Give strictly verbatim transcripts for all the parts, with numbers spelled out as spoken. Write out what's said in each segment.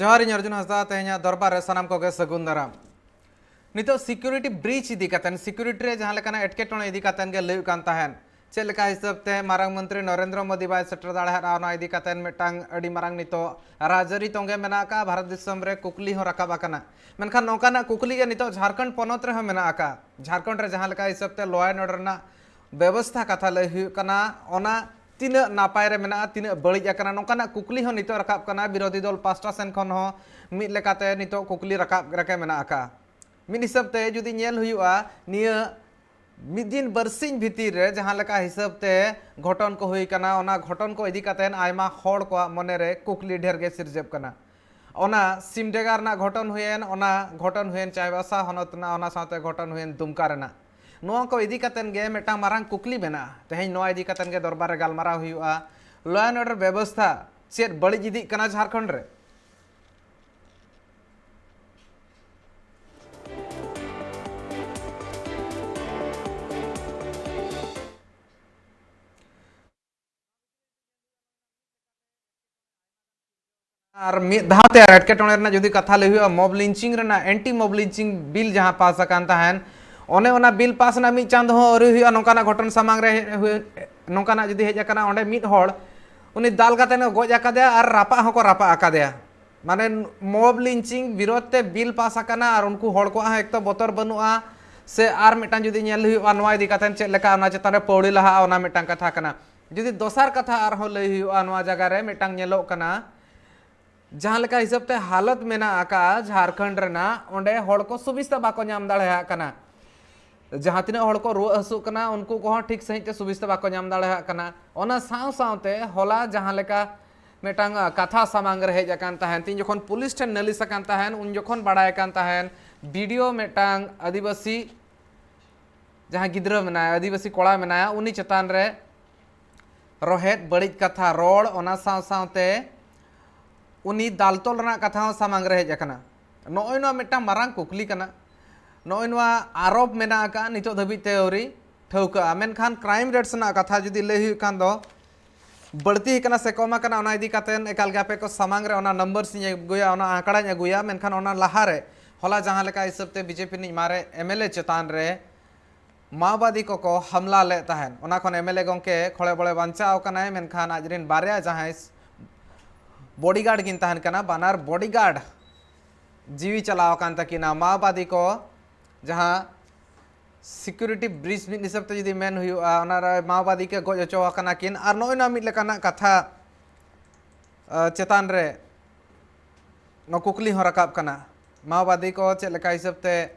ᱡᱚᱦᱟᱨ, ᱤᱧ ᱚᱨᱡᱩᱱ ᱦᱟᱸᱥᱫᱟ᱾ ᱛᱮᱦᱮᱧᱟᱜ ᱫᱚᱨᱵᱟᱨ ᱨᱮ ᱥᱟᱱᱟᱢ ᱠᱚᱜᱮ ᱥᱟᱹᱜᱩᱱ ᱫᱟᱨᱟᱢ᱾ ᱱᱤᱛᱚᱜ security breach ᱤᱫᱤ ᱠᱟᱛᱮᱱ, security ᱨᱮ ᱡᱟᱦᱟᱸ ᱞᱮᱠᱟᱱᱟᱜ ᱮᱴᱠᱮᱴᱚᱬᱮ ᱤᱫᱤ ᱠᱟᱛᱮᱱ ᱜᱮ ᱞᱟᱹᱭᱩᱜ ᱠᱟᱱ ᱛᱟᱦᱮᱸᱱ᱾ ᱪᱮᱫ ᱞᱮᱠᱟ ᱦᱤᱥᱟᱹᱵ ᱛᱮ ᱢᱟᱨᱟᱝ ᱢᱚᱱᱛᱨᱤ ᱱᱚᱨᱮᱱᱫᱨᱚ ᱢᱳᱫᱤ ᱵᱟᱭ ᱥᱮᱴᱮᱨ ᱫᱟᱲᱮᱭᱟᱜᱼᱟ, ᱚᱱᱟ ᱤᱫᱤ ᱠᱟᱛᱮᱱ ᱢᱤᱫᱴᱟᱝ ᱟᱹᱰᱤ ᱢᱟᱨᱟᱝ ᱱᱤᱛᱚᱜ ᱨᱟᱡᱽᱟᱹᱨᱤ ᱛᱚᱸᱜᱮ ᱢᱮᱱᱟᱜ ᱟᱠᱟᱫᱼᱟ᱾ ᱵᱷᱟᱨᱚᱛ ᱫᱤᱥᱚᱢ ᱨᱮ ᱠᱩᱠᱞᱤ ᱦᱚᱸ ᱨᱟᱠᱟᱵ ᱟᱠᱟᱱᱟ᱾ ᱢᱮᱱᱠᱷᱟᱱ ᱱᱚᱝᱠᱟᱱᱟᱜ ᱠᱩᱠᱞᱤ ᱜᱮ ᱱᱤᱛᱚᱜ ᱡᱷᱟᱲᱠᱷᱚᱸᱰ ᱯᱚᱱᱚᱛ ᱨᱮᱦᱚᱸ ᱢᱮᱱᱟᱜ ᱟᱠᱟᱫᱼᱟ᱾ ᱡᱷᱟᱲᱠᱷᱚᱸᱰ ᱨᱮ ᱡᱟᱦᱟᱸ ᱞᱮᱠᱟ ᱦᱤᱥᱟᱹᱵ ᱛᱮ law and order ᱨᱮᱱᱟᱜ ᱵᱮᱵᱚᱥᱛᱷᱟ ᱠᱟᱛᱷᱟ ᱞᱟᱹᱭ ᱦᱩᱭᱩᱜ ᱠᱟᱱᱟ, ᱚᱱᱟ ᱛᱤᱱᱟᱹᱜ ᱱᱟᱯᱟᱭ ᱨᱮ ᱢᱮᱱᱟᱜᱼᱟ, ᱛᱤᱱᱟᱹᱜ ᱵᱟᱹᱲᱤᱡ ᱟᱠᱟᱱᱟ, ᱱᱚᱝᱠᱟᱱᱟᱜ ᱠᱩᱠᱞᱤ ᱦᱚᱸ ᱱᱤᱛᱚᱜ ᱨᱟᱠᱟᱵ ᱠᱟᱱᱟ᱾ ᱵᱤᱨᱳᱫᱷᱤ ᱫᱚᱞ ᱯᱟᱥᱴᱟ ᱥᱮᱱ ᱠᱷᱚᱱ ᱦᱚᱸ ᱢᱤᱫ ᱞᱮᱠᱟᱛᱮ ᱱᱤᱛᱚᱜ ᱠᱩᱠᱞᱤ ᱨᱟᱠᱟᱵ ᱨᱮᱜᱮ ᱢᱮᱱᱟᱜ ᱟᱠᱟᱫᱼᱟ᱾ ᱢᱤᱫ ᱦᱤᱥᱟᱹᱵ ᱛᱮ ᱡᱩᱫᱤ ᱧᱮᱞ ᱦᱩᱭᱩᱜᱼᱟ, ᱱᱤᱭᱟᱹ ᱢᱤᱫ ᱫᱤᱱ ᱵᱟᱨᱥᱤᱧ ᱵᱷᱤᱛᱤᱨ ᱨᱮ ᱡᱟᱦᱟᱸ ᱞᱮᱠᱟ ᱦᱤᱥᱟᱹᱵ ᱛᱮ ᱜᱷᱚᱴᱚᱱ ᱠᱚ ᱦᱩᱭ ᱠᱟᱱᱟ, ᱚᱱᱟ ᱜᱷᱚᱴᱚᱱ ᱠᱚ ᱤᱫᱤ ᱠᱟᱛᱮ ᱟᱭᱢᱟ ᱦᱚᱲ ᱠᱚᱣᱟᱜ ᱢᱚᱱᱮ ᱨᱮ ᱠᱩᱠᱞᱤ ᱰᱷᱮᱨ ᱜᱮ ᱥᱤᱨᱡᱟᱹᱜ ᱠᱟᱱᱟ᱾ ᱚᱱᱟ ᱥᱤᱢᱰᱮᱜᱟ ᱨᱮᱱᱟᱜ ᱜᱷᱚᱴᱚᱱ ᱦᱩᱭᱮᱱ, ᱚᱱᱟ ᱜᱷᱚᱴᱚᱱ ᱦᱩᱭᱮᱱ ᱪᱟᱭᱵᱟᱥᱟ ᱦᱚᱱᱚᱛ ᱨᱮᱱᱟᱜ, ᱚᱱᱟ ᱥᱟᱶᱛᱮ ᱜᱷᱚᱴᱚᱱ ᱦᱩᱭᱮᱱ ᱫᱩᱢᱠᱟ ᱨᱮᱱᱟᱜ᱾ ᱱᱚᱣᱟ ᱠᱚ ᱤᱫᱤ ᱠᱟᱛᱮ ᱜᱮ ᱢᱤᱫᱴᱟᱝ ᱢᱟᱨᱟᱝ ᱠᱩᱠᱞᱤ ᱢᱮᱱᱟᱜᱼᱟ᱾ ᱛᱮᱦᱮᱧ ᱱᱚᱣᱟ ᱤᱫᱤ ᱠᱟᱛᱮ ᱜᱮ ᱫᱚᱨᱵᱟᱨ ᱨᱮ ᱜᱟᱞᱢᱟᱨᱟᱣ ᱦᱩᱭᱩᱜᱼᱟ᱾ Law and order ᱵᱮᱵᱚᱥᱛᱷᱟ ᱪᱮᱫ ᱵᱟᱹᱲᱤᱡ ᱤᱫᱤᱜ ᱠᱟᱱᱟ ᱡᱷᱟᱲᱠᱷᱚᱸᱰ ᱨᱮ? ᱟᱨ ᱢᱤᱫ ᱫᱷᱟᱣ ᱛᱮ ᱟᱨ ᱮᱴᱠᱮᱴᱚᱬᱮ ᱨᱮᱱᱟᱜ ᱡᱩᱫᱤ ᱠᱟᱛᱷᱟ ᱞᱟᱹᱭ ᱦᱩᱭᱩᱜᱼᱟ, mob lynching ᱨᱮᱱᱟᱜ, anti mob lynching bill ᱡᱟᱦᱟᱸ ᱯᱟᱥ ᱟᱠᱟᱱ ᱛᱟᱦᱮᱱ, ᱚᱱᱮ ᱚᱱᱟ bill ᱯᱟᱥ ᱨᱮᱱᱟᱜ ᱢᱤᱫ ᱪᱟᱸᱫᱚ ᱦᱚᱸ ᱟᱹᱣᱨᱤ ᱦᱩᱭᱩᱜᱼᱟ, ᱱᱚᱝᱠᱟᱱᱟᱜ ᱜᱷᱚᱴᱚᱱ ᱥᱟᱢᱟᱝ ᱨᱮ ᱦᱮᱡ ᱦᱩᱭ-, ᱱᱚᱝᱠᱟᱱᱟᱜ ᱡᱩᱫᱤ ᱦᱮᱡ ᱟᱠᱟᱱᱟ, ᱚᱸᱰᱮ ᱢᱤᱫ ᱦᱚᱲ ᱩᱱᱤ ᱫᱟᱞ ᱠᱟᱛᱮ ᱠᱚ ᱜᱚᱡ ᱟᱠᱟᱫᱮᱭᱟ ᱟᱨ ᱨᱟᱯᱟᱜ ᱦᱚᱸᱠᱚ ᱨᱟᱯᱟᱜ ᱟᱠᱟᱫᱮᱭᱟ᱾ ᱢᱟᱱᱮ, mob lynching ᱵᱤᱨᱳᱫᱷ ᱛᱮ bill ᱯᱟᱥ ᱟᱠᱟᱱᱟ ᱟᱨ ᱩᱱᱠᱩ ᱦᱚᱲ ᱠᱚᱣᱟᱜ ᱦᱚᱸ ᱮᱠᱛᱚ ᱵᱚᱛᱚᱨ ᱵᱟᱹᱱᱩᱜᱼᱟ᱾ ᱥᱮ ᱟᱨ ᱢᱤᱫᱴᱟᱝ ᱡᱩᱫᱤ ᱧᱮᱞ ᱦᱩᱭᱩᱜᱼᱟ, ᱱᱚᱣᱟ ᱤᱫᱤ ᱠᱟᱛᱮ ᱪᱮᱫ ᱞᱮᱠᱟ ᱚᱱᱟ ᱪᱮᱛᱟᱱ ᱨᱮ ᱯᱟᱹᱣᱲᱤ ᱞᱟᱦᱟᱜᱼᱟ, ᱚᱱᱟ ᱢᱤᱫᱴᱟᱝ ᱠᱟᱛᱷᱟ ᱠᱟᱱᱟ᱾ ᱡᱩᱫᱤ ᱫᱚᱥᱟᱨ ᱠᱟᱛᱷᱟ ᱟᱨᱦᱚᱸ ᱞᱟᱹᱭ ᱦᱩᱭᱩᱜᱼᱟ, ᱱᱚᱣᱟ ᱡᱟᱭᱜᱟ ᱨᱮ ᱢᱤᱫᱴᱟᱝ ᱧᱮᱞᱚᱜ ᱠᱟᱱᱟ, ᱡᱟᱦᱟᱸ ᱞᱮᱠᱟ ᱦᱤᱥᱟᱹᱵ ᱛᱮ ᱦᱟᱞᱚᱛ ᱢᱮᱱᱟᱜ ᱟᱠᱟᱫᱼᱟ ᱡᱷᱟᱲᱠᱷᱚᱸᱰ ᱨᱮᱱᱟᱜ, ᱚᱸᱰᱮ ᱦᱚᱲ ᱠᱚ ᱥᱩᱵᱤᱥᱛᱟ ᱵᱟᱠᱚ ᱧᱟᱢ ᱫᱟᱲᱮᱭᱟᱜ ᱠᱟᱱᱟ᱾ ᱡᱟᱦᱟᱸ ᱛᱤᱱᱟᱹᱜ ᱦᱚᱲ ᱠᱚ ᱨᱩᱣᱟᱹᱜ ᱦᱟᱹᱥᱩᱜ ᱠᱟᱱᱟ, ᱩᱱᱠᱩ ᱠᱚᱦᱚᱸ ᱴᱷᱤᱠ ᱥᱟᱺᱦᱤᱡ ᱛᱮ ᱥᱩᱵᱤᱥᱛᱟ ᱵᱟᱠᱚ ᱧᱟᱢ ᱫᱟᱲᱮᱭᱟᱜ ᱠᱟᱱᱟ᱾ ᱚᱱᱟ ᱥᱟᱶ ᱥᱟᱶᱛᱮ ᱦᱚᱞᱟ ᱡᱟᱦᱟᱸ ᱞᱮᱠᱟ ᱢᱤᱫᱴᱟᱝ, ᱟ, ᱠᱟᱛᱷᱟ ᱥᱟᱢᱟᱝ ᱨᱮ ᱦᱮᱡ ᱟᱠᱟᱱ ᱛᱟᱦᱮᱸᱫ, ᱛᱤᱧ ᱡᱚᱠᱷᱚᱱ ᱯᱩᱞᱤᱥ ᱴᱷᱮᱱ ᱱᱟᱹᱞᱤᱥ ᱟᱠᱟᱱ ᱛᱟᱦᱮᱸᱫ, ᱩᱱ ᱡᱚᱠᱷᱚᱱ ᱵᱟᱲᱟᱭ ᱟᱠᱟᱱ ᱛᱟᱦᱮᱸᱫ, ᱵᱤ ᱰᱤ ᱳ ᱢᱤᱫᱴᱟᱝ ᱟᱹᱫᱤᱵᱟᱹᱥᱤ ᱡᱟᱦᱟᱸᱭ ᱜᱤᱫᱽᱨᱟᱹ ᱢᱮᱱᱟᱭᱟ, ᱟᱹᱫᱤᱵᱟᱹᱥᱤ ᱠᱚᱲᱟ ᱢᱮᱱᱟᱭᱟ, ᱩᱱᱤ ᱪᱮᱛᱟᱱ ᱨᱮ ᱨᱚᱦᱮᱫ ᱵᱟᱹᱲᱤᱡ ᱠᱟᱛᱷᱟ ᱨᱚᱲ, ᱚᱱᱟ ᱥᱟᱶ ᱥᱟᱶᱛᱮ ᱩᱱᱤ ᱫᱟᱞ ᱛᱚᱞ ᱨᱮᱱᱟᱜ ᱠᱟᱛᱷᱟ ᱦᱚᱸ ᱥᱟᱢᱟᱝ ᱨᱮ ᱦᱮᱡ ᱟᱠᱟᱱᱟ᱾ ᱱᱚᱜᱼᱚᱭ ᱱᱚᱣᱟ ᱢᱤᱫᱴᱟᱝ ᱢᱟᱨᱟᱝ ᱠᱩᱠᱞᱤ ᱠᱟᱱᱟ᱾ ᱱᱚᱜᱼᱚᱭ ᱱᱚᱣᱟ ᱟᱨᱳᱯ ᱢᱮᱱᱟᱜ ᱟᱠᱟᱫᱼᱟ, ᱱᱤᱛᱚᱜ ᱫᱷᱟᱹᱵᱤᱡ ᱛᱮ ᱟᱹᱣᱨᱤ ᱴᱷᱟᱹᱣᱠᱟᱹᱜᱼᱟ᱾ ᱢᱮᱱᱠᱷᱟᱱ crime rates ᱨᱮᱱᱟᱜ ᱠᱟᱛᱷᱟ ᱡᱩᱫᱤ ᱞᱟᱹᱭ ᱦᱩᱭᱩᱜ ᱠᱷᱟᱱ ᱫᱚ, ᱵᱟᱹᱲᱛᱤ ᱟᱠᱟᱱᱟ ᱥᱮ ᱠᱚᱢ ᱟᱠᱟᱱᱟ, ᱚᱱᱟ ᱤᱫᱤ ᱠᱟᱛᱮ ᱮᱠᱟᱞ ᱜᱮ ᱟᱯᱮ ᱠᱚ ᱥᱟᱢᱟᱝ ᱨᱮ ᱚᱱᱟ ᱱᱟᱢᱵᱟᱨᱥ ᱤᱧ ᱟᱹᱜᱩᱭᱟ, ᱚᱱᱟ ᱟᱸᱠᱲᱟᱧ ᱟᱹᱜᱩᱭᱟ᱾ ᱢᱮᱱᱠᱷᱟᱱ ᱚᱱᱟ ᱞᱟᱦᱟᱨᱮ ᱦᱚᱞᱟ ᱡᱟᱦᱟᱸ ᱞᱮᱠᱟ ᱦᱤᱥᱟᱹᱵ ᱛᱮ ᱵᱤᱡᱮᱯᱤ ᱨᱤᱱᱤᱡ ᱢᱟᱨᱮ ᱮᱢᱮᱞᱮ ᱪᱮᱛᱟᱱ ᱨᱮ ᱢᱟᱣᱵᱟᱫᱤ ᱠᱚᱠᱚ ᱦᱟᱢᱞᱟ ᱞᱮᱫ ᱛᱟᱦᱮᱸᱫ, ᱚᱱᱟ ᱠᱷᱚᱱ ᱮᱢᱮᱞᱮ ᱜᱚᱢᱠᱮ ᱠᱷᱚᱲᱮ ᱵᱚᱲᱮ ᱵᱟᱧᱪᱟᱣ ᱟᱠᱟᱱᱟᱭ, ᱢᱮᱱᱠᱷᱟᱱ ᱟᱡᱨᱤᱱ ᱵᱟᱨᱭᱟ ᱡᱟᱦᱟᱸᱭ ᱵᱚᱰᱤᱜᱟᱨᱰ ᱠᱤᱱ ᱛᱟᱦᱮᱱ ᱠᱟᱱᱟ, ᱵᱟᱱᱟᱨ ᱵᱚᱰᱤᱜᱟᱨᱰ ᱡᱤᱣᱤ ᱪᱟᱞᱟᱣ ᱟᱠᱟᱱ ᱛᱟᱹᱠᱤᱱᱟ᱾ ᱢᱟᱣᱵᱟᱫᱤ ᱠᱚ ᱡᱟᱦᱟᱸ ᱥᱤᱠᱩᱨᱤᱴᱤ ᱵᱨᱤᱡᱽ ᱢᱤᱫ ᱦᱤᱥᱟᱹᱵ ᱛᱮ ᱡᱩᱫᱤ ᱢᱮᱱ ᱦᱩᱭᱩᱜᱼᱟ, ᱚᱱᱟᱨᱮ ᱢᱟᱣᱵᱟᱫᱤ ᱠᱚ ᱜᱚᱡ ᱦᱚᱪᱚ ᱟᱠᱟᱱᱟ ᱠᱤᱱ᱾ ᱟᱨ ᱱᱚᱜᱼᱚᱭ ᱱᱚᱣᱟ ᱢᱤᱫ ᱞᱮᱠᱟᱱᱟᱜ ᱠᱟᱛᱷᱟ ᱪᱮᱛᱟᱱ ᱨᱮ ᱱᱚᱣᱟ ᱠᱩᱠᱞᱤ ᱦᱚᱸ ᱨᱟᱠᱟᱵ ᱠᱟᱱᱟ, ᱢᱟᱣᱵᱟᱫᱤ ᱠᱚ ᱪᱮᱫ ᱞᱮᱠᱟ ᱦᱤᱥᱟᱹᱵ ᱛᱮ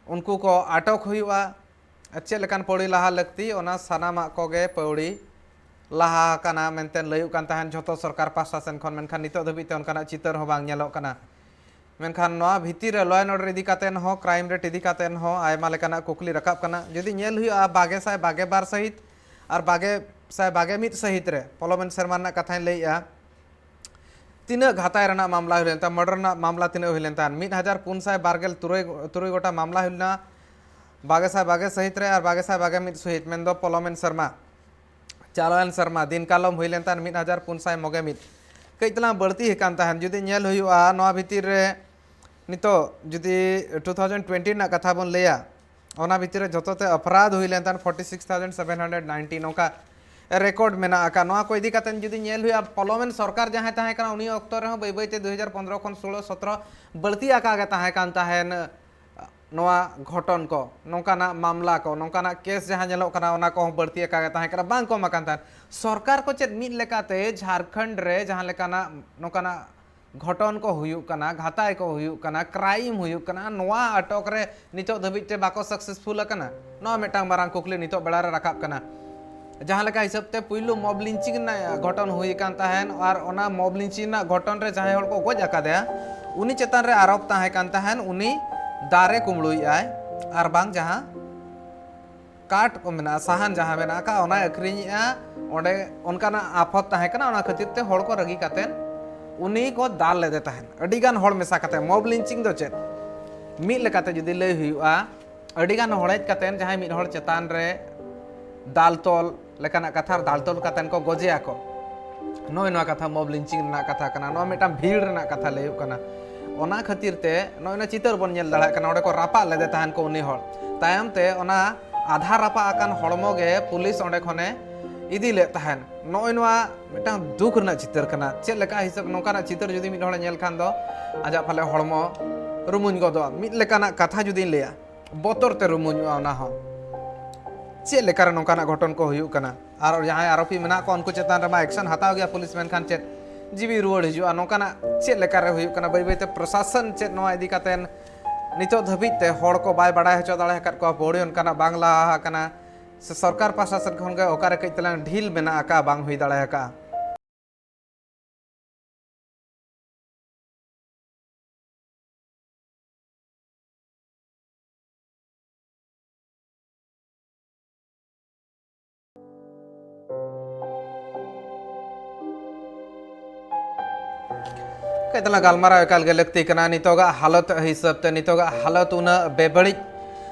ᱩᱱᱠᱩ ᱠᱚ ᱟᱴᱚᱠ ᱦᱩᱭᱩᱜᱼᱟ, ᱪᱮᱫ ᱞᱮᱠᱟᱱ ᱯᱟᱹᱣᱲᱤ ᱞᱟᱦᱟ ᱞᱟᱹᱠᱛᱤ, ᱚᱱᱟ ᱥᱟᱱᱟᱢᱟᱜ ᱠᱚᱜᱮ ᱯᱟᱹᱣᱲᱤ ᱞᱟᱦᱟ ᱟᱠᱟᱱᱟ ᱢᱮᱱᱛᱮ ᱞᱟᱹᱭᱩᱜ ᱠᱟᱱ ᱛᱟᱦᱮᱸᱱ ᱡᱷᱚᱛᱚ ᱥᱚᱨᱠᱟᱨ ᱯᱟᱦᱴᱟ ᱥᱮᱱ ᱠᱷᱚᱱ᱾ ᱢᱮᱱᱠᱷᱟᱱ ᱱᱤᱛᱚᱜ ᱫᱷᱟᱹᱵᱤᱡ ᱛᱮ ᱚᱱᱠᱟᱱᱟᱜ ᱪᱤᱛᱟᱹᱨ ᱦᱚᱸ ᱵᱟᱝ ᱧᱮᱞᱚᱜ ᱠᱟᱱᱟ᱾ ᱢᱮᱱᱠᱷᱟᱱ ᱱᱚᱣᱟ ᱵᱷᱤᱛᱤᱨ ᱨᱮ law and order ᱤᱫᱤ ᱠᱟᱛᱮ ᱦᱚᱸ, crime rate ᱤᱫᱤ ᱠᱟᱛᱮ ᱦᱚᱸ ᱟᱭᱢᱟ ᱞᱮᱠᱟᱱᱟᱜ ᱠᱩᱠᱞᱤ ᱨᱟᱠᱟᱵ ᱠᱟᱱᱟ᱾ ᱡᱩᱫᱤ ᱧᱮᱞ ᱦᱩᱭᱩᱜᱼᱟ, ᱵᱟᱜᱮ ᱥᱟᱭ ᱵᱟᱜᱮ ᱵᱟᱨ ᱥᱟᱹᱦᱤᱛ ᱟᱨ ᱵᱟᱜᱮ ᱥᱟᱭ ᱵᱟᱜᱮ ᱢᱤᱫ ᱥᱟᱹᱦᱤᱛ ᱨᱮ, ᱯᱚᱞᱚᱢᱮᱱ ᱥᱮᱨᱢᱟ ᱨᱮᱱᱟᱜ ᱠᱟᱛᱷᱟᱧ ᱞᱟᱹᱭᱮᱜᱼᱟ, ᱛᱤᱱᱟᱹᱜ ᱜᱷᱟᱛᱟᱭ ᱨᱮᱱᱟᱜ ᱢᱟᱢᱞᱟ ᱦᱩᱭ ᱞᱮᱱ ᱛᱟᱦᱮᱸᱫ, ᱢᱟᱨᱰᱟᱨ ᱨᱮᱱᱟᱜ ᱢᱟᱢᱞᱟ ᱛᱤᱱᱟᱹᱜ ᱦᱩᱭ ᱞᱮᱱ ᱛᱟᱦᱮᱸᱫ? ᱢᱤᱫ ᱦᱟᱡᱟᱨ ᱯᱩᱱ ᱥᱟᱭ ᱵᱟᱨ ᱜᱮᱞ ᱛᱩᱨᱩᱭ ᱜᱚᱴᱟᱝ ᱢᱟᱢᱞᱟ ᱦᱩᱭ ᱞᱮᱱᱟ᱾ ᱵᱟᱜᱮ ᱥᱟᱭ ᱵᱟᱜᱮ ᱥᱟᱹᱦᱤᱛ ᱨᱮ ᱟᱨ ᱵᱟᱜᱮ ᱥᱟᱭ ᱵᱟᱜᱮ ᱢᱤᱫ ᱥᱟᱹᱦᱤᱛ, ᱢᱮᱱᱫᱚ ᱯᱚᱞᱚᱢᱮᱱ ᱥᱮᱨᱢᱟ, ᱪᱟᱞᱟᱣᱮᱱ ᱥᱮᱨᱢᱟ ᱫᱤᱱ ᱠᱟᱞᱚᱢ ᱦᱩᱭ ᱞᱮᱱ ᱛᱟᱦᱮᱸᱫ ᱢᱤᱫ ᱦᱟᱡᱟᱨ ᱯᱩᱱ ᱥᱟᱭ ᱢᱚᱜᱮ ᱢᱤᱫ᱾ ᱠᱟᱹᱡ ᱛᱟᱞᱟᱝ ᱵᱟᱹᱲᱛᱤ ᱟᱠᱟᱱ ᱛᱟᱦᱮᱸᱫ᱾ ᱡᱩᱫᱤ ᱧᱮᱞ ᱦᱩᱭᱩᱜᱼᱟ, ᱱᱚᱣᱟ ᱵᱷᱤᱛᱤᱨ ᱨᱮ ᱱᱤᱛᱚᱜ ᱡᱩᱫᱤ two thousand twenty ᱨᱮᱱᱟᱜ ᱠᱟᱛᱷᱟ ᱵᱚᱱ ᱞᱟᱹᱭᱟ, ᱚᱱᱟ ᱵᱷᱤᱛᱤᱨ ᱨᱮ ᱡᱷᱚᱛᱚ ᱛᱮ ᱚᱯᱨᱟᱫᱷ ᱦᱩᱭ ᱞᱮᱱ ᱛᱟᱦᱮᱸᱫ forty six thousand seven hundred ninety, ᱱᱚᱝᱠᱟ ᱨᱮᱠᱚᱨᱰ ᱢᱮᱱᱟᱜ ᱟᱠᱟᱫ᱾ ᱱᱚᱣᱟ ᱠᱚ ᱤᱫᱤ ᱠᱟᱛᱮ ᱡᱩᱫᱤ ᱧᱮᱞ ᱦᱩᱭᱩᱜᱼᱟ, ᱯᱚᱞᱚᱢᱮᱱ ᱥᱚᱨᱠᱟᱨ ᱡᱟᱦᱟᱸᱭ ᱛᱟᱦᱮᱸ ᱠᱟᱱᱟ, ᱩᱱᱤ ᱚᱠᱛᱚ ᱨᱮᱦᱚᱸ ᱵᱟᱹᱭ ᱵᱟᱹᱭ ᱛᱮ ᱫᱩ ᱦᱟᱡᱟᱨ ᱯᱚᱱᱨᱚ ᱠᱷᱚᱱ ᱥᱳᱞᱳ ᱥᱚᱛᱨᱚ ᱵᱟᱹᱲᱛᱤ ᱟᱠᱟ ᱜᱮ ᱛᱟᱦᱮᱸ ᱠᱟᱱ ᱛᱟᱦᱮᱸᱱ᱾ ᱱᱚᱣᱟ ᱜᱷᱚᱴᱚᱱ ᱠᱚ, ᱱᱚᱝᱠᱟᱱᱟᱜ ᱢᱟᱢᱞᱟ ᱠᱚ, ᱱᱚᱝᱠᱟᱱᱟᱜ ᱠᱮᱥ ᱡᱟᱦᱟᱸ ᱧᱮᱞᱚᱜ ᱠᱟᱱᱟ, ᱚᱱᱟ ᱠᱚᱦᱚᱸ ᱵᱟᱹᱲᱛᱤ ᱟᱠᱟ ᱜᱮ ᱛᱟᱦᱮᱸ ᱠᱟᱱᱟ, ᱵᱟᱝ ᱠᱚᱢ ᱟᱠᱟᱱ ᱛᱟᱦᱮᱸᱫ᱾ ᱥᱚᱨᱠᱟᱨ ᱠᱚ ᱪᱮᱫ ᱢᱤᱫ ᱞᱮᱠᱟᱛᱮ ᱡᱷᱟᱲᱠᱷᱚᱸᱰ ᱨᱮ ᱡᱟᱦᱟᱸ ᱞᱮᱠᱟᱱᱟᱜ ᱱᱚᱝᱠᱟᱱᱟᱜ ᱜᱷᱚᱴᱚᱱ ᱠᱚ ᱦᱩᱭᱩᱜ ᱠᱟᱱᱟ, ᱜᱷᱟᱛᱟᱭ ᱠᱚ ᱦᱩᱭᱩᱜ ᱠᱟᱱᱟ, crime ᱦᱩᱭᱩᱜ ᱠᱟᱱᱟ, ᱱᱚᱣᱟ ᱟᱴᱚᱠ ᱨᱮ ᱱᱤᱛᱚᱜ ᱫᱷᱟᱹᱵᱤᱡ ᱛᱮ ᱵᱟᱠᱚ successful ᱟᱠᱟᱱᱟ? ᱱᱚᱣᱟ ᱢᱤᱫᱴᱟᱝ ᱢᱟᱨᱟᱝ ᱠᱩᱠᱞᱤ ᱱᱤᱛᱚᱜ ᱵᱮᱲᱟ ᱨᱮ ᱨᱟᱠᱟᱵ ᱠᱟᱱᱟ᱾ ᱡᱟᱦᱟᱸ ᱞᱮᱠᱟ ᱦᱤᱥᱟᱹᱵ ᱛᱮ ᱯᱩᱭᱞᱩ mob lynching ᱨᱮᱱᱟᱜ ᱜᱷᱚᱴᱚᱱ ᱦᱩᱭ ᱟᱠᱟᱱ ᱛᱟᱦᱮᱸᱱ, ᱟᱨ ᱚᱱᱟ mob lynching ᱨᱮᱱᱟᱜ ᱜᱷᱚᱴᱚᱱ ᱨᱮ ᱡᱟᱦᱟᱸᱭ ᱦᱚᱲ ᱠᱚ ᱜᱚᱡ ᱟᱠᱟᱫᱮᱭᱟ, ᱩᱱᱤ ᱪᱮᱛᱟᱱ ᱨᱮ ᱟᱨᱳᱯ ᱛᱟᱦᱮᱸ ᱠᱟᱱ ᱛᱟᱦᱮᱸᱱ, ᱩᱱᱤ ᱫᱟᱨᱮ ᱠᱩᱢᱵᱽᱲᱩᱭᱮᱫ ᱟᱭ, ᱟᱨ ᱵᱟᱝ ᱡᱟᱦᱟᱸ ᱠᱟᱴ ᱠᱚ ᱢᱮᱱᱟᱜᱼᱟ, ᱥᱟᱦᱟᱱ ᱡᱟᱦᱟᱸ ᱢᱮᱱᱟᱜ ᱟᱠᱟᱫ, ᱚᱱᱟᱭ ᱟᱹᱠᱷᱨᱤᱧᱮᱜᱼᱟ᱾ ᱚᱸᱰᱮ ᱚᱱᱠᱟᱱᱟᱜ ᱟᱯᱷᱚᱛ ᱛᱟᱦᱮᱸ ᱠᱟᱱᱟ, ᱚᱱᱟ ᱠᱷᱟᱹᱛᱤᱨ ᱛᱮ ᱦᱚᱲ ᱠᱚ ᱨᱟᱹᱜᱤ ᱠᱟᱛᱮᱫ ᱩᱱᱤ ᱠᱚ ᱫᱟᱞ ᱞᱮᱫᱮ ᱛᱟᱦᱮᱸᱱ᱾ ᱟᱹᱰᱤ ᱜᱟᱱ ᱦᱚᱲ ᱢᱮᱥᱟ ᱠᱟᱛᱮᱫ᱾ Mob lynching ᱫᱚ ᱪᱮᱫ? ᱢᱤᱫ ᱞᱮᱠᱟᱛᱮ ᱡᱩᱫᱤ ᱞᱟᱹᱭ ᱦᱩᱭᱩᱜᱼᱟ, ᱟᱹᱰᱤ ᱜᱟᱱ ᱦᱚᱲ ᱦᱮᱡ ᱠᱟᱛᱮᱫ ᱡᱟᱦᱟᱸᱭ ᱢᱤᱫ ᱦᱚᱲ ᱪᱮᱛᱟᱱ ᱨᱮ ᱫᱟᱞ ᱛᱚᱞ ᱞᱮᱠᱟᱱᱟᱜ ᱠᱟᱛᱷᱟ, ᱟᱨ ᱫᱟᱞ ᱛᱚᱞ ᱠᱟᱛᱮᱱ ᱠᱚ ᱜᱚᱡᱮᱭᱟ ᱠᱚ᱾ ᱱᱚᱜᱼᱚᱭ ᱱᱚᱣᱟ ᱠᱟᱛᱷᱟ, mob lynching ᱨᱮᱱᱟᱜ ᱠᱟᱛᱷᱟ ᱠᱟᱱᱟ, ᱱᱚᱣᱟ ᱢᱤᱫᱴᱟᱝ ᱵᱷᱤᱲ ᱨᱮᱱᱟᱜ ᱠᱟᱛᱷᱟ ᱞᱟᱹᱭᱚᱜ ᱠᱟᱱᱟ᱾ ᱚᱱᱟ ᱠᱷᱟᱹᱛᱤᱨ ᱛᱮ ᱱᱚᱜᱼᱚᱭ ᱱᱚᱣᱟ ᱪᱤᱛᱟᱹᱨ ᱵᱚᱱ ᱧᱮᱞ ᱫᱟᱲᱮᱭᱟᱜ ᱠᱟᱱᱟ, ᱚᱸᱰᱮ ᱠᱚ ᱨᱟᱯᱟᱜ ᱞᱮᱫᱮ ᱛᱟᱦᱮᱱ ᱠᱚ ᱩᱱᱤ ᱦᱚᱲ᱾ ᱛᱟᱭᱚᱢ ᱛᱮ ᱚᱱᱟ ᱟᱫᱷᱟ ᱨᱟᱯᱟᱜ ᱟᱠᱟᱱ ᱦᱚᱲᱢᱚ ᱜᱮ ᱯᱩᱞᱤᱥ ᱚᱸᱰᱮ ᱠᱷᱚᱱᱮ ᱤᱫᱤ ᱞᱮᱫ ᱛᱟᱦᱮᱱ᱾ ᱱᱚᱜᱼᱚᱭ ᱱᱚᱣᱟ ᱢᱤᱫᱴᱟᱝ ᱫᱩᱠ ᱨᱮᱱᱟᱜ ᱪᱤᱛᱟᱹᱨ ᱠᱟᱱᱟ᱾ ᱪᱮᱫ ᱞᱮᱠᱟ ᱦᱤᱥᱟᱹᱵ ᱱᱚᱝᱠᱟᱱᱟᱜ ᱪᱤᱛᱟᱹᱨ ᱡᱩᱫᱤ ᱢᱤᱫ ᱦᱚᱲᱮ ᱧᱮᱞ ᱠᱷᱟᱱ ᱫᱚ ᱟᱡᱟᱜ ᱯᱟᱞᱮ ᱦᱚᱲᱢᱚ ᱨᱩᱢᱩᱧ ᱜᱚᱫᱚᱜᱼᱟ᱾ ᱢᱤᱫ ᱞᱮᱠᱟᱱᱟᱜ ᱠᱟᱛᱷᱟ ᱡᱩᱫᱤᱧ ᱞᱟᱹᱭᱟ, ᱵᱚᱛᱚᱨ ᱛᱮ ᱨᱩᱢᱩᱧᱚᱜᱼᱟ ᱚᱱᱟ ᱦᱚᱸ᱾ ᱪᱮᱫ ᱞᱮᱠᱟᱨᱮ ᱱᱚᱝᱠᱟᱱᱟᱜ ᱜᱷᱚᱴᱚᱱ ᱠᱚ ᱦᱩᱭᱩᱜ ᱠᱟᱱᱟ? ᱟᱨ ᱡᱟᱦᱟᱸᱭ ᱟᱨᱳᱯᱤ ᱢᱮᱱᱟᱜ ᱠᱚᱣᱟ, ᱩᱱᱠᱩ ᱪᱮᱛᱟᱱ ᱨᱮᱢᱟ action ᱦᱟᱛᱟᱣ ᱜᱮᱭᱟ ᱯᱩᱞᱤᱥ, ᱢᱮᱱᱠᱷᱟᱱ ᱪᱮᱫ ᱡᱤᱣᱤ ᱨᱩᱣᱟᱹᱲ ᱦᱤᱡᱩᱜᱼᱟ? ᱱᱚᱝᱠᱟᱱᱟᱜ ᱪᱮᱫ ᱞᱮᱠᱟᱨᱮ ᱦᱩᱭᱩᱜ ᱠᱟᱱᱟ? ᱵᱟᱹᱭ ᱵᱟᱹᱭᱛᱮ ᱯᱨᱚᱥᱟᱥᱚᱱ ᱪᱮᱫ ᱱᱚᱣᱟ ᱤᱫᱤ ᱠᱟᱛᱮ ᱱᱤᱛᱚᱜ ᱫᱷᱟᱹᱵᱤᱡ ᱛᱮ ᱦᱚᱲ ᱠᱚ ᱵᱟᱭ ᱵᱟᱲᱟᱭ ᱦᱚᱪᱚ ᱫᱟᱲᱮ ᱟᱠᱟᱫ ᱠᱚᱣᱟ, ᱯᱟᱹᱣᱲᱤ ᱚᱱᱠᱟᱱᱟᱜ ᱵᱟᱝ ᱞᱟᱦᱟ ᱟᱠᱟᱱᱟ, ᱥᱮ ᱥᱚᱨᱠᱟᱨ ᱯᱟᱦᱴᱟ ᱥᱮᱫ ᱠᱷᱚᱱ ᱜᱮ ᱚᱠᱟᱨᱮ ᱠᱟᱹᱡ ᱛᱟᱞᱟᱝ ᱰᱷᱤᱞ ᱢᱮᱱᱟᱜ ᱟᱠᱟᱫᱼᱟ, ᱵᱟᱝ ᱦᱩᱭ ᱫᱟᱲᱮ ᱟᱠᱟᱫᱼᱟ? ᱠᱟᱹᱡ ᱛᱟᱞᱟᱝ ᱜᱟᱞᱢᱟᱨᱟᱣ ᱮᱠᱟᱞ ᱜᱮ ᱞᱟᱹᱠᱛᱤ ᱠᱟᱱᱟ᱾ ᱱᱤᱛᱚᱜᱟᱜ ᱦᱟᱞᱚᱛ ᱦᱤᱥᱟᱹᱵ ᱛᱮ, ᱱᱤᱛᱚᱜᱟᱜ ᱦᱟᱞᱚᱛ ᱩᱱᱟᱹᱜ ᱵᱮᱵᱟᱹᱲᱤᱡ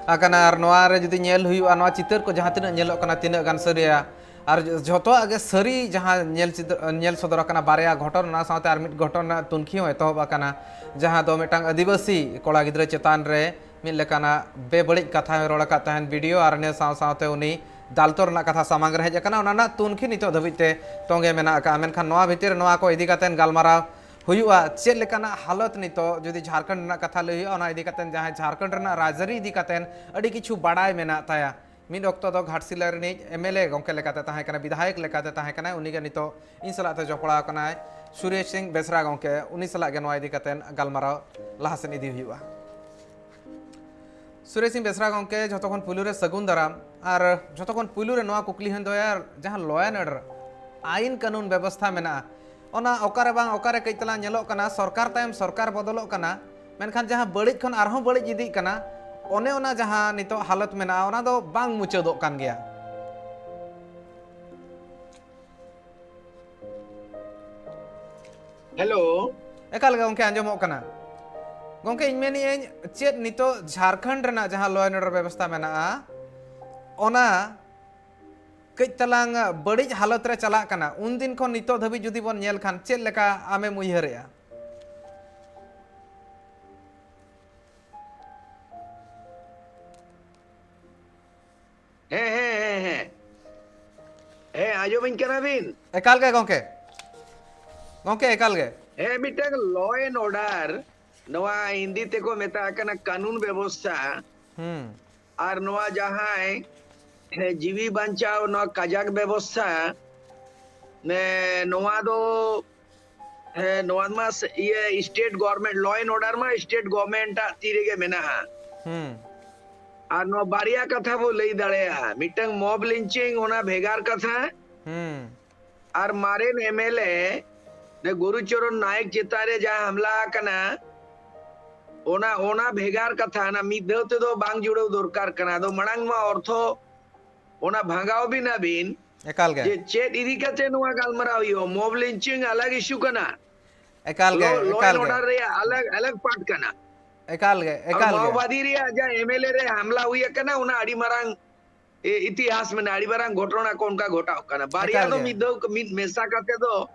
ᱟᱠᱟᱱᱟ, ᱟᱨ ᱱᱚᱣᱟ ᱨᱮ ᱡᱩᱫᱤ ᱧᱮᱞ ᱦᱩᱭᱩᱜᱼᱟ, ᱱᱚᱣᱟ ᱪᱤᱛᱟᱹᱨ ᱠᱚ ᱡᱟᱦᱟᱸ ᱛᱤᱱᱟᱹᱜ ᱧᱮᱞᱚᱜ ᱠᱟᱱᱟ, ᱛᱤᱱᱟᱹᱜ ᱜᱟᱱ ᱥᱟᱹᱨᱤᱭᱟ, ᱟᱨ ᱡᱚᱛᱚᱣᱟᱜ ᱜᱮ ᱥᱟᱹᱨᱤ ᱡᱟᱦᱟᱸ ᱧᱮᱞ ᱪᱤᱛᱟᱹᱨ, ᱧᱮᱞ ᱥᱚᱫᱚᱨ ᱟᱠᱟᱱᱟ ᱵᱟᱨᱭᱟ ᱜᱷᱚᱴᱚᱱ, ᱚᱱᱟ ᱥᱟᱶᱛᱮ ᱟᱨ ᱢᱤᱫ ᱜᱷᱚᱴᱚᱱ ᱨᱮᱱᱟᱜ ᱛᱩᱱᱠᱷᱤ ᱦᱚᱸ ᱮᱛᱚᱦᱚᱵ ᱟᱠᱟᱱᱟ, ᱡᱟᱦᱟᱸ ᱫᱚ ᱢᱤᱫᱴᱟᱝ ᱟᱹᱫᱤᱵᱟᱹᱥᱤ ᱠᱚᱲᱟ ᱜᱤᱫᱽᱨᱟᱹ ᱪᱮᱛᱟᱱ ᱨᱮ ᱢᱤᱫ ᱞᱮᱠᱟᱱᱟᱜ ᱵᱮᱵᱟᱹᱲᱤᱡ ᱠᱟᱛᱷᱟ ᱦᱚᱸᱭ ᱨᱚᱲ ᱟᱠᱟᱫ ᱛᱟᱦᱮᱸᱱ ᱵᱷᱤᱰᱤᱭᱳ, ᱟᱨ ᱤᱱᱟᱹ ᱥᱟᱶ ᱥᱟᱶᱛᱮ ᱩᱱᱤ ᱫᱟᱞ ᱛᱚᱞ ᱨᱮᱱᱟᱜ ᱠᱟᱛᱷᱟ ᱥᱟᱢᱟᱝ ᱨᱮ ᱦᱮᱡ ᱟᱠᱟᱱᱟ, ᱚᱱᱟ ᱨᱮᱱᱟᱜ ᱛᱩᱱᱠᱷᱤ ᱱᱤᱛᱚᱜ ᱫᱷᱟᱹᱵᱤᱡ ᱛᱮ ᱛᱚᱸᱜᱮ ᱢᱮᱱᱟᱜ ᱟᱠᱟᱫᱼᱟ᱾ ᱢᱮᱱᱠᱷᱟᱱ ᱱᱚᱣᱟ ᱵᱷᱤᱛᱤᱨ ᱨᱮ ᱱᱚᱣᱟ ᱠᱚ ᱤᱫᱤ ᱠᱟᱛᱮ ᱜᱟᱞᱢᱟᱨᱟᱣ ᱦᱩᱭᱩᱜᱼᱟ, ᱪᱮᱫ ᱞᱮᱠᱟᱱᱟᱜ ᱦᱟᱞᱚᱛ ᱱᱤᱛᱚᱜ ᱡᱩᱫᱤ ᱡᱷᱟᱲᱠᱷᱚᱸᱰ ᱨᱮᱱᱟᱜ ᱠᱟᱛᱷᱟ ᱞᱟᱹᱭ ᱦᱩᱭᱩᱜᱼᱟ, ᱚᱱᱟ ᱤᱫᱤ ᱠᱟᱛᱮ ᱡᱟᱦᱟᱸᱭ ᱡᱷᱟᱲᱠᱷᱚᱸᱰ ᱨᱮᱱᱟᱜ ᱨᱟᱡᱽᱟᱹᱨᱤ ᱤᱫᱤ ᱠᱟᱛᱮ ᱟᱹᱰᱤ ᱠᱤᱪᱷᱩ ᱵᱟᱲᱟᱭ ᱢᱮᱱᱟᱜ ᱛᱟᱭᱟ, ᱢᱤᱫ ᱚᱠᱛᱚ ᱫᱚ ᱜᱷᱟᱴᱥᱤᱞᱟ ᱨᱤᱱᱤᱡ ᱮᱢ ᱮᱞ ᱮ ᱜᱚᱢᱠᱮ ᱞᱮᱠᱟᱛᱮ ᱛᱟᱦᱮᱸ ᱠᱟᱱᱟ, ᱵᱤᱫᱷᱟᱭᱚᱠ ᱞᱮᱠᱟᱛᱮ ᱛᱟᱦᱮᱸ ᱠᱟᱱᱟᱭ, ᱩᱱᱤᱜᱮ ᱱᱤᱛᱚᱜ ᱤᱧ ᱥᱟᱞᱟᱜ ᱛᱮ ᱡᱚᱯᱲᱟᱣ ᱠᱟᱱᱟᱭ, ᱥᱩᱨᱮᱥ ᱥᱤᱝ ᱵᱮᱥᱨᱟ ᱜᱚᱢᱠᱮ, ᱩᱱᱤ ᱥᱟᱞᱟᱜ ᱜᱮ ᱱᱚᱣᱟ ᱤᱫᱤ ᱠᱟᱛᱮ ᱜᱟᱞᱢᱟᱨᱟᱣ ᱞᱟᱦᱟ ᱥᱮᱫ ᱤᱫᱤ ᱦᱩᱭᱩᱜᱼᱟ᱾ ᱥᱩᱨᱮᱥ ᱥᱤᱝ ᱵᱮᱥᱨᱟ ᱜᱚᱢᱠᱮ, ᱡᱷᱚᱛᱚ ᱠᱷᱚᱱ ᱯᱩᱭᱞᱩ ᱨᱮ ᱥᱟᱹᱜᱩᱱ ᱫᱟᱨᱟᱢ, ᱟᱨ ᱡᱷᱚᱛᱚ ᱠᱷᱚᱱ ᱯᱩᱭᱞᱩ ᱨᱮ ᱱᱚᱣᱟ ᱠᱩᱠᱞᱤ ᱦᱚᱸᱧ ᱫᱚᱦᱚᱭᱟ, ᱡᱟᱦᱟᱸ law and order, ᱟᱭᱤᱱ ᱠᱟᱹᱱᱩᱱ ᱵᱮᱵᱚᱥᱛᱷᱟ ᱢᱮᱱᱟᱜᱼᱟ, ᱚᱱᱟ ᱚᱠᱟᱨᱮ ᱵᱟᱝ ᱚᱠᱟᱨᱮ ᱠᱟᱹᱡ ᱛᱟᱞᱟᱝ ᱧᱮᱞᱚᱜ ᱠᱟᱱᱟ, ᱥᱚᱨᱠᱟᱨ ᱛᱟᱭᱚᱢ ᱥᱚᱨᱠᱟᱨ ᱵᱚᱫᱚᱞᱚᱜ ᱠᱟᱱᱟ, ᱢᱮᱱᱠᱷᱟᱱ ᱡᱟᱦᱟᱸ ᱵᱟᱹᱲᱤᱡ ᱠᱷᱚᱱ ᱟᱨᱦᱚᱸ ᱵᱟᱹᱲᱤᱡ ᱤᱫᱤᱜ ᱠᱟᱱᱟ, ᱚᱱᱮ ᱚᱱᱟ ᱡᱟᱦᱟᱸ ᱱᱤᱛᱚᱜ ᱦᱟᱞᱚᱛ ᱢᱮᱱᱟᱜᱼᱟ, ᱚᱱᱟ ᱫᱚ ᱵᱟᱝ ᱢᱩᱪᱟᱹᱫᱚᱜ ᱠᱟᱱ ᱜᱮᱭᱟ᱾ ᱦᱮᱞᱳ᱾ ᱮᱠᱟᱞ ᱜᱮ ᱜᱚᱢᱠᱮ, ᱟᱸᱡᱚᱢᱚᱜ ᱠᱟᱱᱟ᱾ ᱜᱚᱢᱠᱮ, ᱤᱧ ᱢᱮᱱᱮᱫ ᱟᱹᱧ, ᱪᱮᱫ ᱱᱤᱛᱚᱜ ᱡᱷᱟᱲᱠᱷᱚᱸᱰ ᱨᱮᱱᱟᱜ ᱡᱟᱦᱟᱸ law and order ᱵᱮᱵᱚᱥᱛᱷᱟ ᱢᱮᱱᱟᱜᱼᱟ, ᱚᱱᱟ ᱠᱟᱹᱡ ᱛᱟᱞᱟᱝ ᱵᱟᱹᱲᱤᱡ ᱦᱟᱞᱚᱛ ᱨᱮ ᱪᱟᱞᱟᱜ ᱠᱟᱱᱟ, ᱩᱱᱫᱤᱱ ᱠᱷᱚᱱ ᱱᱤᱛᱚᱜ ᱫᱷᱟᱹᱵᱤᱡ ᱡᱩᱫᱤ ᱵᱚᱱ ᱧᱮᱞ ᱠᱷᱟᱱ, ᱪᱮᱫ ᱞᱮᱠᱟ ᱟᱢᱮᱢ ᱩᱭᱦᱟᱹᱨᱮᱜᱼᱟ? ᱦᱮᱸ, ᱦᱮᱸ, ᱦᱮᱸ, ᱦᱮᱸ᱾ ᱦᱮᱸ, ᱟᱸᱡᱚᱢᱟᱹᱧ ᱠᱟᱱᱟ ᱵᱤᱱ? ᱮᱠᱟᱞ ᱜᱮ ᱜᱚᱝᱠᱮ, ᱜᱚᱝᱠᱮ, ᱮᱠᱟᱞ ᱜᱮ᱾ ᱦᱮᱸ, ᱢᱤᱫᱴᱟᱝ law and order, ᱱᱚᱣᱟ ᱦᱤᱱᱫᱤ ᱛᱮᱠᱚ ᱢᱮᱛᱟᱜ ᱠᱟᱱᱟ ᱠᱟᱹᱱᱩᱱ ᱵᱮᱵᱚᱥᱛᱷᱟ᱾ ᱦᱩᱸ᱾ ᱟᱨ ᱱᱚᱣᱟ ᱡᱟᱦᱟᱸᱭ, ᱦᱮᱸ, ᱡᱤᱣᱤ ᱵᱟᱧᱪᱟᱣ ᱱᱚᱣᱟ ᱠᱟᱡᱟᱠ ᱵᱮᱵᱚᱥᱛᱷᱟ, ᱱᱮ, ᱱᱚᱣᱟ ᱫᱚ, ᱦᱮᱸ, ᱱᱚᱣᱟ ᱢᱟ ᱥ-, ᱤᱭᱟᱹ, state government, law and order ᱢᱟ state government ᱟᱜ ᱛᱤ ᱨᱮᱜᱮ ᱢᱮᱱᱟᱜᱼᱟ᱾ ᱦᱩᱸ᱾ ᱟᱨ ᱱᱚᱣᱟ ᱵᱟᱨᱭᱟ ᱠᱟᱛᱷᱟ ᱵᱚ ᱞᱟᱹᱭ ᱫᱟᱲᱮᱭᱟᱜᱼᱟ, ᱢᱤᱫᱴᱟᱝ mob lynching, ᱚᱱᱟ ᱵᱷᱮᱜᱟᱨ ᱠᱟᱛᱷᱟ, ᱦᱩᱸ᱾ ᱟᱨ ᱢᱟᱨᱮᱱ M L A ᱱᱮ ᱜᱩᱨᱩᱪᱚᱨᱚᱱ ᱱᱟᱭᱮᱠ ᱪᱮᱛᱟᱱ ᱨᱮ ᱡᱟᱦᱟᱸ ᱦᱟᱢᱞᱟ ᱟᱠᱟᱱᱟ, ᱚᱱᱟ, ᱚᱱᱟ ᱵᱷᱮᱜᱟᱨ ᱠᱟᱛᱷᱟ, ᱚᱱᱟ ᱢᱤᱫ ᱫᱷᱟᱣ ᱛᱮᱫᱚ ᱵᱟᱝ ᱡᱩᱲᱟᱹᱣ ᱫᱚᱨᱠᱟᱨ ᱠᱟᱱᱟ᱾ ᱟᱫᱚ ᱢᱟᱲᱟᱝ ᱢᱟ ᱚᱨᱛᱷᱚ ᱚᱱᱟ ᱵᱷᱟᱸᱜᱟᱣ ᱵᱤᱱ ᱟᱹᱵᱤᱱ ᱮᱠᱟᱞ ᱜᱮ᱾ ᱡᱮ ᱪᱮᱫ ᱤᱫᱤ ᱠᱟᱛᱮ ᱱᱚᱣᱟ ᱜᱟᱞᱢᱟᱨᱟᱣ ᱦᱩᱭᱩᱜᱼᱟ᱾ Mob lynching ᱟᱞᱟᱜᱽ issue ᱠᱟᱱᱟ, ᱮᱠᱟᱞ ᱜᱮ, law, law ᱮᱠᱟᱞ and ᱜᱮ᱾ Order ᱨᱮᱭᱟᱜ ᱟᱞᱟᱜᱽ, ᱟᱞᱟᱜᱽ part ᱠᱟᱱᱟ᱾ ᱮᱠᱟᱞ ᱜᱮ, ᱟᱨ ᱮᱠᱟᱞ ᱜᱮ᱾ ᱢᱟᱣᱵᱟᱫᱤ ᱨᱮᱭᱟᱜ ᱡᱟᱦᱟᱸ M L A ᱨᱮ ᱦᱟᱢᱞᱟ ᱦᱩᱭ ᱟᱠᱟᱱᱟ, ᱚᱱᱟ ᱟᱹᱰᱤ ᱢᱟᱨᱟᱝ ᱮ, ᱤᱛᱤᱦᱟᱥ ᱢᱮᱱᱟᱜᱼᱟ, ᱟᱹᱰᱤ ᱢᱟᱨᱟᱝ ᱜᱷᱚᱴᱚᱱᱟ ᱠᱚ ᱚᱱᱠᱟ ᱜᱷᱚᱴᱟᱣ ᱠᱟᱱᱟ᱾ ᱵᱟᱨᱭᱟ ᱮᱠᱟᱞ ᱫᱚ ᱜᱮ᱾ ᱢᱤᱫ ᱫᱷᱟᱣ, ᱢᱤᱫ ᱢᱮᱥᱟ ᱠᱟᱛᱮ ᱫᱚ,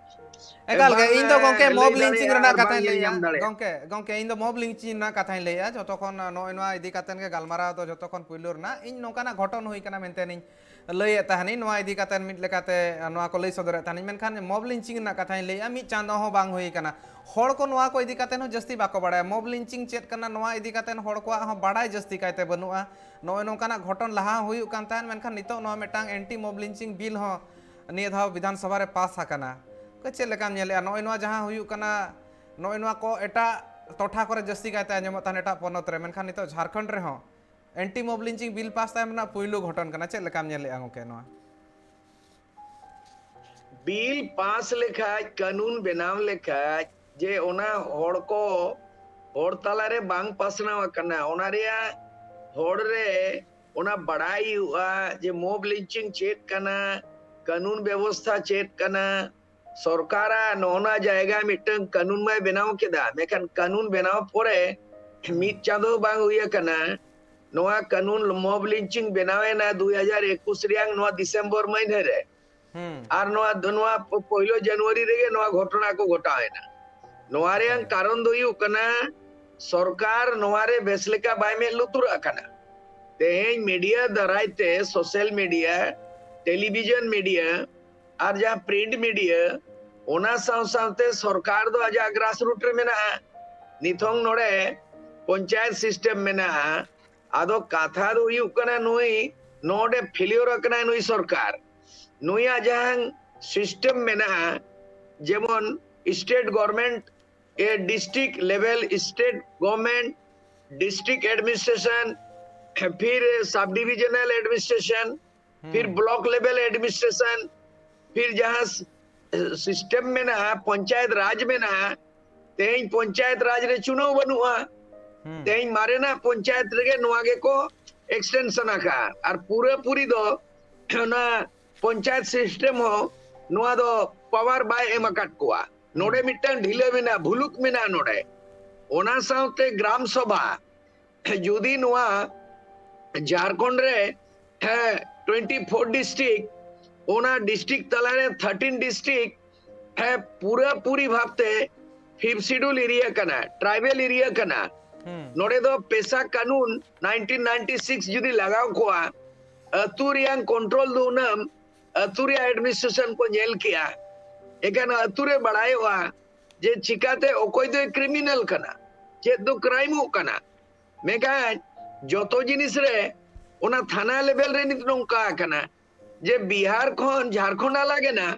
ᱮ, ᱮᱠᱟᱞ ᱜᱮ, ᱵᱟᱝ, ᱤᱧ ᱫᱚ ᱜᱚᱝᱠᱮ ᱮ, mob ᱞᱟᱹᱭ lynching ᱫᱟᱲᱮᱭᱟᱜᱼᱟ ᱨᱮᱱᱟᱜ ᱟᱨ ᱵᱟᱝ ᱠᱟᱛᱷᱟᱧ ᱧᱮᱞ ᱞᱟᱹᱭᱟ᱾ ᱧᱟᱢ ᱫᱟᱲᱮᱭᱟᱜᱼᱟ᱾ ᱜᱚᱝᱠᱮ, ᱜᱚᱝᱠᱮ, ᱤᱧ ᱫᱚ mob lynching ᱨᱮᱱᱟᱜ ᱠᱟᱛᱷᱟᱧ ᱞᱟᱹᱭᱟ᱾ ᱡᱚᱛᱚ ᱠᱷᱚᱱ ᱱᱚᱜᱼᱚᱭ ᱱᱚᱣᱟ ᱤᱫᱤ ᱠᱟᱛᱮ ᱜᱮ ᱜᱟᱞᱢᱟᱨᱟᱣ ᱫᱚ ᱡᱚᱛᱚ ᱠᱷᱚᱱ ᱯᱩᱭᱞᱩ ᱨᱮᱱᱟᱜ ᱤᱧ ᱱᱚᱝᱠᱟᱱᱟᱜ ᱜᱷᱚᱴᱚᱱ ᱦᱩᱭ ᱠᱟᱱᱟ ᱢᱮᱱᱛᱮ ᱤᱧ ᱞᱟᱹᱭᱮᱫ ᱛᱟᱦᱮᱱᱤᱧ᱾ ᱱᱚᱣᱟ ᱤᱫᱤ ᱠᱟᱛᱮ ᱢᱤᱫ ᱞᱮᱠᱟᱛᱮ ᱱᱚᱣᱟ ᱠᱚ ᱞᱟᱹᱭ ᱥᱚᱫᱚᱨᱮᱫ ᱛᱟᱦᱮᱱᱤᱧ, ᱢᱮᱱᱠᱷᱟᱱ mob lynching ᱨᱮᱱᱟᱜ ᱠᱟᱛᱷᱟᱧ ᱞᱟᱹᱭᱮᱫᱼᱟ, ᱢᱤᱫ ᱪᱟᱸᱫᱚ ᱦᱚᱸ ᱵᱟᱝ ᱦᱩᱭ ᱠᱟᱱᱟ᱾ ᱦᱚᱲ ᱠᱚ ᱱᱚᱣᱟ ᱠᱚ ᱤᱫᱤ ᱠᱟᱛᱮ ᱦᱚᱸ ᱡᱟᱹᱥᱛᱤ ᱵᱟᱠᱚ ᱵᱟᱲᱟᱭᱟ᱾ Mob lynching ᱪᱮᱫ ᱠᱟᱱᱟ, ᱱᱚᱣᱟ ᱤᱫᱤ ᱠᱟᱛᱮ ᱦᱚᱲ ᱠᱚᱣᱟᱜ ᱦᱚᱸ ᱵᱟᱲᱟᱭ ᱡᱟᱹᱥᱛᱤ ᱠᱟᱭᱛᱮ ᱵᱟᱹᱱᱩᱜᱼᱟ᱾ ᱱᱚᱜᱼᱚᱭ ᱱᱚᱝᱠᱟᱱᱟᱜ ᱜᱷᱚᱴᱚᱱ ᱞᱟᱦᱟ ᱦᱚᱸ ᱦᱩᱭᱩᱜ ᱠᱟᱱ ᱛᱟᱦᱮᱸᱫ, ᱢᱮᱱᱠᱷᱟᱱ ᱱᱤᱛᱚᱜ ᱱᱚᱣᱟ ᱢᱤᱫᱴᱟᱝ anti mob lynching bill ᱦᱚᱸ ᱱᱤᱭᱟᱹ ᱫᱷᱟᱣ ᱵᱤᱫᱷᱟᱱ ᱥᱚᱵᱷᱟ ᱨᱮ ᱯᱟᱥ ᱟᱠᱟᱱᱟ᱾ ᱪᱮᱫ ᱞᱮᱠᱟᱢ ᱧᱮᱞᱮᱜᱼᱟ ᱱᱚᱜᱼᱚᱭ ᱱᱚᱣᱟ ᱡᱟᱦᱟᱸ ᱦᱩᱭᱩᱜ ᱠᱟᱱᱟ, ᱱᱚᱜᱼᱚᱭ ᱱᱚᱣᱟ ᱠᱚ ᱮᱴᱟᱜ ᱴᱚᱴᱷᱟ ᱠᱚᱨᱮ ᱡᱟᱹᱥᱛᱤ ᱠᱟᱭᱛᱮ ᱟᱸᱡᱚᱢᱚᱜ ᱛᱟᱦᱮᱸᱫ, ᱮᱴᱟᱜ ᱯᱚᱱᱚᱛ ᱨᱮ, ᱢᱮᱱᱠᱷᱟᱱ ᱱᱤᱛᱚᱜ ᱡᱷᱟᱲᱠᱷᱚᱸᱰ ᱨᱮᱦᱚᱸ anti mob lynching bill ᱯᱟᱥ ᱛᱟᱭᱚᱢ ᱨᱮᱱᱟᱜ ᱯᱩᱭᱞᱩ ᱜᱷᱚᱴᱚᱱ ᱠᱟᱱᱟ᱾ ᱪᱮᱫ ᱞᱮᱠᱟᱢ ᱧᱮᱞᱮᱜᱼᱟ ᱜᱚᱝᱠᱮ ᱱᱚᱣᱟ? ᱵᱤᱞ ᱯᱟᱥ ᱞᱮᱠᱷᱟᱡ, ᱠᱟᱹᱱᱩᱱ ᱵᱮᱱᱟᱣ ᱞᱮᱠᱷᱟᱡ, ᱡᱮ ᱚᱱᱟ ᱦᱚᱲ ᱠᱚ, ᱦᱚᱲ ᱛᱟᱞᱟᱨᱮ ᱵᱟᱝ ᱯᱟᱥᱱᱟᱣ ᱟᱠᱟᱱᱟ, ᱚᱱᱟ ᱨᱮᱭᱟᱜ ᱦᱚᱲ ᱨᱮ ᱚᱱᱟ ᱵᱟᱲᱟᱭ ᱦᱩᱭᱩᱜᱼᱟ ᱡᱮ mob lynching ᱪᱮᱫ ᱠᱟᱱᱟ, ᱠᱟᱹᱱᱩᱱ ᱵᱮᱵᱚᱥᱛᱷᱟ ᱪᱮᱫ ᱠᱟᱱᱟ, ᱥᱚᱨᱠᱟᱨᱟᱜ ᱱᱚᱜᱼᱚ ᱱᱟ ᱡᱟᱭᱜᱟ ᱢᱤᱫᱴᱟᱝ ᱠᱟᱹᱱᱩᱱ ᱢᱟᱭ ᱵᱮᱱᱟᱣ ᱠᱮᱫᱟ, ᱢᱮᱱᱠᱷᱟᱱ ᱠᱟᱹᱱᱩᱱ ᱵᱮᱱᱟᱣ ᱯᱚᱨᱮ ᱢᱤᱫ ᱪᱟᱸᱫᱚ ᱵᱟᱝ ᱦᱩᱭ ᱟᱠᱟᱱᱟ, ᱱᱚᱣᱟ ᱠᱟᱹᱱᱩᱱ ᱢᱚᱵ ᱞᱤᱧᱪᱤᱝ ᱵᱮᱱᱟᱣ ᱮᱱᱟ ᱫᱩᱭ ᱦᱟᱡᱟᱨ ᱮᱠᱩᱥ ᱨᱮᱭᱟᱝ ᱱᱚᱣᱟ ᱰᱤᱥᱮᱢᱵᱚᱨ ᱢᱟᱹᱦᱱᱟᱹ ᱨᱮ᱾ ᱦᱩᱸ᱾ ᱟᱨ ᱱᱚᱣᱟ ᱫᱚ, ᱱᱚᱣᱟ ᱯᱚ-, ᱯᱳᱭᱞᱳ ᱡᱟᱱᱩᱣᱟᱨᱤ ᱨᱮᱜᱮ ᱱᱚᱣᱟ ᱜᱷᱚᱴᱚᱱᱟ ᱠᱚ ᱜᱷᱚᱴᱟᱣ ᱮᱱᱟ᱾ ᱱᱚᱣᱟ ᱨᱮᱭᱟᱝ ᱦᱩᱸ᱾ ᱠᱟᱨᱚᱱ ᱫᱚ ᱦᱩᱭᱩᱜ ᱠᱟᱱᱟ, ᱥᱚᱨᱠᱟᱨ ᱱᱚᱣᱟ ᱨᱮ ᱵᱮᱥ ᱞᱮᱠᱟ ᱵᱟᱭ ᱢᱮᱫ ᱞᱩᱛᱩᱨᱟᱜ ᱠᱟᱱᱟ᱾ ᱛᱮᱦᱮᱧ ᱢᱤᱰᱤᱭᱟ ᱫᱟᱨᱟᱭ ᱛᱮ, ᱥᱳᱥᱟᱞ ᱢᱤᱰᱤᱭᱟ, ᱴᱮᱞᱤᱵᱷᱤᱡᱚᱱ ᱢᱤᱰᱤᱭᱟ, ᱟᱨ ᱡᱟᱦᱟᱸ ᱯᱨᱤᱱᱴ ᱢᱤᱰᱤᱭᱟ, ᱚᱱᱟ ᱥᱟᱶ ᱥᱟᱶᱛᱮ ᱥᱚᱨᱠᱟᱨ ᱫᱚ ᱟᱡᱟᱜ ᱜᱨᱟᱥ ᱨᱩᱴ ᱨᱮ ᱢᱮᱱᱟᱜᱼᱟ᱾ ᱱᱤᱛᱚᱝ ᱱᱚᱰᱮ ᱯᱚᱧᱪᱟᱭᱮᱛ ᱥᱤᱥᱴᱮᱢ ᱢᱮᱱᱟᱜᱼᱟ᱾ ᱟᱫᱚ ᱠᱟᱛᱷᱟ ᱫᱚ ᱦᱩᱭᱩᱜ ᱠᱟᱱᱟ, ᱱᱩᱭ ᱱᱚᱰᱮ ᱯᱷᱮᱞᱤᱭᱳᱨ ᱟᱠᱟᱱᱟᱭ ᱱᱩᱭ ᱥᱚᱨᱠᱟᱨ᱾ ᱱᱩᱭᱟᱜ ᱡᱟᱦᱟᱸ ᱥᱤᱥᱴᱮᱢ ᱢᱮᱱᱟᱜᱼᱟ, ᱡᱮᱢᱚᱱ ᱥᱴᱮᱴ ᱜᱚᱵᱷᱚᱨᱱᱢᱮᱱᱴ, ᱮ, ᱰᱤᱥᱴᱨᱤᱠᱴ ᱞᱮᱵᱮᱞ, ᱥᱴᱮᱴ ᱜᱚᱵᱷᱚᱨᱱᱢᱮᱱᱴ, ᱰᱤᱥᱴᱨᱤᱠᱴ ᱮᱰᱢᱤᱱᱤᱥᱴᱨᱮᱥᱚᱱ, ᱯᱷᱤᱨ ᱥᱟᱵ ᱰᱤᱵᱤᱡᱚᱱᱟᱞ ᱮᱰᱢᱤᱱᱤᱥᱴᱨᱮᱥᱚᱱ, ᱯᱷᱤᱨ ᱦᱩᱸ᱾ ᱵᱞᱚᱠ ᱞᱮᱵᱮᱞ ᱮᱰᱢᱤᱱᱤᱥᱴᱨᱮᱥᱚᱱ, ᱯᱷᱤᱨ ᱡᱟᱦᱟᱸ ᱥᱤᱥᱴᱮᱢ ᱢᱮᱱᱟᱜᱼᱟ, ᱯᱚᱧᱪᱟᱭᱮᱛ ᱨᱟᱡᱽ ᱢᱮᱱᱟᱜᱼᱟ, ᱛᱮᱦᱮᱧ ᱯᱚᱧᱪᱟᱭᱮᱛ ᱨᱟᱡᱽ ᱨᱮ ᱪᱩᱱᱟᱹᱣ ᱵᱟᱹᱱᱩᱜᱼᱟ᱾ ᱦᱩᱸ᱾ ᱛᱮᱦᱮᱧ ᱢᱟᱨᱮᱱᱟᱜ ᱯᱚᱧᱪᱟᱭᱮᱛ ᱨᱮᱜᱮ ᱱᱚᱣᱟ ᱜᱮᱠᱚ ᱮᱠᱥᱴᱮᱱᱥᱚᱱ ᱟᱠᱟᱫᱼᱟ᱾ ᱟᱨ ᱯᱩᱨᱟᱹᱯᱩᱨᱤ ᱫᱚ ᱚᱱᱟ ᱯᱚᱧᱪᱟᱭᱮᱛ ᱥᱤᱥᱴᱮᱢ ᱦᱚᱸ ᱱᱚᱣᱟ ᱫᱚ ᱯᱟᱣᱟᱨ ᱵᱟᱭ ᱮᱢ ᱟᱠᱟᱫ ᱠᱚᱣᱟ᱾ ᱱᱚᱰᱮ ᱦᱩᱸ᱾ ᱢᱤᱫᱴᱟᱝ ᱰᱷᱤᱞᱟᱹ ᱢᱮᱱᱟᱜᱼᱟ, ᱵᱷᱩᱞᱩᱠ ᱢᱮᱱᱟᱜᱼᱟ ᱱᱚᱰᱮ᱾ ᱚᱱᱟ ᱥᱟᱶᱛᱮ ᱜᱨᱟᱢ ᱥᱚᱵᱷᱟ, ᱡᱩᱫᱤ ᱱᱚᱣᱟ ᱡᱷᱟᱲᱠᱷᱚᱸᱰ ᱨᱮ, ᱦᱮᱸ, ᱴᱩᱭᱮᱱᱴᱤ ᱯᱷᱳᱨ ᱰᱤᱥᱴᱨᱤᱠᱴ, ᱚᱱᱟ ᱰᱤᱥᱴᱨᱤᱠᱴ ᱛᱟᱞᱟᱨᱮ ᱛᱷᱟᱨᱴᱤᱱ ᱰᱤᱥᱴᱨᱤᱠᱴ, ᱦᱮᱸ, ᱯᱩᱨᱟᱹᱯᱩᱨᱤ ᱵᱷᱟᱵᱛᱮ ᱯᱷᱤᱯᱛᱷ ᱥᱤᱰᱩᱞ ᱮᱨᱤᱭᱟ ᱠᱟᱱᱟ, ᱴᱨᱟᱭᱵᱮᱞ ᱮᱨᱤᱭᱟ ᱠᱟᱱᱟ᱾ ᱦᱩᱸ᱾ ᱱᱚᱰᱮ ᱫᱚ ᱯᱮᱥᱟ ᱠᱟᱹᱱᱩᱱ ᱱᱟᱭᱤᱱᱴᱤᱱ ᱱᱟᱭᱤᱱᱴᱤ ᱥᱤᱠᱥ ᱡᱩᱫᱤ ᱞᱟᱜᱟᱣ ᱠᱚᱜᱼᱟ, ᱟᱹᱛᱩ ᱨᱮᱭᱟᱝ ᱠᱚᱱᱴᱨᱳᱞ ᱫᱚ ᱩᱱᱟᱹᱜ ᱟᱹᱛᱩ ᱨᱮᱭᱟᱜ ᱮᱰᱢᱤᱱᱤᱥᱴᱨᱮᱥᱚᱱ ᱠᱚ ᱧᱮᱞ ᱠᱮᱜᱼᱟ᱾ ᱮᱱᱠᱷᱟᱱ ᱟᱹᱛᱩ ᱨᱮ ᱵᱟᱲᱟᱭᱚᱜᱼᱟ ᱡᱮ ᱪᱤᱠᱟᱛᱮ ᱚᱠᱚᱭ ᱫᱚᱭ ᱠᱨᱤᱢᱤᱱᱟᱞ ᱠᱟᱱᱟ, ᱪᱮᱫ ᱫᱚ ᱠᱨᱟᱭᱤᱢᱚᱜ ᱠᱟᱱᱟ᱾ ᱢᱮᱱᱠᱷᱟᱱ ᱡᱚᱛᱚ ᱡᱤᱱᱤᱥ ᱨᱮ ᱚᱱᱟ ᱛᱷᱟᱱᱟ ᱞᱮᱵᱮᱞ ᱨᱮ ᱱᱤᱛ ᱱᱚᱝᱠᱟ ᱟᱠᱟᱱᱟ ᱡᱮ ᱵᱤᱦᱟᱨ ᱠᱷᱚᱱ ᱡᱷᱟᱲᱠᱷᱚᱸᱰ ᱟᱞᱟᱜ ᱮᱱᱟ,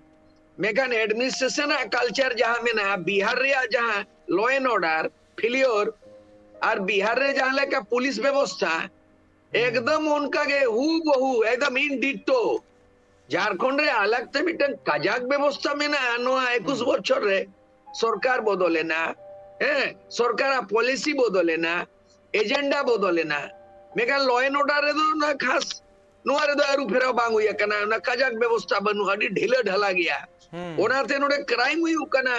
ᱢᱮᱱᱠᱷᱟᱱ ᱮᱰᱢᱤᱱᱤᱥᱴᱨᱮᱥᱚᱱ ᱟᱜ ᱠᱟᱞᱪᱟᱨ ᱡᱟᱦᱟᱸ ᱢᱮᱱᱟᱜᱼᱟ, ᱵᱤᱦᱟᱨ ᱨᱮᱭᱟᱜ ᱡᱟᱦᱟᱸ ᱞᱚ ᱮᱱᱰ ᱚᱨᱰᱟᱨ ᱯᱷᱮᱞᱤᱭᱳᱨ ᱟᱨ ᱵᱤᱦᱟᱨ ᱨᱮ ᱡᱟᱦᱟᱸ ᱞᱮᱠᱟ ᱯᱩᱞᱤᱥ ᱵᱮᱵᱚᱥᱛᱷᱟ, ᱦᱩᱸ᱾ ᱮᱠᱫᱚᱢ ᱚᱱᱠᱟ ᱜᱮ ᱦᱩᱵᱚᱦᱩ, ᱮᱠᱫᱚᱢ ᱤᱱ ᱰᱤᱴᱳ᱾ ᱡᱷᱟᱲᱠᱷᱚᱸᱰ ᱨᱮ ᱟᱞᱟᱜᱽ ᱛᱮ ᱢᱤᱫᱴᱟᱝ ᱠᱟᱡᱟᱠ ᱵᱮᱵᱚᱥᱛᱷᱟ ᱢᱮᱱᱟᱜᱼᱟ᱾ ᱱᱚᱣᱟ ᱮᱠᱩᱥ ᱦᱩᱸ᱾ ᱵᱚᱪᱷᱚᱨ ᱨᱮ ᱥᱚᱨᱠᱟᱨ ᱵᱚᱫᱚᱞᱮᱱᱟ, ᱦᱮᱸ, ᱥᱚᱨᱠᱟᱨᱟᱜ ᱯᱚᱞᱤᱥᱤ ᱵᱚᱫᱚᱞᱮᱱᱟ, ᱮᱡᱮᱱᱰᱟ ᱵᱚᱫᱚᱞᱮᱱᱟ, ᱢᱮᱱᱠᱷᱟᱱ ᱞᱚ ᱮᱱᱰ ᱚᱨᱰᱟᱨ ᱨᱮᱫᱚ ᱚᱱᱟ ᱠᱷᱟᱥ ᱱᱚᱣᱟ ᱨᱮᱫᱚ ᱟᱹᱨᱩ ᱯᱷᱮᱨᱟᱣ ᱵᱟᱝ ᱦᱩᱭ ᱟᱠᱟᱱᱟ᱾ ᱚᱱᱟ ᱠᱟᱡᱟᱠ ᱵᱮᱵᱚᱥᱛᱷᱟ ᱵᱟᱹᱱᱩᱜᱼᱟ, ᱟᱹᱰᱤ ᱰᱷᱤᱞᱟᱹ ᱰᱷᱟᱞᱟ ᱜᱮᱭᱟ᱾ ᱦᱩᱸ᱾ ᱚᱱᱟᱛᱮ ᱱᱚᱰᱮ ᱠᱨᱟᱭᱤᱢ ᱦᱩᱭᱩᱜ ᱠᱟᱱᱟ᱾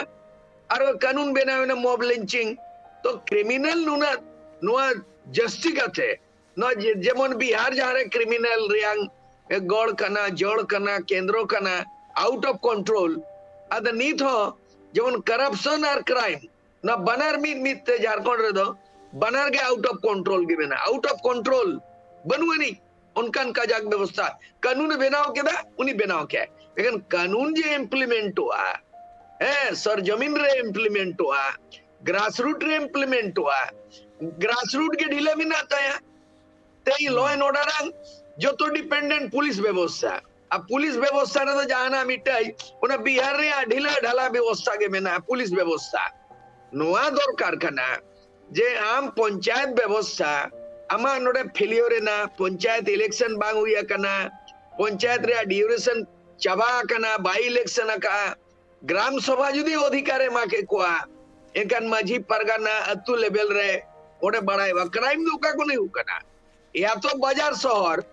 ᱟᱨ ᱠᱟᱹᱱᱩᱱ ᱵᱮᱱᱟᱣ ᱮᱱᱟ ᱢᱚᱵ ᱞᱤᱧᱪᱤᱝ᱾ ᱛᱚ ᱠᱨᱤᱢᱤᱱᱟᱞ ᱱᱩᱱᱟᱹᱜ ᱱᱚᱣᱟ ᱡᱟᱹᱥᱛᱤ ᱠᱟᱛᱮ ᱱᱚᱣᱟ ᱡᱮ-, ᱡᱮᱢᱚᱱ ᱵᱤᱦᱟᱨ ᱡᱟᱦᱟᱸ ᱨᱮ ᱠᱨᱤᱢᱤᱱᱟᱞ ᱨᱮᱭᱟᱝ ᱜᱚᱲ ᱠᱟᱱᱟ, ᱡᱚᱲ ᱠᱟᱱᱟ, ᱠᱮᱱᱫᱨᱚ ᱠᱟᱱᱟ, ᱟᱣᱩᱴ ᱚᱯᱷ ᱠᱚᱱᱴᱨᱳᱞ᱾ ᱟᱫᱚ ᱱᱤᱛ ᱦᱚᱸ ᱡᱮᱢᱚᱱ ᱠᱟᱨᱟᱯᱥᱚᱱ ᱟᱨ ᱠᱨᱟᱭᱤᱢ, ᱱᱚᱣᱟ ᱵᱟᱱᱟᱨ ᱢᱤᱫ ᱢᱤᱫ ᱛᱮ ᱡᱷᱟᱲᱠᱷᱚᱸᱰ ᱨᱮᱫᱚ ᱵᱟᱱᱟᱨ ᱜᱮ ᱟᱣᱩᱴ ᱚᱯᱷ ᱠᱚᱱᱴᱨᱳᱞ ᱜᱮ ᱢᱮᱱᱟᱜᱼᱟ᱾ ᱟᱣᱩᱴ ᱚᱯᱷ ᱠᱚᱱᱴᱨᱳᱞ ᱵᱟᱹᱱᱩᱜ ᱟᱹᱱᱤᱡ ᱚᱱᱠᱟᱱ ᱠᱟᱡᱟᱠ ᱵᱮᱵᱚᱥᱛᱷᱟ᱾ ᱠᱟᱹᱱᱩᱱᱮ ᱵᱮᱱᱟᱣ ᱠᱮᱫᱟ, ᱩᱱᱤ ᱵᱮᱱᱟᱣ ᱠᱮᱫ᱾ ᱮᱠᱷᱟᱱ ᱠᱟᱹᱱᱩᱱ ᱡᱮ ᱤᱢᱯᱞᱤᱢᱮᱱᱴᱚᱜᱼᱟ, ᱦᱮᱸ, ᱥᱚᱨᱡᱚᱢᱤᱱ ᱨᱮ ᱤᱢᱯᱞᱤᱢᱮᱱᱴᱚᱜᱼᱟ, ᱜᱨᱟᱥᱨᱩᱴ ᱨᱮ ᱤᱢᱯᱞᱤᱢᱮᱱᱴᱚᱜᱼᱟ, ᱜᱨᱟᱥᱨᱩᱴ ᱜᱮ ᱰᱷᱤᱞᱟᱹ ᱢᱮᱱᱟᱜ ᱛᱟᱭᱟ᱾ ᱛᱮᱦᱮᱧ ᱞᱚ ᱮᱱᱰ ᱚᱨᱰᱟᱨ ᱟᱝ ᱡᱚᱛᱚ ᱰᱤᱯᱮᱱᱰᱮᱱᱴ ᱯᱩᱞᱤᱥ ᱵᱮᱵᱚᱥᱛᱷᱟ᱾ ᱟᱨ ᱯᱩᱞᱤᱥ ᱵᱮᱵᱚᱥᱛᱷᱟ ᱨᱮᱫᱚ ᱡᱟᱦᱟᱱᱟᱜ ᱢᱤᱫᱴᱟᱝ ᱚᱱᱟ ᱵᱤᱦᱟᱨ ᱨᱮᱭᱟᱜ ᱰᱷᱤᱞᱟᱹ ᱰᱷᱟᱞᱟ ᱵᱮᱵᱚᱥᱛᱷᱟ ᱜᱮ ᱢᱮᱱᱟᱜᱼᱟ, ᱯᱩᱞᱤᱥ ᱵᱮᱵᱚᱥᱛᱷᱟ᱾ ᱱᱚᱣᱟ ᱫᱚᱨᱠᱟᱨ ᱠᱟᱱᱟ ᱡᱮ ᱟᱢ ᱯᱚᱧᱪᱟᱭᱮᱛ ᱵᱮᱵᱚᱥᱛᱷᱟ, ᱟᱢᱟᱜ ᱱᱚᱰᱮ ᱯᱷᱮᱞᱤᱭᱚᱨ ᱮᱱᱟ, ᱯᱚᱧᱪᱟᱭᱮᱛ ᱤᱞᱮᱠᱥᱚᱱ ᱵᱟᱝ ᱦᱩᱭ ᱟᱠᱟᱱᱟ, ᱯᱚᱧᱪᱟᱭᱮᱛ ᱨᱮᱭᱟᱜ ᱰᱤᱭᱩᱨᱮᱥᱚᱱ ᱪᱟᱵᱟ ᱟᱠᱟᱱᱟ, ᱵᱟᱭ ᱤᱞᱮᱠᱥᱚᱱ ᱟᱠᱟᱫᱼᱟ, ᱜᱨᱟᱢ ᱥᱚᱵᱷᱟ ᱡᱩᱫᱤ ᱚᱫᱷᱤᱠᱟᱨ ᱮ ᱮᱢᱟ ᱠᱮᱫ ᱠᱚᱣᱟ, ᱮᱱᱠᱷᱟᱱ ᱢᱟᱹᱡᱷᱤ ᱯᱟᱨᱜᱟᱱᱟ ᱟᱹᱛᱩ ᱞᱮᱵᱮᱞ ᱨᱮ ᱚᱸᱰᱮ ᱵᱟᱲᱟᱭᱚᱜᱼᱟ ᱠᱨᱟᱭᱤᱢ ᱫᱚ ᱚᱠᱟ ᱠᱷᱚᱱ ᱦᱩᱭᱩᱜ ᱠᱟᱱᱟ᱾ ᱮᱭᱟ ᱛᱚ ᱵᱟᱡᱟᱨ ᱥᱚᱦᱚᱨ,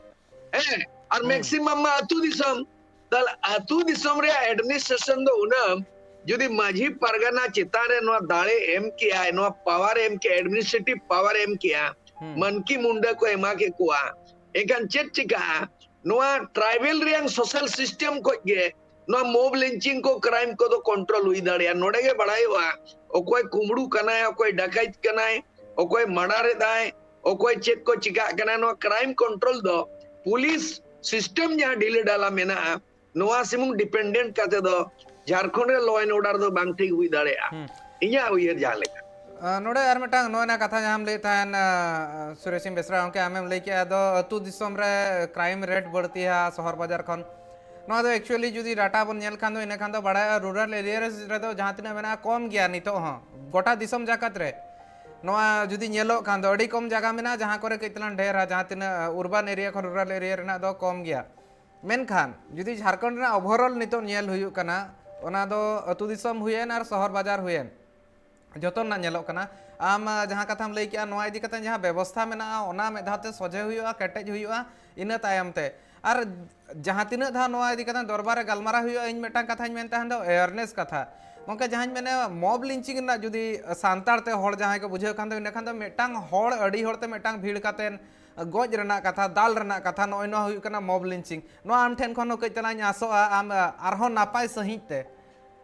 ᱦᱮᱸ, ᱟᱨ ᱦᱩᱸ᱾ ᱢᱮᱠᱥᱤᱢᱟᱢ ᱢᱟ ᱟᱹᱛᱩ ᱫᱤᱥᱚᱢ᱾ ᱛᱟᱦᱞᱮ ᱟᱹᱛᱩ ᱫᱤᱥᱚᱢ ᱨᱮᱭᱟᱜ ᱮᱰᱢᱤᱱᱤᱥᱴᱨᱮᱥᱚᱱ ᱫᱚ ᱩᱱᱟᱹᱝ ᱡᱩᱫᱤ ᱢᱟᱹᱡᱷᱤ ᱯᱟᱨᱜᱟᱱᱟ ᱪᱮᱛᱟᱱ ᱨᱮ ᱱᱚᱣᱟ ᱫᱟᱲᱮ ᱮᱢ ᱠᱮᱜᱼᱟᱭ, ᱱᱚᱣᱟ ᱯᱟᱣᱟᱨ ᱮᱢ ᱠᱮᱜᱼᱟ, ᱮᱰᱢᱤᱱᱤᱥᱴᱨᱮᱴᱤᱵᱷ ᱯᱟᱣᱟᱨ ᱮᱢ ᱠᱮᱜᱼᱟ, ᱦᱩᱸ᱾ ᱢᱟᱱᱠᱤ ᱢᱩᱱᱰᱟ ᱠᱚ ᱮᱢᱟ ᱠᱮᱫ ᱠᱚᱣᱟ, ᱮᱱᱠᱷᱟᱱ ᱪᱮᱫ ᱪᱤᱠᱟᱹᱜᱼᱟ? ᱱᱚᱣᱟ ᱴᱨᱟᱭᱵᱮᱞ ᱨᱮᱭᱟᱝ ᱥᱳᱥᱟᱞ ᱥᱤᱥᱴᱮᱢ ᱠᱷᱚᱡ ᱜᱮ ᱱᱚᱣᱟ ᱢᱚᱵ ᱞᱤᱧᱪᱤᱝ ᱠᱚ, ᱠᱨᱟᱭᱤᱢ ᱠᱚᱫᱚ ᱠᱚᱱᱴᱨᱳᱞ ᱦᱩᱭ ᱫᱟᱲᱮᱭᱟᱜᱼᱟ᱾ ᱱᱚᱰᱮ ᱜᱮ ᱵᱟᱲᱟᱭᱚᱜᱼᱟ ᱚᱠᱚᱭ ᱠᱩᱢᱵᱽᱲᱩ ᱠᱟᱱᱟᱭ, ᱚᱠᱚᱭ ᱰᱟᱠᱟᱭᱤᱛ ᱠᱟᱱᱟᱭ, ᱚᱠᱚᱭ ᱢᱟᱰᱟᱨ ᱮᱫᱟᱭ, ᱚᱠᱚᱭ ᱪᱮᱫ ᱠᱚ ᱪᱤᱠᱟᱜ ᱠᱟᱱᱟ᱾ ᱱᱚᱣᱟ ᱠᱨᱟᱭᱤᱢ ᱠᱚᱱᱴᱨᱳᱞ ᱫᱚ ᱯᱩᱞᱤᱥ ᱥᱤᱥᱴᱮᱢ ᱡᱟᱦᱟᱸ ᱰᱷᱤᱞᱟᱹ ᱰᱷᱟᱞᱟ ᱢᱮᱱᱟᱜᱼᱟ, ᱱᱚᱣᱟ ᱥᱩᱢᱩᱝ ᱰᱤᱯᱮᱱᱰᱮᱱᱴ ᱠᱟᱛᱮ ᱫᱚ ᱡᱷᱟᱲᱠᱷᱚᱸᱰ ᱨᱮ ᱞᱚ ᱮᱱᱰ ᱚᱨᱰᱟᱨ ᱫᱚ ᱵᱟᱝ ᱴᱷᱤᱠ ᱦᱩᱭ ᱫᱟᱲᱮᱭᱟᱜᱼᱟ, ᱦᱩᱸ᱾ ᱤᱧᱟᱹᱜ ᱩᱭᱦᱟᱹᱨ ᱡᱟᱦᱟᱸ ᱞᱮᱠᱟ᱾ ᱟᱸ, ᱱᱚᱰᱮ ᱟᱨ ᱢᱤᱫᱴᱟᱝ ᱱᱚᱜᱼᱚᱭ ᱱᱟ ᱠᱟᱛᱷᱟ ᱡᱟᱦᱟᱸᱢ ᱞᱟᱹᱭᱮᱫ ᱛᱟᱦᱮᱱ, ᱟᱸ, ᱥᱩᱨᱮᱥᱤᱧ ᱵᱮᱥᱨᱟ ᱜᱚᱢᱠᱮ, ᱟᱢᱮᱢ ᱞᱟᱹᱭ ᱠᱮᱜᱼᱟ, ᱫᱚ ᱟᱹᱛᱩ ᱫᱤᱥᱚᱢ ᱨᱮ ᱠᱨᱟᱭᱤᱢ ᱨᱮᱴ ᱵᱟᱹᱲᱛᱤᱭᱟ ᱥᱚᱦᱚᱨ ᱵᱟᱡᱟᱨ ᱠᱷᱚᱱ᱾ ᱱᱚᱣᱟ ᱫᱚ actually ᱡᱩᱫᱤ ᱰᱟᱴᱟ ᱵᱚᱱ ᱧᱮᱞ ᱠᱷᱟᱱ ᱫᱚ, ᱤᱱᱟᱹ ᱠᱷᱟᱱ ᱫᱚ ᱵᱟᱲᱟᱭᱚᱜᱼᱟ, ᱨᱩᱨᱟᱞ ᱮᱨᱤᱭᱟ ᱨᱮᱫᱚ ᱡᱟᱦᱟᱸ ᱛᱤᱱᱟᱹᱜ ᱢᱮᱱᱟᱜᱼᱟ, ᱠᱚᱢ ᱜᱮᱭᱟ ᱱᱤᱛᱚᱜ ᱦᱚᱸ᱾ ᱜᱚᱴᱟ ᱫᱤᱥᱚᱢ ᱡᱟᱠᱟᱛ ᱨᱮ ᱱᱚᱣᱟ ᱡᱩᱫᱤ ᱧᱮᱞᱚᱜ ᱠᱷᱟᱱ ᱫᱚ, ᱟᱹᱰᱤ ᱠᱚᱢ ᱡᱟᱭᱜᱟ ᱢᱮᱱᱟᱜᱼᱟ ᱡᱟᱦᱟᱸ ᱠᱚᱨᱮ ᱠᱟᱹᱡ ᱛᱟᱞᱟᱝ ᱰᱷᱮᱨᱟ, ᱡᱟᱦᱟᱸ ᱛᱤᱱᱟᱹᱜ, ᱟᱸ, ᱩᱨᱵᱟᱱ ᱮᱨᱤᱭᱟ ᱠᱷᱚᱱ ᱨᱩᱨᱟᱞ ᱮᱨᱤᱭᱟ ᱨᱮᱱᱟᱜ ᱫᱚ ᱠᱚᱢ ᱜᱮᱭᱟ᱾ ᱢᱮᱱᱠᱷᱟᱱ ᱡᱩᱫᱤ ᱡᱷᱟᱲᱠᱷᱚᱸᱰ ᱨᱮᱱᱟᱜ overall ᱱᱤᱛᱚᱜ ᱧᱮᱞ ᱦᱩᱭᱩᱜ ᱠᱟᱱᱟ, ᱚᱱᱟ ᱫᱚ ᱟᱹᱛᱩ ᱫᱤᱥᱚᱢ ᱦᱩᱭᱮᱱ ᱟᱨ ᱥᱚᱦᱚᱨ ᱵᱟᱡᱟᱨ ᱦᱩᱭᱮᱱ, ᱡᱚᱛᱚ ᱨᱮᱱᱟᱜ ᱧᱮᱞᱚᱜ ᱠᱟᱱᱟ᱾ ᱟᱢ, ᱟ, ᱡᱟᱦᱟᱸ ᱠᱟᱛᱷᱟᱢ ᱞᱟᱹᱭ ᱠᱮᱜᱼᱟ, ᱱᱚᱣᱟ ᱤᱫᱤ ᱠᱟᱛᱮ ᱡᱟᱦᱟᱸ ᱵᱮᱵᱚᱥᱛᱷᱟ ᱢᱮᱱᱟᱜᱼᱟ, ᱚᱱᱟ ᱢᱤᱫ ᱫᱷᱟᱣ ᱛᱮ ᱥᱚᱡᱷᱮ ᱦᱩᱭᱩᱜᱼᱟ, ᱠᱮᱴᱮᱡ ᱦᱩᱭᱩᱜᱼᱟ, ᱤᱱᱟᱹ ᱛᱟᱭᱚᱢ ᱛᱮ᱾ ᱟᱨ ᱡᱟᱦᱟᱸ ᱛᱤᱱᱟᱹᱜ ᱫᱷᱟᱣ ᱱᱚᱣᱟ ᱤᱫᱤ ᱠᱟᱛᱮ ᱫᱚᱨᱵᱟᱨ ᱨᱮ ᱜᱟᱞᱢᱟᱨᱟᱣ ᱦᱩᱭᱩᱜᱼᱟ, ᱤᱧ ᱢᱤᱫᱴᱟᱝ ᱠᱟᱛᱷᱟᱧ ᱢᱮᱱ ᱛᱟᱦᱮᱱ ᱫᱚ awareness ᱠᱟᱛᱷᱟ᱾ ᱚᱱᱠᱟ ᱡᱟᱦᱟᱸᱧ ᱢᱮᱱᱟ, ᱢᱚᱵ ᱞᱤᱧᱪᱤᱝ ᱨᱮᱱᱟᱜ ᱡᱩᱫᱤ ᱥᱟᱱᱛᱟᱲ ᱛᱮ ᱦᱚᱲ ᱡᱟᱦᱟᱸᱭ ᱠᱚ ᱵᱩᱡᱷᱟᱹᱣ ᱠᱷᱟᱱ ᱫᱚ, ᱤᱱᱟᱹ ᱠᱷᱟᱱ ᱫᱚ ᱢᱤᱫᱴᱟᱝ ᱦᱚᱲ ᱟᱹᱰᱤ ᱦᱚᱲ ᱛᱮ ᱢᱤᱫᱴᱟᱝ ᱵᱷᱤᱲ ᱠᱟᱛᱮᱱ ᱜᱚᱡ ᱨᱮᱱᱟᱜ ᱠᱟᱛᱷᱟ, ᱫᱟᱞ ᱨᱮᱱᱟᱜ ᱠᱟᱛᱷᱟ, ᱱᱚᱜᱼᱚᱭ ᱱᱚᱣᱟ ᱦᱩᱭᱩᱜ ᱠᱟᱱᱟ ᱢᱚᱵ ᱞᱤᱧᱪᱤᱝ᱾ ᱱᱚᱣᱟ ᱟᱢ ᱴᱷᱮᱱ ᱠᱷᱚᱱ ᱦᱚᱸ ᱠᱟᱹᱡ ᱛᱟᱞᱟᱝ ᱤᱧ ᱟᱥᱚᱜᱼᱟ, ᱟᱢ ᱟᱨᱦᱚᱸ ᱱᱟᱯᱟᱭ ᱥᱟᱺᱦᱤᱡ ᱛᱮ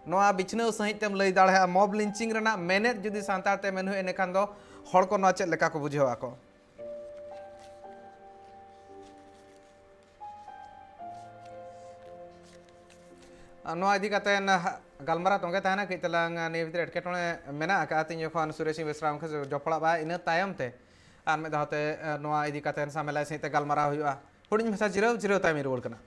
ᱱᱚᱣᱟ ᱵᱤᱪᱷᱱᱟᱹᱣ ᱥᱟᱺᱦᱤᱡ ᱛᱮᱢ ᱞᱟᱹᱭ ᱫᱟᱲᱮᱭᱟᱜᱼᱟ᱾ ᱢᱚᱵ ᱞᱤᱧᱪᱤᱝ ᱨᱮᱱᱟᱜ ᱢᱮᱱᱮᱫ ᱡᱩᱫᱤ ᱥᱟᱱᱛᱟᱲ ᱛᱮ ᱢᱮᱱ ᱦᱩᱭᱩᱜᱼᱟ, ᱤᱱᱟᱹ ᱠᱷᱟᱱ ᱫᱚ ᱦᱚᱲ ᱠᱚ ᱱᱚᱣᱟ ᱪᱮᱫ ᱞᱮᱠᱟ ᱠᱚ ᱵᱩᱡᱷᱟᱹᱣ ᱟᱠᱚ? ᱟᱨ ᱱᱚᱣᱟ ᱤᱫᱤ ᱠᱟᱛᱮ ᱜᱟᱞᱢᱟᱨᱟᱣ ᱛᱚᱸᱜᱮ ᱛᱟᱦᱮᱱᱟ᱾ ᱠᱟᱹᱡ ᱛᱟᱞᱟᱝ ᱱᱤᱭᱟᱹ ᱵᱷᱤᱛᱨᱤ ᱮᱴᱠᱮᱴᱚᱬᱮ ᱢᱮᱱᱟᱜ ᱟᱠᱟᱫᱼᱟ, ᱛᱤᱧ ᱡᱚᱠᱷᱚᱱ ᱥᱩᱨᱮᱥ ᱥᱤᱝ ᱵᱮᱥᱨᱟ ᱩᱱᱠᱩ ᱥᱟᱶ ᱡᱚᱯᱲᱟᱜᱼᱟ, ᱤᱱᱟᱹ ᱛᱟᱭᱚᱢ ᱛᱮ ᱟᱨ ᱢᱤᱫ ᱫᱷᱟᱣ ᱛᱮ ᱱᱚᱣᱟ ᱤᱫᱤ ᱠᱟᱛᱮ ᱥᱟᱢᱮᱞᱟᱭ ᱥᱟᱺᱦᱤᱡ ᱛᱮ ᱜᱟᱞᱢᱟᱨᱟᱣ ᱦᱩᱭᱩᱜᱼᱟ᱾ ᱦᱩᱰᱤᱧ ᱢᱟᱪᱷᱟ ᱡᱤᱨᱟᱹᱣ, ᱡᱤᱨᱟᱹᱣ ᱛᱟᱭᱚᱢ ᱤᱧ ᱨᱩᱣᱟᱹᱲ ᱠᱟᱱᱟ᱾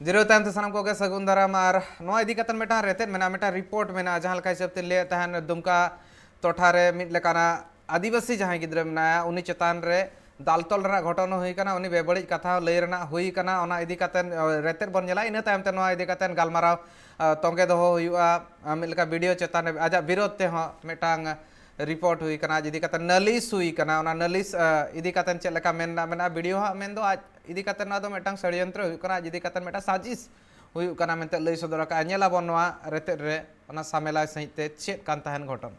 ᱡᱤᱨᱟᱹᱣ ᱛᱟᱭᱚᱢ ᱛᱮ ᱥᱟᱱᱟᱢ ᱠᱚᱜᱮ ᱥᱟᱹᱜᱩᱱ ᱫᱟᱨᱟᱢ᱾ ᱟᱨ ᱱᱚᱣᱟ ᱤᱫᱤ ᱠᱟᱛᱮ ᱢᱤᱫᱴᱟᱝ ᱨᱮᱛᱮᱫ ᱢᱮᱱᱟᱜᱼᱟ, ᱢᱤᱫᱴᱟᱝ ᱨᱤᱯᱳᱨᱴ ᱢᱮᱱᱟᱜᱼᱟ, ᱡᱟᱦᱟᱸ ᱞᱮᱠᱟ ᱦᱤᱥᱟᱹᱵ ᱛᱮ ᱞᱟᱹᱭᱮᱫ ᱛᱟᱦᱮᱱ, ᱫᱩᱢᱠᱟ ᱴᱚᱴᱷᱟ ᱨᱮ ᱢᱤᱫ ᱞᱮᱠᱟᱱᱟᱜ ᱟᱹᱫᱤᱵᱟᱹᱥᱤ ᱡᱟᱦᱟᱸᱭ ᱜᱤᱫᱽᱨᱟᱹ ᱢᱮᱱᱟᱭᱟ, ᱩᱱᱤ ᱪᱮᱛᱟᱱ ᱨᱮ ᱫᱟᱞ ᱛᱚᱞ ᱨᱮᱱᱟᱜ ᱜᱷᱚᱴᱚᱱ ᱦᱚᱸ ᱦᱩᱭ ᱠᱟᱱᱟ, ᱩᱱᱤ ᱵᱮᱵᱟᱹᱲᱤᱡ ᱠᱟᱛᱷᱟ ᱦᱚᱸ ᱞᱟᱹᱭ ᱨᱮᱱᱟᱜ ᱦᱩᱭ ᱠᱟᱱᱟ᱾ ᱚᱱᱟ ᱤᱫᱤ ᱠᱟᱛᱮ, ᱮ, ᱨᱮᱛᱮᱫ ᱵᱚᱱ ᱧᱮᱞᱟ, ᱤᱱᱟᱹ ᱛᱟᱭᱚᱢ ᱛᱮ ᱱᱚᱣᱟ ᱤᱫᱤ ᱠᱟᱛᱮ ᱜᱟᱞᱢᱟᱨᱟᱣ, ᱮ, ᱛᱚᱸᱜᱮ ᱫᱚᱦᱚ ᱦᱩᱭᱩᱜᱼᱟ᱾ ᱮ, ᱢᱤᱫ ᱞᱮᱠᱟ ᱵᱤ ᱰᱤ ᱳ ᱪᱮᱛᱟᱱ ᱨᱮ ᱟᱡᱟᱜ ᱵᱤᱨᱳᱫᱷ ᱛᱮᱦᱚᱸ ᱢᱤᱫᱴᱟᱝ ᱨᱤᱯᱳᱨᱴ ᱦᱩᱭ ᱠᱟᱱᱟ, ᱟᱡ ᱤᱫᱤ ᱠᱟᱛᱮ ᱱᱟᱹᱞᱤᱥ ᱦᱩᱭ ᱠᱟᱱᱟ, ᱚᱱᱟ ᱱᱟᱹᱞᱤᱥ, ᱮ, ᱤᱫᱤ ᱠᱟᱛᱮ ᱪᱮᱫ ᱞᱮᱠᱟ ᱢᱮᱱ ᱨᱮᱱᱟᱜ ᱢᱮᱱᱟᱜᱼᱟ᱾ ᱵᱤ ᱰᱤ ᱳ ᱦᱟᱸᱜ ᱢᱮᱱ ᱫᱚ ᱟᱡ ᱤᱫᱤ ᱠᱟᱛᱮ ᱱᱚᱣᱟ ᱫᱚ ᱢᱤᱫᱴᱟᱝ ᱥᱟᱹᱲᱭᱚᱱᱛᱨᱚ ᱦᱩᱭᱩᱜ ᱠᱟᱱᱟ, ᱟᱡ ᱤᱫᱤ ᱠᱟᱛᱮ ᱢᱤᱫᱴᱟᱝ ᱥᱟᱡᱤᱥ ᱦᱩᱭᱩᱜ ᱠᱟᱱᱟ ᱢᱮᱱᱛᱮ ᱞᱟᱹᱭ ᱥᱚᱫᱚᱨ ᱟᱠᱟᱫᱼᱟ᱾ ᱧᱮᱞ ᱟᱵᱚᱱ ᱱᱚᱣᱟ ᱨᱮᱛᱮᱫ ᱨᱮ ᱚᱱᱟ ᱥᱟᱢᱮᱞᱟᱭ ᱥᱟᱺᱦᱤᱡ ᱛᱮ ᱪᱮᱫ ᱠᱟᱱ ᱛᱟᱦᱮᱱ ᱜᱷᱚᱴᱚᱱ᱾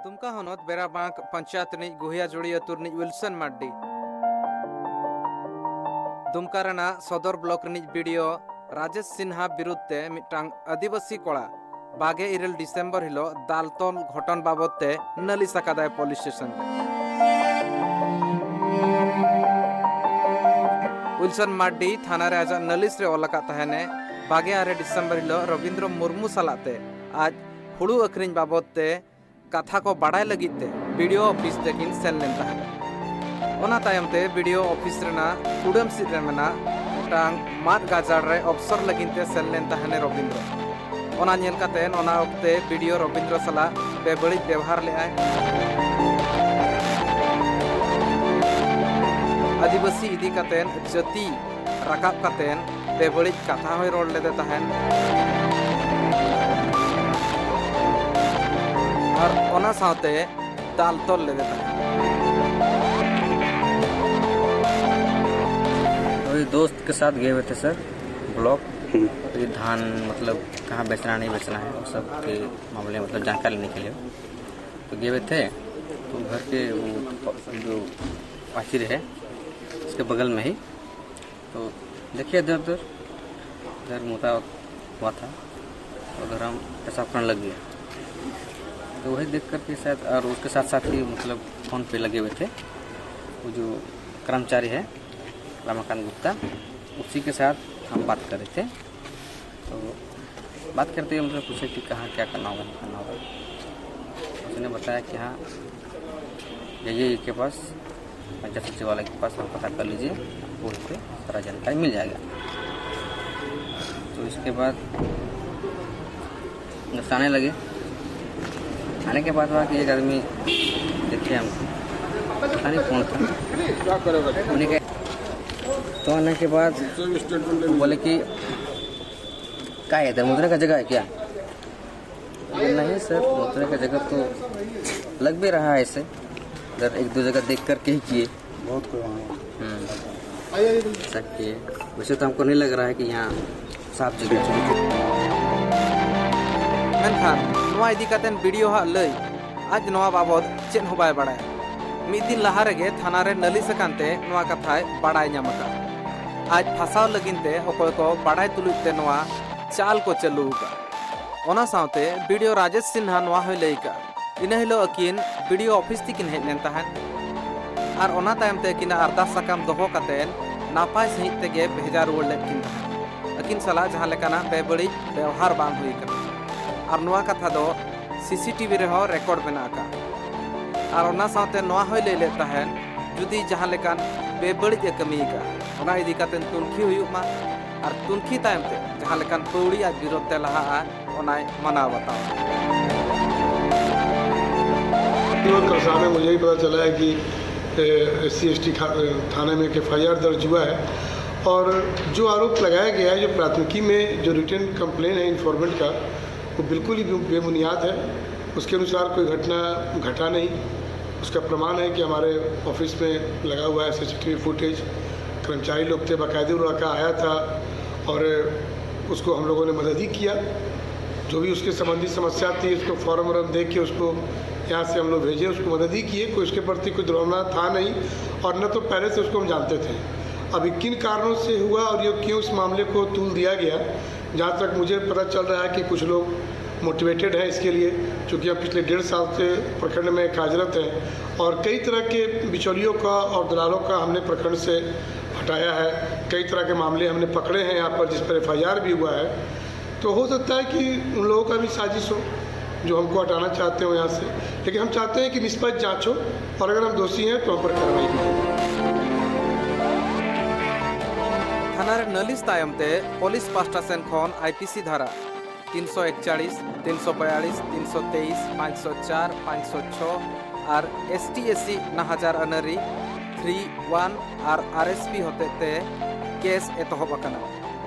ᱫᱩᱢᱠᱟ ᱦᱚᱱᱚᱛ ᱵᱮᱨᱟᱵᱟᱸᱠ ᱯᱚᱧᱪᱟᱭᱮᱛ ᱨᱤᱱᱤᱡ ᱜᱩᱦᱤᱭᱟᱡᱩᱲᱤ ᱟᱹᱛᱩ ᱨᱤᱱᱤᱡ ᱩᱭᱞᱥᱚᱱ ᱢᱟᱨᱰᱤ, ᱫᱩᱢᱠᱟ ᱨᱮᱱᱟᱜ ᱥᱚᱫᱚᱨ ᱵᱞᱚᱠ ᱨᱤᱱᱤᱡ ᱵᱤ ᱰᱤ ᱳ ᱨᱟᱡᱮᱥ ᱥᱤᱱᱦᱟ ᱵᱤᱨᱩᱫᱽ ᱛᱮ ᱢᱤᱫᱴᱟᱝ ᱟᱹᱫᱤᱵᱟᱹᱥᱤ ᱠᱚᱲᱟ ᱵᱟᱜᱮ ᱤᱨᱟᱹᱞ ᱰᱤᱥᱮᱢᱵᱚᱨ ᱦᱤᱞᱳᱜ ᱫᱟᱞ ᱛᱚᱞ ᱜᱷᱚᱴᱚᱱ ᱵᱟᱵᱚᱛ ᱛᱮ ᱱᱟᱹᱞᱤᱥ ᱟᱠᱟᱫᱟᱭ ᱯᱩᱞᱤᱥ ᱥᱴᱮᱥᱚᱱ ᱨᱮ᱾ ᱩᱭᱞᱥᱚᱱ ᱢᱟᱨᱰᱤ ᱛᱷᱟᱱᱟ ᱨᱮ ᱟᱡᱟᱜ ᱱᱟᱹᱞᱤᱥ ᱨᱮ ᱚᱞ ᱟᱠᱟᱫ ᱛᱟᱦᱮᱱᱮ, ᱵᱟᱜᱮ ᱟᱨᱮ ᱰᱤᱥᱮᱢᱵᱚᱨ ᱦᱤᱞᱳᱜ ᱨᱚᱵᱤᱱᱫᱨᱚ ᱢᱩᱨᱢᱩ ᱥᱟᱞᱟᱜ ᱛᱮ ᱟᱡ ᱦᱩᱲᱩ ᱟᱹᱠᱷᱨᱤᱧ ᱵᱟᱵᱚᱛ ᱛᱮ ᱠᱟᱛᱷᱟ ᱠᱚ ᱵᱟᱲᱟᱭ ᱞᱟᱹᱜᱤᱫ ᱛᱮ ᱵᱤ ᱰᱤ ᱳ ᱚᱯᱷᱤᱥ ᱛᱮᱠᱤᱱ ᱥᱮᱱ ᱞᱮᱱ ᱛᱟᱦᱮᱸᱫ᱾ ᱚᱱᱟ ᱛᱟᱭᱚᱢ ᱛᱮ ᱵᱤ ᱰᱤ ᱳ ᱚᱯᱷᱤᱥ ᱨᱮᱱᱟᱜ ᱠᱩᱰᱟᱹᱢ ᱥᱮᱫ ᱨᱮ ᱢᱮᱱᱟᱜ ᱢᱤᱫᱴᱟᱝ ᱢᱟᱫ ᱜᱟᱡᱟᱲ ᱨᱮ ᱚᱯᱥᱚᱨ ᱞᱟᱹᱜᱤᱫ ᱛᱮ ᱥᱮᱱ ᱞᱮᱱ ᱛᱟᱦᱮᱱᱮ ᱨᱚᱵᱤᱱᱫᱨᱚ᱾ ᱚᱱᱟ ᱧᱮᱞ ᱠᱟᱛᱮ ᱚᱱᱟ ᱚᱠᱛᱮ ᱵᱤ ᱰᱤ ᱳ ᱨᱚᱵᱤᱱᱫᱨᱚ ᱥᱟᱞᱟᱜ ᱵᱮᱵᱟᱹᱲᱤᱡ ᱵᱮᱣᱦᱟᱨ ᱞᱮᱫᱟᱭ᱾ ᱟᱹᱫᱤᱵᱟᱹᱥᱤ ᱤᱫᱤ ᱠᱟᱛᱮ ᱡᱟᱹᱛᱤ ᱨᱟᱠᱟᱵ ᱠᱟᱛᱮ ᱵᱮᱵᱟᱹᱲᱤᱡ ᱠᱟᱛᱷᱟ ᱦᱚᱸᱭ ᱨᱚᱲ ᱞᱮᱫᱮ ᱛᱟᱦᱮᱸᱱ᱾ ᱟᱨ ᱚᱱᱟ ᱥᱟᱶᱛᱮ ᱫᱟᱞ ᱛᱚᱞ ᱞᱮᱫᱮ ᱛᱟᱦᱮᱸᱱ᱾ कोई दोस्त के साथ गए हुए थे सर, ब्लॉक। हम्म। तो ये धान, मतलब, कहाँ बेचना, नहीं बेचना है, वो सब के मामले में, मतलब, जानकारी लेने के लिए। तो गए हुए थे, तो घर के वो जो पाचिर है, उसके बगल में ही, तो देखिए इधर उधर, इधर मोटा हुआ था, तो उधर हम पेशाब करने लग गए। तो वही देख करके शायद, और उसके साथ साथ ही, मतलब, फ़ोन पे लगे हुए थे वो जो कर्मचारी है, रमाकांत गुप्ता, उसी के साथ हम बात कर रहे थे। तो बात करते हुए, मतलब, पूछे कि कहाँ क्या करना होगा, नहीं करना होगा। उसने बताया कि हाँ, जाइए के पास, पंचायत सचिवालय के पास, और पता कर लीजिए, आपको उस पर सारा जानकारी मिल जाएगा। तो इसके बाद बस आने लगे। आने के बाद हुआ कि एक आदमी देखे हमको, पता नहीं कौन था। उन्हीं के तो आने के बाद बोले कि, "क्या है इधर, मुतने का जगह है क्या?" बोले, "नहीं सर, मुतने का जगह तो लग भी रहा है ऐसे, इधर एक दो जगह देख करके ही किए।" बहुत कोई वहाँ। हम्म। ऐसा किए। वैसे तो हमको नहीं लग रहा है कि यहाँ साफ जगह है। ᱢᱮᱱᱠᱷᱟᱱ ᱱᱚᱣᱟ ᱤᱫᱤ ᱠᱟᱛᱮ ᱵᱤᱰᱤᱳ ᱦᱟᱜ ᱞᱟᱹᱭ, ᱟᱡ ᱱᱚᱣᱟ ᱵᱟᱵᱚᱫ ᱪᱮᱫ ᱦᱚᱸ ᱵᱟᱭ ᱵᱟᱲᱟᱭᱟ᱾ ᱢᱤᱫ ᱫᱤᱱ ᱞᱟᱦᱟ ᱨᱮᱜᱮ ᱛᱷᱟᱱᱟ ᱨᱮ ᱱᱟᱹᱞᱤᱥ ᱟᱠᱟᱱ ᱛᱮ ᱱᱚᱣᱟ ᱠᱟᱛᱷᱟᱭ ᱵᱟᱲᱟᱭ ᱧᱟᱢ ᱟᱠᱟᱫ᱾ ᱟᱡ ᱯᱷᱟᱸᱥᱟᱣ ᱞᱟᱹᱜᱤᱫ ᱛᱮ ᱚᱠᱚᱭ ᱠᱚ ᱵᱟᱲᱟᱭ ᱛᱩᱞᱩᱡ ᱛᱮ ᱱᱚᱣᱟ ᱪᱟᱞ ᱠᱚ ᱪᱟᱹᱞᱩ ᱟᱠᱟᱫ᱾ ᱚᱱᱟ ᱥᱟᱶᱛᱮ ᱵᱤᱰᱤᱳ ᱨᱟᱡᱮᱥ ᱥᱤᱱᱦᱟ ᱱᱚᱣᱟ ᱦᱚᱸᱭ ᱞᱟᱹᱭ ᱟᱠᱟᱫ, ᱤᱱᱟᱹ ᱦᱤᱞᱳᱜ ᱟᱹᱠᱤᱱ ᱵᱤᱰᱤᱳ ᱚᱯᱷᱤᱥ ᱛᱮᱠᱤᱱ ᱦᱮᱡ ᱞᱮᱱ ᱛᱟᱦᱮᱸᱫ ᱟᱨ ᱚᱱᱟ ᱛᱟᱭᱚᱢ ᱛᱮ ᱟᱹᱠᱤᱱᱟᱜ ᱟᱨᱫᱟᱥ ᱥᱟᱠᱟᱢ ᱫᱚᱦᱚ ᱠᱟᱛᱮ ᱱᱟᱯᱟᱭ ᱥᱟᱺᱦᱤᱡ ᱛᱮᱜᱮ ᱵᱷᱮᱡᱟ ᱨᱩᱣᱟᱹᱲ ᱞᱮᱫ ᱠᱤᱱ ᱛᱟᱦᱮᱸᱫ᱾ ᱟᱹᱠᱤᱱ ᱥᱟᱞᱟᱜ ᱡᱟᱦᱟᱸ ᱞᱮᱠᱟᱱᱟᱜ ᱵᱮᱵᱟᱹᱲᱤᱡ ᱵᱮᱣᱦᱟᱨ ᱵᱟᱝ ᱦᱩᱭ ᱟᱠᱟᱱᱟ᱾ ᱟᱨ ᱱᱚᱣᱟ ᱠᱟᱛᱷᱟ ᱫᱚ ᱥᱤᱥᱤᱴᱤᱵᱷᱤ ᱨᱮᱦᱚᱸ ᱨᱮᱠᱚᱨᱰ ᱢᱮᱱᱟᱜ ᱟᱠᱟᱫ᱾ ᱟᱨ ᱚᱱᱟ ᱥᱟᱶᱛᱮ ᱱᱚᱣᱟ ᱦᱚᱸᱭ ᱞᱟᱹᱭ ᱞᱮᱫ ᱛᱟᱦᱮᱸᱫ, ᱡᱩᱫᱤ ᱡᱟᱦᱟᱸ ᱞᱮᱠᱟᱱ ᱵᱮᱵᱟᱹᱲᱤᱡ ᱮ ᱠᱟᱹᱢᱤ ᱟᱠᱟᱫ, ᱚᱱᱟ ᱤᱫᱤ ᱠᱟᱛᱮ ᱛᱩᱱᱠᱷᱤ ᱦᱩᱭᱩᱜ ᱢᱟ᱾ ᱟᱨ ᱛᱩᱱᱠᱷᱤ ᱛᱟᱭᱚᱢ ᱛᱮ ᱡᱟᱦᱟᱸ ᱞᱮᱠᱟᱱ ᱯᱟᱹᱣᱲᱤ ᱟᱡ ᱵᱤᱨᱳᱫᱷ ᱛᱮ ᱞᱟᱦᱟᱜᱼᱟ, ᱚᱱᱟᱭ ᱢᱟᱱᱟᱣ ᱵᱟᱛᱟᱣᱟ᱾ और कल शाम में मुझे ही पता चला है कि एस सी एस टी थाने में एक एफ आई आर दर्ज हुआ है और जो आरोप लगाया गया है, जो प्राथमिकी में जो रिटन कंप्लेन है इन्फॉर्मेंट का, वो बिल्कुल ही बे- बेबुनियाद है। उसके अनुसार कोई घटना घटा नहीं। उसका प्रमाण है कि हमारे ऑफिस में लगा हुआ है सी सी टी वी फुटेज। कर्मचारी लोग थे, बाकायदे वो लड़का आया था और उसको हम लोगों ने मदद ही किया। जो भी उसके संबंधी समस्या थी, उसको फॉर्म वॉर्म दे के उसको यहाँ से हम लोग भेजे, उसको मदद ही किए। कोई उसके प्रति कोई दुर्भावना था नहीं और न तो पहले से उसको हम जानते थे। अब ये किन कारणों से हुआ और ये क्यों इस मामले को तूल दिया गया, जहाँ तक मुझे पता चल रहा है कि कुछ लोग मोटिवेटेड हैं इसके लिए, क्योंकि हम पिछले डेढ़ साल से प्रखंड में कार्यरत हैं और कई तरह के बिचौलियों का और दलालों का हमने प्रखंड से हटाया है। कई तरह के मामले हमने पकड़े हैं यहाँ पर, जिस पर एफआईआर भी हुआ है। तो हो सकता है कि उन लोगों का भी साजिश हो जो हमको हटाना चाहते हो यहाँ से, लेकिन हम चाहते हैं कि निष्पक्ष जांच हो और अगर हम दोषी हैं तो हम पर कार्रवाई की जाए। ᱛᱷᱟᱱᱟ ᱨᱮ ᱱᱟᱹᱞᱤᱥ ᱛᱟᱭᱚᱢ ᱛᱮ ᱯᱩᱞᱤᱥ ᱯᱟᱦᱴᱟ ᱥᱮᱱ ᱠᱷᱚᱱ ᱟᱭᱯᱤᱥᱤ ᱫᱷᱟᱨᱟ ᱛᱤᱱᱥᱚ ᱮᱠᱪᱟᱲᱤᱥ, ᱛᱤᱱᱥᱚ ᱵᱟᱭᱟᱲᱤᱥ, ᱛᱤᱱᱥᱚ ᱛᱮᱭᱤᱥ, ᱯᱟᱸᱪᱥᱚ ᱪᱟᱨ, ᱯᱟᱸᱪᱥᱚ ᱪᱷᱚ ᱟᱨ ᱮᱥᱴᱤ ᱮᱥᱥᱤ ᱱᱟᱦᱟᱪᱟᱨ ᱟᱹᱱᱟᱹᱨᱤ ᱛᱷᱨᱤ ᱚᱣᱟᱱ ᱟᱨ ᱟᱨᱮᱥᱯᱤ ᱦᱚᱛᱮᱛᱮ ᱠᱮᱥ ᱮᱛᱚᱦᱚᱵ ᱟᱠᱟᱱᱟ᱾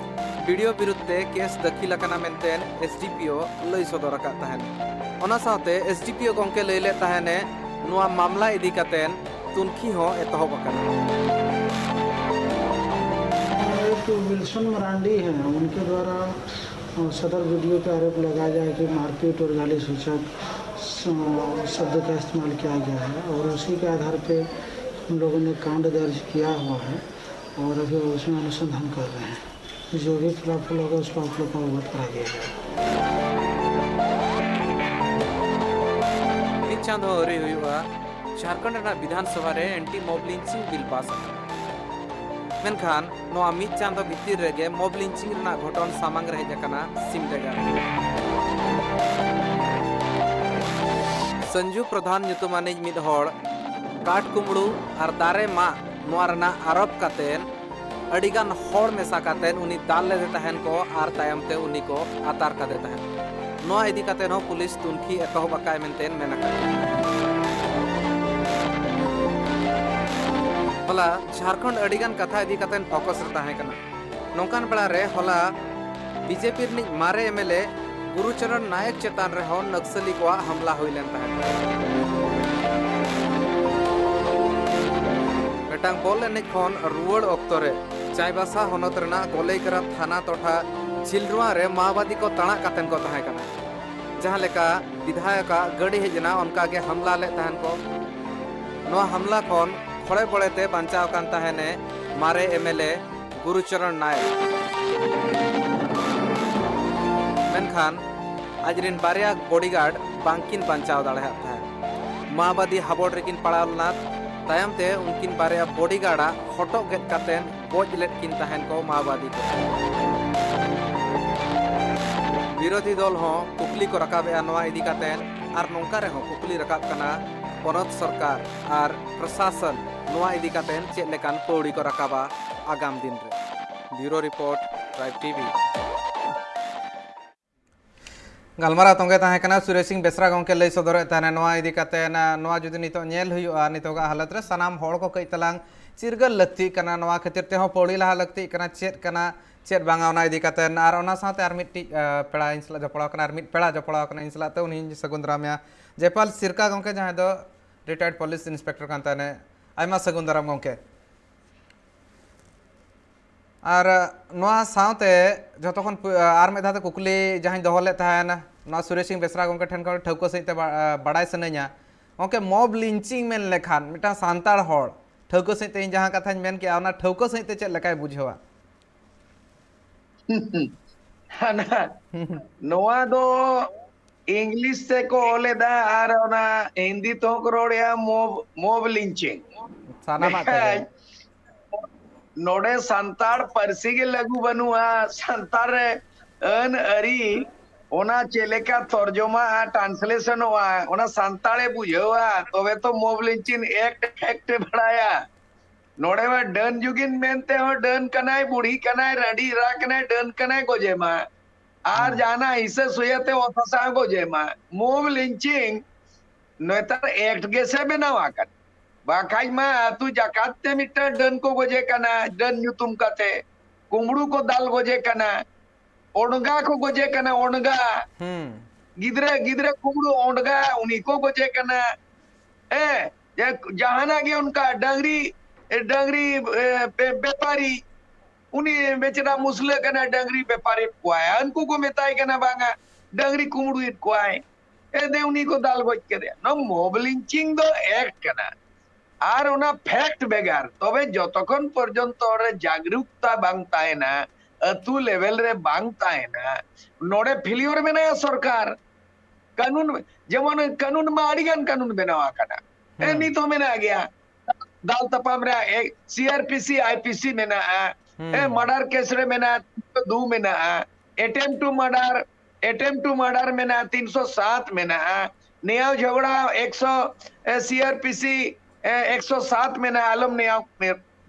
ᱵᱤᱰᱤᱳ ᱵᱤᱨᱩᱫᱷ ᱛᱮ ᱠᱮᱥ ᱫᱟᱹᱠᱷᱤᱞ ᱟᱠᱟᱱᱟ ᱢᱮᱱᱛᱮ ᱮᱥᱰᱤᱯᱤᱳ ᱞᱟᱹᱭ ᱥᱚᱫᱚᱨ ᱟᱠᱟᱫ ᱛᱟᱦᱮᱸᱱ᱾ ᱚᱱᱟ ᱥᱟᱶᱛᱮ ᱮᱥᱰᱤᱯᱤᱳ ᱜᱚᱢᱠᱮ ᱞᱟᱹᱭ ᱞᱮᱫ ᱛᱟᱦᱮᱸᱱᱮ ᱱᱚᱣᱟ ᱢᱟᱢᱞᱟ ᱤᱫᱤ ᱠᱟᱛᱮ ᱛᱩᱱᱠᱷᱤ ᱦᱚᱸ ᱮᱛᱚᱦᱚᱵ ᱟᱠᱟᱱᱟ᱾ एक विल्सन मरांडी हैं, उनके द्वारा अ, सदर बीडीओ पे आरोप लगाया गया है कि मारपीट और गाली सूचक स-, शब्द का इस्तेमाल किया गया है और उसी के आधार पे हम लोगों ने कांड दर्ज किया हुआ है और अभी उसमें अनुसंधान कर रहे हैं। जो भी खिलाफ होगा उसको आप लोग को अवगत करा दिया जाएगा। ᱢᱤᱫ ᱪᱟᱸᱫᱚ ᱟᱹᱣᱨᱤ ᱦᱩᱭᱩᱜᱼᱟ, ᱡᱷᱟᱲᱠᱷᱚᱸᱰ ᱨᱮᱱᱟᱜ ᱵᱤᱫᱷᱟᱱ ᱥᱚᱵᱷᱟ ᱨᱮ ᱮᱱᱴᱤ ᱢᱚᱵ ᱞᱤᱧᱪᱤᱝ ᱵᱤᱞ ᱯᱟᱥ ᱟᱠᱟᱱᱟ᱾ ᱢᱮᱱᱠᱷᱟᱱ ᱱᱚᱣᱟ ᱢᱤᱫ ᱪᱟᱸᱫᱚ ᱵᱷᱤᱛᱤᱨ ᱨᱮᱜᱮ ᱢᱚᱵ ᱞᱤᱧᱪᱤᱝ ᱨᱮᱱᱟᱜ ᱜᱷᱚᱴᱚᱱ ᱥᱟᱢᱟᱝ ᱨᱮ ᱦᱮᱡ ᱟᱠᱟᱱᱟ ᱥᱤᱢᱰᱮᱜᱟ᱾ ᱥᱚᱧᱡᱩ ᱯᱨᱚᱫᱷᱟᱱ ᱧᱩᱛᱩᱢᱟᱱᱤᱡ ᱢᱤᱫ ᱦᱚᱲ ᱠᱟᱴ ᱠᱩᱢᱵᱽᱲᱩ ᱟᱨ ᱫᱟᱨᱮ ᱢᱟᱜ ᱱᱚᱣᱟ ᱨᱮᱱᱟᱜ ᱟᱨᱳᱯ ᱠᱟᱛᱮ ᱟᱹᱰᱤᱜᱟᱱ ᱦᱚᱲ ᱢᱮᱥᱟ ᱠᱟᱛᱮ ᱩᱱᱤ ᱫᱟᱞ ᱞᱮᱫᱮ ᱛᱟᱦᱮᱱ ᱠᱚ ᱟᱨ ᱛᱟᱭᱚᱢ ᱛᱮ ᱩᱱᱤ ᱠᱚ ᱟᱛᱟᱨ ᱠᱟᱫᱮ ᱛᱟᱦᱮᱸᱫ᱾ ᱱᱚᱣᱟ ᱤᱫᱤ ᱠᱟᱛᱮ ᱦᱚᱸ ᱯᱩᱞᱤᱥ ᱛᱩᱱᱠᱷᱤ ᱮᱛᱚᱦᱚᱵ ᱟᱠᱟᱫ ᱢᱮᱱᱛᱮ ᱢᱮᱱ ᱟᱠᱟᱫ᱾ ᱦᱚᱞᱟ ᱡᱷᱟᱲᱠᱷᱚᱸᱰ ᱟᱹᱰᱤᱜᱟᱱ ᱠᱟᱛᱷᱟ ᱤᱫᱤ ᱠᱟᱛᱮ ᱯᱷᱳᱠᱟᱥ ᱨᱮ ᱛᱟᱦᱮᱸ ᱠᱟᱱᱟ᱾ ᱱᱚᱝᱠᱟᱱ ᱵᱮᱲᱟ ᱨᱮ ᱦᱚᱞᱟ ᱵᱤᱡᱮᱯᱤ ᱨᱤᱱᱤᱡ ᱢᱟᱨᱮ ᱮᱢᱮᱞᱮ ᱜᱩᱨᱩᱪᱚᱨᱚᱱ ᱱᱟᱭᱮᱠ ᱪᱮᱛᱟᱱ ᱨᱮᱦᱚᱸ ᱱᱚᱠᱥᱟᱞᱤ ᱠᱚᱣᱟᱜ ᱦᱟᱢᱞᱟ ᱦᱩᱭ ᱞᱮᱱ ᱛᱟᱦᱮᱸᱫ᱾ ᱢᱤᱫᱴᱟᱝ ᱵᱚᱞ ᱮᱱᱮᱡ ᱠᱷᱚᱱ ᱨᱩᱣᱟᱹᱲ ᱚᱠᱛᱚ ᱨᱮ ᱪᱟᱭᱵᱟᱥᱟ ᱦᱚᱱᱚᱛ ᱨᱮᱱᱟᱜ ᱜᱚᱞᱮᱭᱠᱟᱨᱟ ᱛᱷᱟᱱᱟ ᱴᱚᱴᱷᱟ ᱡᱷᱤᱞᱨᱩᱣᱟ ᱨᱮ ᱢᱟᱣᱵᱟᱫᱤ ᱠᱚ ᱛᱟᱬᱟᱜ ᱠᱟᱛᱮᱱ ᱠᱚ ᱛᱟᱦᱮᱸ ᱠᱟᱱᱟ᱾ ᱡᱟᱦᱟᱸ ᱞᱮᱠᱟ ᱵᱤᱫᱷᱟᱭᱚᱠᱟᱜ ᱜᱟᱹᱰᱤ ᱦᱮᱡ ᱮᱱᱟ, ᱚᱱᱠᱟ ᱜᱮ ᱦᱟᱢᱞᱟ ᱞᱮᱫ ᱛᱟᱦᱮᱱ ᱠᱚ᱾ ᱱᱚᱣᱟ ᱦᱟᱢᱞᱟ ᱠᱷᱚᱱ ᱠᱷᱚᱲᱮ ᱵᱚᱲᱮ ᱛᱮ ᱵᱟᱧᱪᱟᱣ ᱠᱟᱱ ᱛᱟᱦᱮᱱᱮ ᱢᱟᱨᱮ ᱮᱢ ᱮᱞ ᱮ ᱜᱩᱨᱩᱪᱚᱨᱚᱱ ᱱᱟᱭᱚᱠ᱾ ᱢᱮᱱᱠᱷᱟᱱ ᱟᱡᱨᱤᱱ ᱵᱟᱨᱭᱟ ᱵᱚᱰᱤᱜᱟᱨᱰ ᱵᱟᱝᱠᱤᱱ ᱵᱟᱧᱪᱟᱣ ᱫᱟᱲᱮᱭᱟᱜ ᱛᱟᱦᱮᱸᱫ᱾ ᱢᱟᱣᱵᱟᱫᱤ ᱦᱟᱵᱚᱲ ᱨᱮᱠᱤᱱ ᱯᱟᱲᱟᱣ ᱞᱮᱱᱟ᱾ ᱛᱟᱭᱚᱢ ᱛᱮ ᱩᱱᱠᱤᱱ ᱵᱟᱨᱭᱟ ᱵᱚᱰᱤᱜᱟᱨᱰ ᱟᱜ ᱦᱚᱴᱚᱜ ᱜᱮᱫ ᱠᱟᱛᱮ ᱜᱚᱡ ᱞᱮᱫ ᱠᱤᱱ ᱛᱟᱦᱮᱸᱱ ᱠᱚ ᱢᱟᱣᱵᱟᱫᱤ ᱠᱚ᱾ ᱵᱤᱨᱳᱫᱷᱤ ᱫᱚᱞ ᱦᱚᱸ ᱠᱩᱠᱞᱤ ᱠᱚ ᱨᱟᱠᱟᱵᱮᱜᱼᱟ ᱱᱚᱣᱟ ᱤᱫᱤ ᱠᱟᱛᱮ, ᱟᱨ ᱱᱚᱝᱠᱟ ᱨᱮᱦᱚᱸ ᱠᱩᱠᱞᱤ ᱨᱟᱠᱟᱵ ᱠᱟᱱᱟ ᱯᱚᱱᱚᱛ ᱥᱚᱨᱠᱟᱨ ᱟᱨ ᱯᱨᱚᱥᱟᱥᱚᱱ ᱱᱚᱣᱟ ᱤᱫᱤ ᱠᱟᱛᱮ ᱪᱮᱫ ᱞᱮᱠᱟᱱ ᱯᱟᱹᱣᱲᱤ ᱠᱚ ᱨᱟᱠᱟᱵᱟ ᱟᱜᱟᱢ ᱫᱤᱱ ᱨᱮ᱾ ᱵᱤᱭᱩᱨᱳ ᱨᱤᱯᱳᱨᱴ, ᱴᱨᱟᱭᱤᱵᱽ ᱴᱤᱵᱷᱤ᱾ ᱜᱟᱞᱢᱟᱨᱟᱣ ᱛᱚᱸᱜᱮ ᱛᱟᱦᱮᱸ ᱠᱟᱱᱟ ᱥᱩᱨᱮᱥ ᱥᱤᱝ ᱵᱮᱥᱨᱟ ᱜᱚᱢᱠᱮ ᱞᱟᱹᱭ ᱥᱚᱫᱚᱨᱮᱫ ᱛᱟᱦᱮᱱᱟ ᱱᱚᱣᱟ ᱤᱫᱤ ᱠᱟᱛᱮ᱾ ᱱᱟ-, ᱱᱚᱣᱟ ᱡᱩᱫᱤ ᱱᱤᱛᱚᱜ ᱧᱮᱞ ᱦᱩᱭᱩᱜᱼᱟ, ᱱᱤᱛᱚᱜᱟᱜ ᱦᱟᱞᱚᱛ ᱨᱮ ᱥᱟᱱᱟᱢ ᱦᱚᱲ ᱠᱚ ᱠᱟᱹᱡ ᱛᱟᱞᱟᱝ ᱪᱤᱨᱜᱟᱹᱞ ᱞᱟᱹᱠᱛᱤᱜ ᱠᱟᱱᱟ, ᱱᱚᱣᱟ ᱠᱷᱟᱹᱛᱤᱨ ᱛᱮᱦᱚᱸ ᱯᱟᱹᱣᱲᱤ ᱞᱟᱦᱟ ᱞᱟᱹᱠᱛᱤᱜ ᱠᱟᱱᱟ, ᱪᱮᱫ ᱠᱟᱱᱟ ᱪᱮᱫ ᱵᱟᱝᱟ, ᱚᱱᱟ ᱤᱫᱤ ᱠᱟᱛᱮ᱾ ᱟᱨ ᱚᱱᱟ ᱥᱟᱶᱛᱮ ᱟᱨ ᱢᱤᱫᱴᱤᱡ, ᱟ, ᱯᱮᱲᱟ ᱤᱧ ᱥᱟᱞᱟᱜ ᱡᱚᱯᱲᱟᱣ ᱠᱟᱱᱟ, ᱟᱨ ᱢᱤᱫ ᱯᱮᱲᱟ ᱡᱚᱯᱲᱟᱣ ᱠᱟᱱᱟ ᱤᱧ ᱥᱟᱞᱟᱜ ᱛᱮ, ᱩᱱᱤᱧ ᱥᱟᱹᱜᱩᱱ ᱫᱟᱨᱟᱢᱮᱭᱟ ᱡᱚᱭᱯᱟᱞ ᱥᱤᱨᱠᱟ ᱜᱚᱢᱠᱮ, ᱡᱟᱦᱟᱸᱭ ᱫᱚ ᱨᱤᱴᱟᱭᱟᱨᱰ ᱯᱩᱞᱤᱥ ᱤᱱᱥᱯᱮᱠᱴᱚᱨ ᱠᱟᱱ ᱛᱟᱦᱮᱱᱮ᱾ ᱟᱭᱢᱟ ᱥᱟᱹᱜᱩᱱ ᱫᱟᱨᱟᱢ ᱜᱚᱢᱠᱮ᱾ ᱟᱨ ᱱᱚᱣᱟ ᱥᱟᱶᱛᱮ ᱡᱷᱚᱛᱚ ᱠᱷᱚᱱ ᱯᱩ-, ᱟᱨ ᱢᱤᱫ ᱫᱷᱟᱣ ᱛᱮ ᱠᱩᱠᱞᱤ ᱡᱟᱦᱟᱸᱧ ᱫᱚᱦᱚ ᱞᱮᱫ ᱛᱟᱦᱮᱱ, ᱱᱚᱣᱟ ᱥᱩᱨᱮᱥ ᱥᱤᱝ ᱵᱮᱥᱨᱟ ᱜᱚᱢᱠᱮ ᱴᱷᱮᱱ ᱠᱷᱚᱱ ᱴᱷᱟᱹᱣᱠᱟᱹ ᱥᱟᱺᱦᱤᱡ ᱛᱮ ᱵᱟ-, ᱵᱟᱲᱟᱭ ᱥᱟᱱᱟᱧᱟ, ᱜᱚᱢᱠᱮ, ᱢᱚᱵ ᱞᱤᱧᱪᱤᱝ ᱢᱮᱱ ᱞᱮᱠᱷᱟᱱ ᱢᱤᱫᱴᱟᱝ ᱥᱟᱱᱛᱟᱲ ᱦᱚᱲ ᱴᱷᱟᱹᱣᱠᱟᱹ ᱥᱟᱺᱦᱤᱡ ᱛᱮ ᱤᱧ ᱡᱟᱦᱟᱸ ᱠᱟᱛᱷᱟᱧ ᱢᱮᱱ ᱠᱮᱜᱼᱟ, ᱚᱱᱟ ᱴᱷᱟᱹᱣᱠᱟᱹ ᱥᱟᱺᱦᱤᱡ ᱛᱮ ᱪᱮᱫ ᱞᱮᱠᱟᱭ ᱵᱩᱡᱷᱟᱹᱣᱟ? ᱦᱟᱱᱟ, ᱱᱚᱣᱟ ᱫᱚ ᱤᱝᱞᱤᱥ ᱛᱮᱠᱚ ᱚᱞ ᱮᱫᱟ ᱟᱨ ᱚᱱᱟ ᱦᱤᱱᱫᱤ ᱛᱮᱦᱚᱸ ᱠᱚ ᱨᱚᱲᱮᱫᱼᱟ ᱢᱚᱵ, ᱢᱚᱵ ᱞᱤᱧᱪᱤᱝ᱾ ᱥᱟᱱᱟᱢᱟᱜ ᱛᱮᱜᱮ᱾ ᱢᱮᱱᱠᱷᱟᱱ ᱱᱚᱰᱮ ᱥᱟᱱᱛᱟᱲ ᱯᱟᱹᱨᱥᱤ ᱜᱮ ᱞᱟᱹᱜᱩ ᱵᱟᱹᱱᱩᱜᱼᱟ᱾ ᱥᱟᱱᱛᱟᱲ ᱨᱮ ᱟᱹᱱ ᱟᱹᱨᱤ ᱚᱱᱟ ᱪᱮᱫ ᱞᱮᱠᱟ ᱛᱚᱨᱡᱚᱢᱟᱜᱼᱟ, ᱴᱨᱟᱱᱥᱞᱮᱥᱚᱱᱚᱜᱼᱟ, ᱚᱱᱟ ᱥᱟᱱᱛᱟᱲᱮ ᱵᱩᱡᱷᱟᱹᱣᱟ, ᱛᱚᱵᱮ ᱛᱚ ᱢᱚᱵ ᱞᱤᱧᱪᱤᱝ ᱮᱠᱴ ᱯᱷᱮᱠᱴ ᱮ ᱵᱟᱲᱟᱭᱟ᱾ ᱱᱚᱰᱮ ᱢᱟ ᱰᱟᱹᱱ ᱡᱩᱜᱤᱱ ᱢᱮᱱᱛᱮ ᱦᱚᱸ ᱰᱟᱹᱱ ᱠᱟᱱᱟᱭ, ᱵᱩᱲᱦᱤ ᱠᱟᱱᱟᱭ, ᱨᱟᱺᱰᱤ ᱮᱨᱟ ᱠᱟᱱᱟᱭ, ᱰᱟᱹᱱ ᱠᱟᱱᱟᱭ, ᱜᱚᱡᱮ ᱢᱟ᱾ ᱟᱨ ᱦᱩᱸ᱾ ᱡᱟᱦᱟᱱᱟᱜ ᱦᱤᱥᱟᱹ ᱥᱩᱭᱟᱹ ᱛᱮ ᱚᱛ ᱦᱟᱥᱟ ᱦᱚᱸ ᱜᱚᱡᱮ ᱢᱟ᱾ ᱢᱚᱵ ᱞᱤᱧᱪᱤᱝ ᱱᱮᱛᱟᱨ ᱮᱠᱴ ᱜᱮᱥᱮ ᱵᱮᱱᱟᱣ ᱟᱠᱟᱱᱟ᱾ ᱵᱟᱠᱷᱟᱡ ᱢᱟ ᱟᱹᱛᱩ ᱡᱟᱠᱟᱛ ᱛᱮ ᱢᱤᱫᱴᱟᱝ ᱰᱟᱹᱱ ᱠᱚ ᱜᱚᱡᱮ ᱠᱟᱱᱟ, ᱰᱟᱹᱱ ᱧᱩᱛᱩᱢ ᱠᱟᱛᱮ ᱠᱩᱢᱵᱽᱲᱩ ᱠᱚ ᱫᱟᱞ ᱜᱚᱡᱮ ᱠᱟᱱᱟ, ᱚᱰᱜᱟ ᱠᱚ ᱜᱚᱡᱮ ᱠᱟᱱᱟ, ᱚᱰᱜᱟ᱾ ᱦᱩᱸ᱾ ᱜᱤᱫᱽᱨᱟᱹ, ᱜᱤᱫᱽᱨᱟᱹ ᱠᱩᱢᱵᱽᱲᱩ ᱚᱰᱜᱟ, ᱩᱱᱤ ᱠᱚ ᱜᱚᱡᱮ ᱠᱟᱱᱟ᱾ ᱦᱮᱸ, ᱡᱟ-, ᱡᱟᱦᱟᱱᱟᱜ ᱜᱮ ᱚᱱᱠᱟ ᱰᱟᱝᱨᱤ, ᱰᱟᱝᱨᱤ ᱵᱮᱯᱟᱨᱤ, ᱩᱱᱤ ᱵᱮᱪᱟᱨᱟ ᱢᱩᱥᱞᱟᱹ ᱠᱟᱱᱟ, ᱰᱟᱝᱨᱤ ᱵᱮᱯᱟᱨᱤ ᱠᱚᱣᱟᱭ᱾ ᱩᱱᱠᱩ ᱠᱚ ᱢᱮᱛᱟᱭ ᱠᱟᱱᱟ, ᱵᱟᱝᱟ, ᱰᱟᱝᱨᱤ ᱠᱩᱢᱲᱩᱭᱮᱫ ᱠᱚᱣᱟᱭ᱾ ᱮᱫᱮ ᱩᱱᱤ ᱠᱚ ᱫᱟᱞ ᱜᱚᱡ ᱠᱮᱫᱮᱭᱟ᱾ ᱱᱚᱣᱟ ᱢᱚᱵ ᱞᱤᱧᱪᱤᱝ ᱫᱚ ᱮᱠᱴ ᱠᱟᱱᱟ, ᱟᱨ ᱚᱱᱟ ᱯᱷᱮᱠᱴ ᱵᱮᱜᱟᱨ᱾ ᱛᱚᱵᱮ ᱡᱚᱛᱚᱠᱷᱚᱱ ᱯᱚᱨᱡᱚᱱᱛᱚ ᱚᱸᱰᱮ ᱡᱟᱜᱽᱨᱩᱠᱛᱟ ᱵᱟᱝ ᱛᱟᱦᱮᱱᱟ, ᱟᱹᱛᱩ ᱞᱮᱵᱮᱞ ᱨᱮ ᱵᱟᱝ ᱛᱟᱦᱮᱱᱟ, ᱱᱚᱰᱮ ᱯᱷᱮᱞᱤᱭᱚᱨ ᱢᱮᱱᱟᱭᱟ ᱥᱚᱨᱠᱟᱨ᱾ ᱠᱟᱹᱱᱩᱱ, ᱡᱮᱢᱚᱱ ᱠᱟᱹᱱᱩᱱ ᱢᱟ ᱟᱹᱰᱤ ᱜᱟᱱ ᱠᱟᱹᱱᱩᱱ ᱵᱮᱱᱟᱣ ᱟᱠᱟᱱᱟ, ᱦᱮᱸ, ᱱᱤᱛ ᱦᱚᱸ ᱢᱮᱱᱟᱜ ᱜᱮᱭᱟ᱾ ᱫᱟᱞ ᱛᱟᱯᱟᱢ ᱨᱮᱭᱟᱜ ᱥᱤ R P C, I P C ᱢᱮᱱᱟᱜᱼᱟ, ᱦᱮᱸ, ᱢᱟᱨᱰᱟᱨ ᱠᱮᱥ ᱨᱮ ᱢᱮᱱᱟᱜᱼᱟ, ᱫᱩ ᱢᱮᱱᱟᱜᱼᱟ, ᱮᱴᱮᱢᱯᱴ ᱴᱩ ᱢᱟᱨᱰᱟᱨ, ᱮᱴᱮᱢᱯᱴ ᱴᱩ ᱢᱟᱨᱰᱟᱨ ᱢᱮᱱᱟᱜᱼᱟ, ᱛᱤᱱᱥᱚ ᱥᱟᱛ ᱢᱮᱱᱟᱜᱼᱟ, ᱱᱮᱭᱟᱣ ᱡᱷᱚᱜᱽᱲᱟ ᱮᱠᱥᱚ, ᱥᱤ ᱟᱨ ᱯᱤ ᱥᱤ ᱮᱠᱥᱚ ᱥᱟᱛ ᱢᱮᱱᱟᱜᱼᱟ, ᱟᱞᱚᱢ ᱱᱮᱭᱟᱣ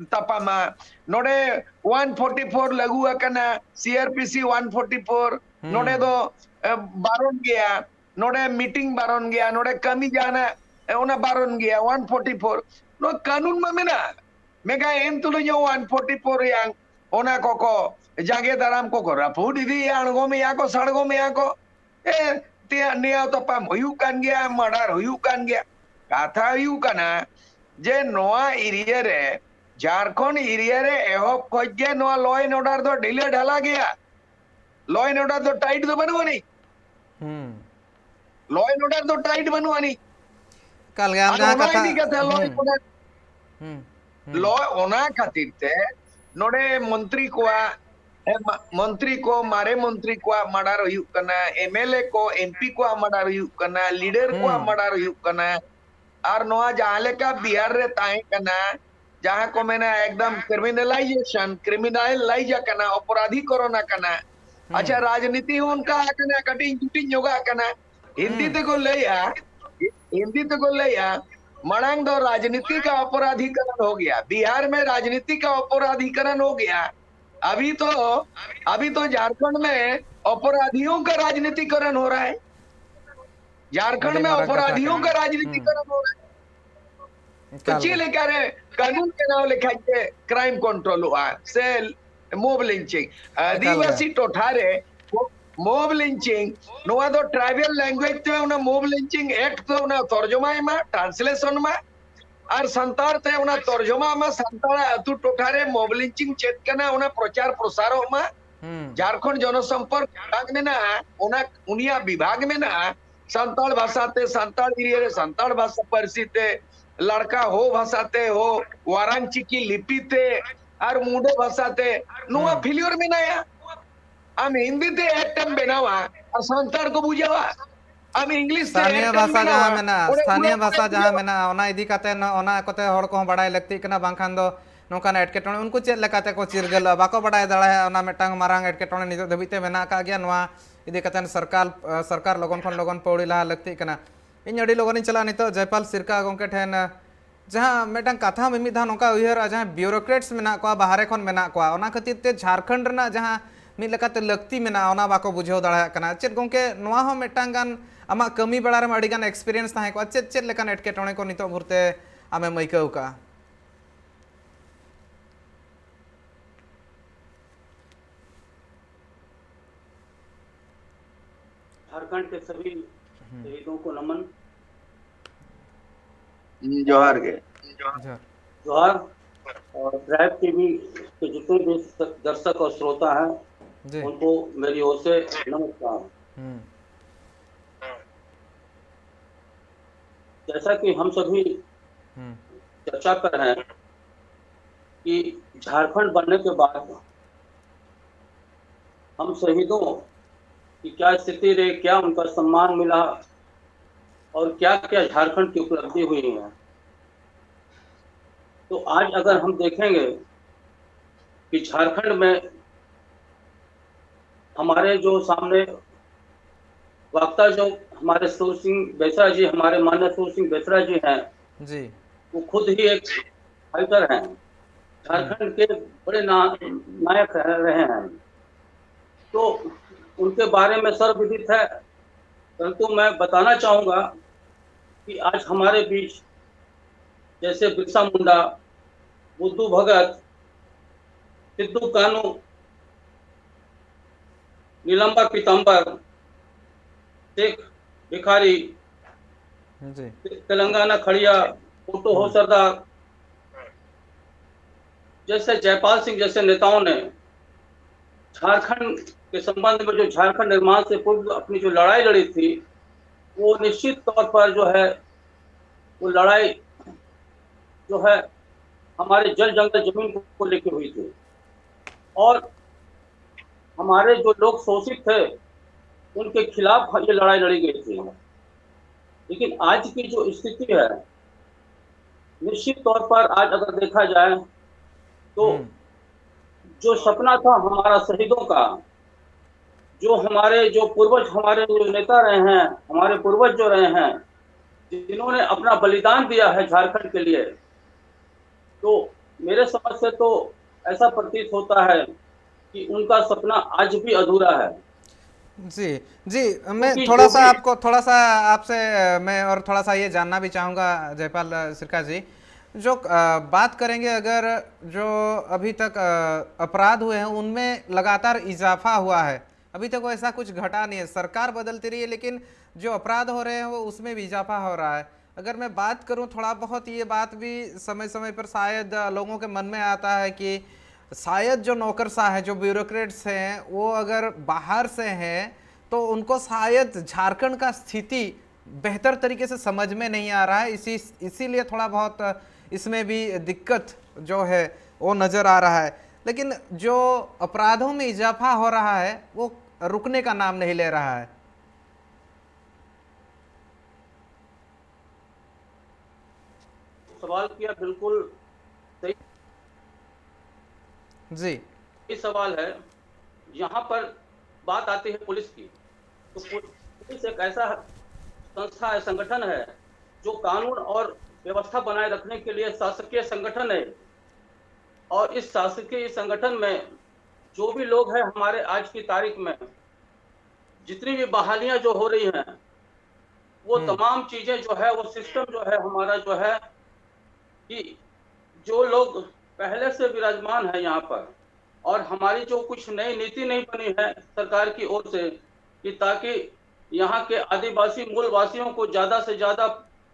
ᱛᱟᱯᱟᱢᱟ᱾ ᱱᱚᱰᱮ ᱚᱣᱟᱱ ᱯᱷᱳᱨᱴᱤ ᱯᱷᱳᱨ ᱞᱟᱹᱜᱩ ᱟᱠᱟᱱᱟ, C R P C one forty four, ᱱᱚᱰᱮ ᱫᱚ ᱮ, ᱵᱟᱨᱚᱱ ᱜᱮᱭᱟ, ᱱᱚᱰᱮ ᱢᱤᱴᱤᱝ ᱵᱟᱨᱚᱱ ᱜᱮᱭᱟ, ᱱᱚᱰᱮ ᱠᱟᱹᱢᱤ ᱡᱟᱦᱟᱱᱟᱜ, ᱮ, ᱚᱱᱟ ᱵᱟᱨᱚᱱ ᱜᱮᱭᱟ, ᱚᱣᱟᱱ ᱯᱷᱳᱨᱴᱤ ᱯᱷᱳᱨ᱾ ᱱᱚᱣᱟ ᱠᱟᱹᱱᱩᱱ ᱢᱟ ᱢᱮᱱᱟᱜ, ᱢᱮᱱᱠᱷᱟᱱ ᱮᱱ ᱛᱩᱞᱩᱡ ᱦᱚᱸ ᱚᱣᱟᱱ ᱯᱷᱳᱨᱴᱤ ᱯᱷᱳᱨ ᱨᱮᱭᱟᱝ ᱚᱱᱟ ᱠᱚᱠᱚ ᱡᱟᱸᱜᱮ ᱫᱟᱨᱟᱢ ᱠᱚᱠᱚ ᱨᱟᱹᱯᱩᱫ ᱤᱫᱤᱭᱮᱫᱼᱟ, ᱟᱬᱜᱚᱢᱮᱫᱼᱟ ᱠᱚ, ᱥᱟᱲᱜᱚᱢᱮᱫᱼᱟ ᱠᱚ᱾ ᱮ, ᱛᱮᱭᱟᱜ ᱱᱮᱭᱟᱣ ᱛᱟᱯᱟᱢ ᱦᱩᱭᱩᱜ ᱠᱟᱱ ᱜᱮᱭᱟ, ᱢᱟᱨᱰᱟᱨ ᱦᱩᱭᱩᱜ ᱠᱟᱱ ᱜᱮᱭᱟ᱾ ᱠᱟᱛᱷᱟ ᱦᱩᱭᱩᱜ ᱠᱟᱱᱟ ᱡᱮ ᱱᱚᱣᱟ ᱮᱨᱤᱭᱟ ᱨᱮ, ᱡᱷᱟᱲᱠᱷᱚᱸᱰ ᱮᱨᱤᱭᱟ ᱨᱮ ᱮᱦᱚᱵ ᱠᱷᱚᱡ ᱜᱮ ᱱᱚᱣᱟ ᱞᱚ ᱮᱱᱰ ᱚᱨᱰᱟᱨ ᱫᱚ ᱰᱷᱤᱞᱟᱹ ᱰᱷᱟᱞᱟ ᱜᱮᱭᱟ᱾ ᱞᱚ ᱮᱱᱰ ᱚᱨᱰᱟᱨ ᱫᱚ ᱴᱟᱭᱤᱴ ᱫᱚ ᱵᱟᱹᱱᱩᱜ ᱟᱹᱱᱤᱡ᱾ ᱦᱩᱸ᱾ ᱞᱚ ᱮᱱᱰ ᱚᱨᱰᱟᱨ ᱫᱚ ᱴᱟᱭᱤᱴ ᱵᱟᱹᱱᱩᱜ ᱟᱹᱱᱤᱡ᱾ ᱮᱠᱟᱞ ᱜᱮ, ᱟᱨ ᱟᱢ ᱡᱟᱦᱟᱸ ᱚᱱᱟ ᱠᱟᱛᱷᱟ, ᱤᱫᱤ ᱠᱟᱛᱮ ᱞᱚ ᱦᱩᱸ, ᱮᱱᱰ ᱚᱨᱰᱟᱨ, ᱦᱩᱸ, ᱦᱩᱸ, ᱞᱚ, ᱚᱱᱟ ᱠᱷᱟᱹᱛᱤᱨ ᱛᱮ ᱱᱚᱰᱮ ᱢᱚᱱᱛᱨᱤ ᱠᱚᱣᱟᱜ, ᱮ, ᱢᱟ-, ᱢᱚᱱᱛᱨᱤ ᱠᱚ, ᱢᱟᱨᱮ ᱢᱚᱱᱛᱨᱤ ᱠᱚᱣᱟᱜ ᱢᱟᱨᱰᱟᱨ ᱦᱩᱭᱩᱜ ᱠᱟᱱᱟ, ᱮᱢ ᱮᱞ ᱮ ᱠᱚ, ᱮᱢ ᱯᱤ ᱠᱚᱣᱟᱜ ᱢᱟᱨᱰᱟᱨ ᱦᱩᱭᱩᱜ ᱠᱟᱱᱟ, ᱞᱤᱰᱟᱨ ᱠᱚᱣᱟᱜ ᱦᱩᱸ᱾ ᱢᱟᱨᱰᱟᱨ ᱦᱩᱭᱩᱜ ᱠᱟᱱᱟ᱾ ᱟᱨ ᱱᱚᱣᱟ ᱡᱟᱦᱟᱸ ᱞᱮᱠᱟ ᱵᱤᱦᱟᱨ ᱨᱮ ᱛᱟᱦᱮᱸ ᱠᱟᱱᱟ, ᱡᱟᱦᱟᱸ ᱠᱚ ᱢᱮᱱᱟ ᱮᱠᱫᱚᱢ ᱠᱨᱤᱢᱤᱱᱟᱞᱟᱭᱡᱮᱥᱚᱱ, ᱠᱨᱤᱢᱤᱱᱟᱞᱟᱭᱤᱡ ᱟᱠᱟᱱᱟ, ᱚᱯᱚᱨᱟᱫᱷᱤᱠᱚᱨᱚᱱ ᱟᱠᱟᱱᱟ᱾ ᱦᱩᱸ᱾ ᱟᱪᱪᱷᱟ, ᱨᱟᱡᱽᱱᱤᱛᱤ ᱦᱚᱸ ᱚᱱᱠᱟ ᱟᱠᱟᱱᱟ, ᱠᱟᱹᱴᱤᱡ ᱡᱩᱴᱤᱡ ᱧᱚᱜᱟᱜ ᱠᱟᱱᱟ᱾ ᱦᱤᱱᱫᱤ ᱦᱩᱸ᱾ ᱛᱮᱠᱚ ᱞᱟᱹᱭᱟ, ᱦᱤᱱᱫᱤ ᱛᱮᱠᱚ ᱞᱟᱹᱭᱟ, ᱢᱟᱲᱟᱝ ᱫᱚ ᱨᱟᱡᱽᱱᱤᱛᱤ ᱠᱟ ᱚᱯᱚᱨᱟᱫᱷᱤᱠᱚᱨᱚᱱ ᱦᱳ ᱜᱮᱭᱟ, ᱵᱤᱦᱟᱨ ᱢᱮ ᱨᱟᱡᱽᱱᱤᱛᱤ ᱠᱟ ᱚᱯᱚᱨᱟᱫᱷᱤᱠᱚᱨᱚᱱ ᱦᱳ ᱜᱮᱭᱟ, ᱟᱵᱷᱤ ᱛᱚ, ᱟᱵᱷᱤ ᱛᱚ ᱡᱷᱟᱨᱠᱷᱚᱸᱰ ᱢᱮ ᱚᱯᱚᱨᱟᱫᱷᱤᱭᱳ ᱠᱟ ᱨᱟᱡᱽᱱᱤᱛᱤᱠᱚᱨᱚᱱ ᱦᱳ ᱨᱟᱦᱟ ᱦᱮ᱾ ᱡᱷᱟᱨᱠᱷᱚᱸᱰ ᱟᱹᱰᱤ ᱢᱮ ᱢᱟᱨᱟᱝ ᱠᱟᱛᱷᱟ ᱚᱯᱚᱨᱟᱫᱷᱤᱭᱳ ᱠᱟᱱᱟ᱾ ᱠᱟ ᱨᱟᱡᱽᱱᱤᱛᱤ ᱦᱩᱸ᱾ ᱠᱚᱨᱚᱱ ᱦᱳ ᱨᱟᱦᱟ ᱦᱮ᱾ ᱛᱚ ᱮᱠᱟᱞ ᱪᱮᱫ ᱜᱮ᱾ ᱞᱮᱠᱟᱨᱮ ᱠᱟᱹᱱᱩᱱ ᱵᱮᱱᱟᱣ ᱞᱮᱠᱷᱟᱡ ᱜᱮ ᱠᱨᱟᱭᱤᱢ ᱠᱚᱱᱴᱨᱳᱞᱚᱜᱼᱟ ᱥᱮ ᱢᱚᱵ ᱞᱤᱧᱪᱤᱝ? ᱮᱠᱟᱞ ᱜᱮ᱾ ᱟᱹᱫᱤᱵᱟᱹᱥᱤ ᱴᱚᱴᱷᱟ ᱨᱮ ᱢᱚᱵ ᱞᱤᱧᱪᱤᱝ, ᱱᱚᱣᱟ ᱫᱚ ᱴᱨᱟᱭᱵᱟᱞ ᱞᱮᱝᱜᱩᱭᱮᱡᱽ ᱛᱮ ᱚᱱᱟ ᱢᱚᱵ ᱞᱤᱧᱪᱤᱝ ᱮᱠᱴ ᱫᱚ ᱚᱱᱟ ᱛᱚᱨᱡᱚᱢᱟᱭ ᱢᱟ, ᱴᱨᱟᱱᱥᱞᱮᱥᱚᱱ ᱢᱟ᱾ ᱟᱨ ᱥᱟᱱᱛᱟᱲ ᱛᱮ ᱚᱱᱟ ᱛᱚᱨᱡᱚᱢᱟ ᱢᱟ, ᱥᱟᱱᱛᱟᱲᱟᱜ ᱟᱹᱛᱩ ᱴᱚᱴᱷᱟ ᱨᱮ ᱢᱚᱵ ᱞᱤᱧᱪᱤᱝ ᱪᱮᱫ ᱠᱟᱱᱟ, ᱚᱱᱟ ᱯᱨᱚᱪᱟᱨ ᱯᱨᱚᱥᱟᱨᱚᱜ ᱢᱟ᱾ ᱦᱩᱸ᱾ ᱡᱷᱟᱲᱠᱷᱚᱸᱰ ᱡᱚᱱᱚᱥᱚᱢᱯᱚᱨᱠ ᱵᱤᱵᱷᱟᱜᱽ ᱢᱮᱱᱟᱜᱼᱟ, ᱚᱱᱟ ᱩᱱᱤᱭᱟᱜ ᱵᱤᱵᱷᱟᱜᱽ ᱢᱮᱱᱟᱜᱼᱟ, ᱥᱟᱱᱛᱟᱲ ᱵᱷᱟᱥᱟ ᱛᱮ, ᱥᱟᱱᱛᱟᱲ ᱮᱨᱤᱭᱟ ᱨᱮ ᱥᱟᱱᱛᱟᱲ ᱵᱷᱟᱥᱟ ᱯᱟᱹᱨᱥᱤ ᱛᱮ, ᱞᱟᱲᱠᱟ ᱦᱳ ᱵᱷᱟᱥᱟ ᱛᱮ ᱦᱳ, ᱣᱟᱨᱟᱝ ᱪᱤᱠᱤ ᱞᱤᱯᱤ ᱛᱮ, ᱟᱨ ᱢᱩᱰᱟᱹ ᱵᱷᱟᱥᱟ ᱛᱮ, ᱱᱚᱣᱟ ᱦᱩᱸ᱾ ᱯᱷᱮᱞᱤᱭᱚᱨ ᱢᱮᱱᱟᱭᱟ᱾ ᱟᱢ ᱦᱤᱱᱫᱤ ᱛᱮ ᱮᱠᱴ ᱮᱢ ᱵᱮᱱᱟᱣᱟ ᱟᱨ ᱥᱟᱱᱛᱟᱲ ᱠᱚ ᱵᱩᱡᱷᱟᱹᱣᱟ, ᱟᱢ ᱤᱝᱞᱤᱥ ᱛᱮ ᱥᱛᱷᱟᱱᱤᱭᱚ ᱮᱠᱴ ᱮᱢ ᱵᱷᱟᱥᱟ ᱵᱮᱱᱟᱣᱟ, ᱡᱟᱦᱟᱸ ᱢᱮᱱᱟᱜᱼᱟ, ᱚᱸᱰᱮ ᱥᱛᱷᱟᱱᱤᱭᱚ ᱩᱲᱟᱹᱣ ᱵᱷᱟᱥᱟ ᱠᱟᱛᱮ ᱡᱟᱦᱟᱸ ᱵᱩᱡᱷᱟᱹᱣᱟ᱾ ᱢᱮᱱᱟᱜᱼᱟ, ᱚᱱᱟ ᱤᱫᱤ ᱠᱟᱛᱮ ᱱᱚ-, ᱚᱱᱟ ᱠᱚᱛᱮ ᱦᱚᱲ ᱠᱚᱦᱚᱸ ᱵᱟᱲᱟᱭ ᱞᱟᱹᱠᱛᱤᱜ ᱠᱟᱱᱟ, ᱵᱟᱝᱠᱷᱟᱱ ᱫᱚ ᱱᱚᱝᱠᱟᱱ ᱮᱴᱠᱮᱴᱚᱬᱮ ᱩᱱᱠᱩ ᱪᱮᱫ ᱞᱮᱠᱟᱛᱮ ᱠᱚ ᱪᱤᱨᱜᱟᱹᱞᱚᱜᱼᱟ, ᱵᱟᱠᱚ ᱵᱟᱲᱟᱭ ᱫᱟᱲᱮᱭᱟᱜᱼᱟ᱾ ᱚᱱᱟ ᱢᱤᱫᱴᱟᱝ ᱢᱟᱨᱟᱝ ᱮᱴᱠᱮᱴᱚᱬᱮ ᱱᱤᱛᱚᱜ ᱫᱷᱟᱹᱵᱤᱡ ᱛᱮ ᱢᱮᱱᱟᱜ ᱟᱠᱟᱫ ᱜᱮᱭᱟ᱾ ᱱᱚᱣᱟ ᱤᱫᱤ ᱠᱟᱛᱮ ᱥᱚᱨᱠᱟᱨ, ᱥᱚᱨᱠᱟᱨ ᱞᱚᱜᱚᱱ ᱠᱷᱚᱱ ᱞᱚᱜᱚᱱ ᱯᱟᱹᱣᱲᱤ ᱞᱟᱦᱟ ᱞᱟᱹᱠᱛᱤᱜ ᱠᱟᱱᱟ᱾ ᱤᱧ ᱟᱹᱰᱤ ᱞᱚᱜᱚᱱᱤᱧ ᱪᱟᱞᱟᱜᱼᱟ ᱱᱤᱛᱚᱜ ᱡᱚᱭᱯᱟᱞ ᱥᱤᱨᱠᱟ ᱜᱚᱢᱠᱮ ᱴᱷᱮᱱ᱾ ᱡᱟᱦᱟᱸ ᱢᱤᱫᱴᱟᱝ ᱠᱟᱛᱷᱟ ᱢᱤᱢᱤᱫ ᱫᱷᱟᱣ ᱱᱚᱝᱠᱟ ᱩᱭᱦᱟᱹᱨᱚᱜᱼᱟ, ᱡᱟᱦᱟᱸᱭ bureaucrats ᱢᱮᱱᱟᱜ ᱠᱚᱣᱟ, ᱵᱟᱦᱨᱮ ᱠᱷᱚᱱ ᱢᱮᱱᱟᱜ ᱠᱚᱣᱟ, ᱚᱱᱟ ᱠᱷᱟᱹᱛᱤᱨ ᱛᱮ ᱡᱷᱟᱲᱠᱷᱚᱸᱰ ᱨᱮᱱᱟᱜ ᱡᱟᱦᱟᱸ ᱢᱤᱫ ᱞᱮᱠᱟᱛᱮ ᱞᱟᱹᱠᱛᱤ ᱢᱮᱱᱟᱜᱼᱟ, ᱚᱱᱟ ᱵᱟᱠᱚ ᱵᱩᱡᱷᱟᱹᱣ ᱫᱟᱲᱮᱭᱟᱜ ᱠᱟᱱᱟ᱾ ᱪᱮᱫ ᱜᱚᱢᱠᱮ, ᱱᱚᱣᱟ ᱦᱚᱸ ᱢᱤᱫᱴᱟᱝ ᱜᱟᱱ ᱟᱢᱟᱜ ᱠᱟᱹᱢᱤ ᱵᱮᱲᱟ ᱨᱮᱢᱟ ᱟᱹᱰᱤ ᱜᱟᱱ experience ᱛᱟᱦᱮᱸ ᱠᱚᱜᱼᱟ, ᱪᱮᱫ, ᱪᱮᱫ ᱞᱮᱠᱟᱱ ᱮᱴᱠᱮᱴᱚᱬᱮ ᱠᱚ ᱱᱤᱛᱚᱜ ᱵᱷᱳᱨ ᱛᱮ ᱟᱢᱮᱢ ᱟᱹᱭᱠᱟᱹᱣ ᱠᱟᱜᱼᱟ? झारखंड के सभी हम्म। शहीदों को नमन। हम्म, जोहार गे। जोहार। जोहार। और ट्राइब टीवी के जितने भी दर्शक और श्रोता हैं, जी। उनको मेरी ओर से नमस्कार। हम्म। जैसा कि हम सभी हम्म। चर्चा कर रहे हैं कि झारखंड बनने के बाद हम शहीदों की क्या स्थिति रही, क्या उनका सम्मान मिला और क्या-क्या झारखंड की उपलब्धि हुई है। तो आज अगर हम देखेंगे कि झारखंड में हमारे जो सामने वक्ता जो हमारे सूर सिंह बेसरा जी, हमारे माननीय सूर सिंह बेसरा जी हैं, जी। वो खुद ही एक फाइटर हैं, झारखंड के बड़े ना-, नायक रहे हैं। तो उनके बारे में सर्वविदित है, परंतु मैं बताना चाहूँगा कि आज हमारे बीच जैसे बिरसा मुंडा, बुद्धू भगत, सिद्धू कानू, नीलम्बर पीताम्बर, शेख भिखारी, जी। तेलंगाना खड़िया, भुट्टो हो सरदार, जैसे जयपाल सिंह जैसे नेताओं ने झारखंड के संबंध में जो झारखंड निर्माण से पूर्व अपनी जो लड़ाई लड़ी थी, वो निश्चित तौर पर जो है, वो लड़ाई जो है, हमारे जल जंगल जमीन को लेके हुई थी। और हमारे जो लोग शोषित थे, उनके खिलाफ ये लड़ाई लड़ी गई थी। लेकिन आज की जो स्थिति है, निश्चित तौर पर आज अगर देखा जाए, तो हम्म। जो सपना था हमारा शहीदों का, जो हमारे जो पूर्वज, हमारे जो नेता रहे हैं, हमारे पूर्वज जो रहे हैं, जिन्होंने अपना बलिदान दिया है झारखंड के लिए, तो मेरे समझ से तो ऐसा प्रतीत होता है कि उनका सपना आज भी अधूरा है। जी, जी। मैं क्योंकि थोड़ा जो सा भी आपको थोड़ा सा आपसे अ, मैं और थोड़ा सा ये जानना भी चाहूँगा जयपाल अ, सिरका जी, जो अ, बात करेंगे अगर जो अभी तक अ, अपराध हुए हैं उनमें लगातार इजाफा हुआ है। अभी तक वैसा कुछ घटा नहीं है। सरकार बदलती रही है लेकिन जो अपराध हो रहे हैं वो उसमें भी इजाफा हो रहा है। अगर मैं बात करूं थोड़ा बहुत, ये बात भी समय समय पर शायद अ, लोगों के मन में आता है कि शायद जो नौकरशाह है, जो ब्यूरोक्रेट्स हैं, वो अगर बाहर से हैं तो उनको शायद झारखंड का स्थिति बेहतर तरीके से समझ में नहीं आ रहा है। इसी इसीलिए थोड़ा बहुत इसमें भी दिक्कत जो है वो नज़र आ रहा है। लेकिन जो अपराधों में इजाफा हो रहा है वो रुकने का नाम नहीं ले रहा है। सवाल किया, बिल्कुल सही जी। सवाल है। यहाँ पर बात आती है पुलिस की, तो पु- पुलिस एक ऐसा संस्था है, संगठन है, जो कानून और व्यवस्था बनाए रखने के लिए शासकीय संगठन है। और इस शासकीय संगठन में जो भी लोग हैं हमारे आज की तारीख में, जितनी भी बहालियां जो हो रही हैं, वो हम्म। तमाम चीजें जो है, वो सिस्टम जो है हमारा जो है कि जो लोग पहले से विराजमान है यहाँ पर, और हमारी जो कुछ नई नीति नहीं बनी है सरकार की ओर से कि ताकि यहाँ के आदिवासी मूल वासियों को ज्यादा से ज्यादा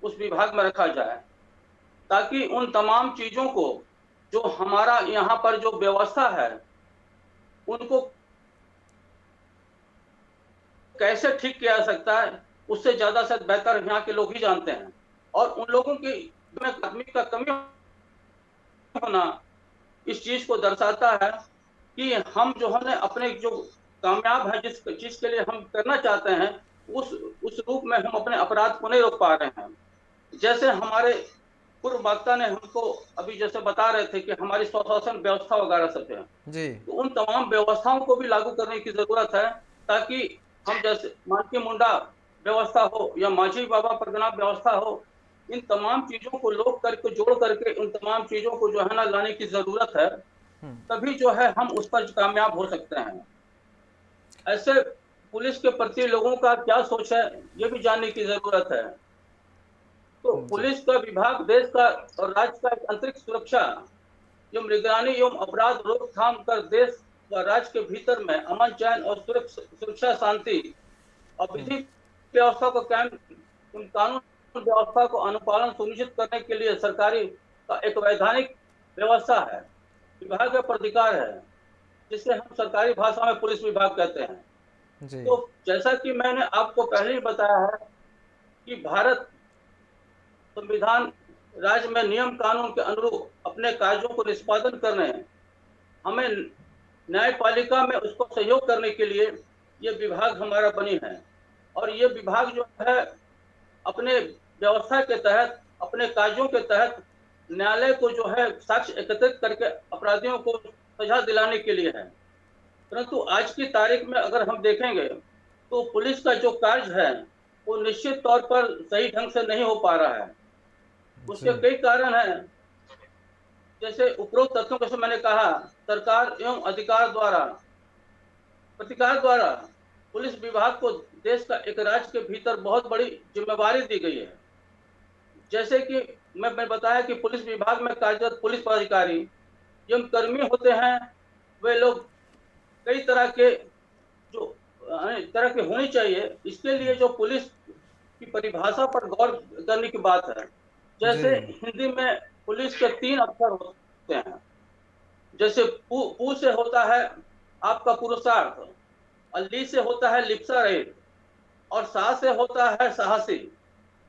उस विभाग में रखा जाए, ताकि उन तमाम चीजों को, जो हमारा यहाँ पर जो व्यवस्था है, उनको कैसे ठीक किया जा सकता है, उससे ज्यादा शायद बेहतर यहाँ के लोग ही जानते हैं। और उन लोगों की में आदमी का कमी होना इस चीज को दर्शाता है कि हम जो है अपने जो कामयाब है, जिस चीज के लिए हम करना चाहते हैं, उस उस रूप में हम अपने अपराध को नहीं रोक पा रहे हैं। जैसे हमारे पूर्व वक्ता ने हमको अभी जैसे बता रहे थे कि हमारी स्वशासन व्यवस्था वगैरह सब है, जी। तो उन तमाम व्यवस्थाओं को भी लागू करने की जरूरत है, ताकि हम जैसे मानकी मुंडा व्यवस्था हो या माझी बाबा परगना व्यवस्था हो, इन तमाम चीजों को लोग करके, जोड़ करके उन तमाम चीजों को जो है ना लाने की जरूरत है। हम्म। तभी जो है हम उस पर कामयाब हो सकते हैं। ऐसे पुलिस के प्रति लोगों का क्या सोच है, ये भी जानने की जरूरत है। तो हम्म, जी। पुलिस का विभाग देश का और राज्य का एक आंतरिक सुरक्षा एवं निगरानी एवं अपराध रोकथाम कर देश व राज्य के भीतर में अमन चैन और सुरक्ष-, सुरक्षा, शांति और विधि व्यवस्था को कायम, कानून व्यवस्था को अनुपालन सुनिश्चित करने के लिए सरकारी का एक वैधानिक व्यवस्था है, विभाग का प्राधिकार है, जिसे हम सरकारी भाषा में पुलिस विभाग कहते हैं। जी। तो जैसा कि मैंने आपको पहले ही बताया है कि भारत संविधान राज्य में नियम कानून के अनुरूप अपने कार्यों को निष्पादन करने, हमें न्यायपालिका में उसको सहयोग करने के लिए ये विभाग हमारा बनी है। और ये विभाग जो है अपने व्यवस्था के तहत, अपने कार्यों के तहत न्यायालय को जो है साक्ष्य एकत्रित करके अपराधियों को सजा दिलाने के लिए है। परंतु आज की तारीख में अगर हम देखेंगे तो पुलिस का जो कार्य है वो निश्चित तौर पर सही ढंग से नहीं हो पा रहा है। उसके जी। कई कारण हैं, जैसे उपरोक्त तथ्यों को, जैसे मैंने कहा, सरकार एवं अधिकार द्वारा, प्रतिकार द्वारा पुलिस विभाग को देश का एक राज्य के भीतर बहुत बड़ी जिम्मेवारी दी गई है। जैसे कि मैं, मैं बताया कि पुलिस विभाग में कार्यरत पुलिस पदाधिकारी एवं कर्मी होते हैं, वे लोग कई तरह के जो अ, तरह के होनी चाहिए। इसके लिए जो पुलिस की परिभाषा पर गौर करने की बात है, जैसे जी। हिंदी में पुलिस के तीन अक्षर होते हैं। जैसे पु, पु से होता है आपका पुरुषार्थ, और ली से होता है लिप्सा रहित, और सा से होता है साहसी।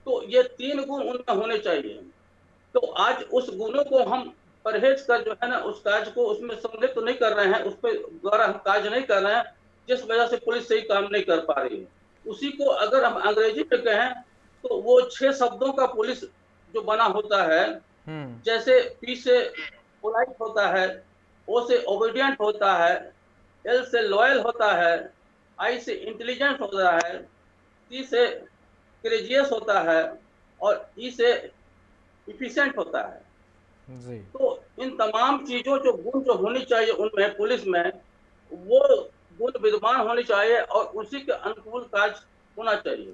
तो ये तीन गुण उनमें होने चाहिए। तो आज उस गुणों को हम परहेज कर, जो है ना, उस कार्य को उसमें सम्मिलित तो नहीं कर रहे हैं, उस पर द्वारा हम कार्य नहीं कर रहे हैं, जिस वजह से पुलिस सही काम नहीं कर पा रही है। उसी को अगर हम अंग्रेजी में कहें तो वो छह शब्दों का पुलिस जो बना होता है, हम्म। जैसे पी से पोलाइट होता है, ओ से ओबीडियंट होता है, एल से लॉयल होता है, आई से इंटेलिजेंट होता है, टी से क्रेजियस होता है, और ई से इफिशिएंट होता है। जी। तो इन तमाम चीजों, जो गुण जो होनी चाहिए उनमें, पुलिस में, वो गुण विद्यमान होने चाहिए और उसी के अनुकूल कार्य होना चाहिए।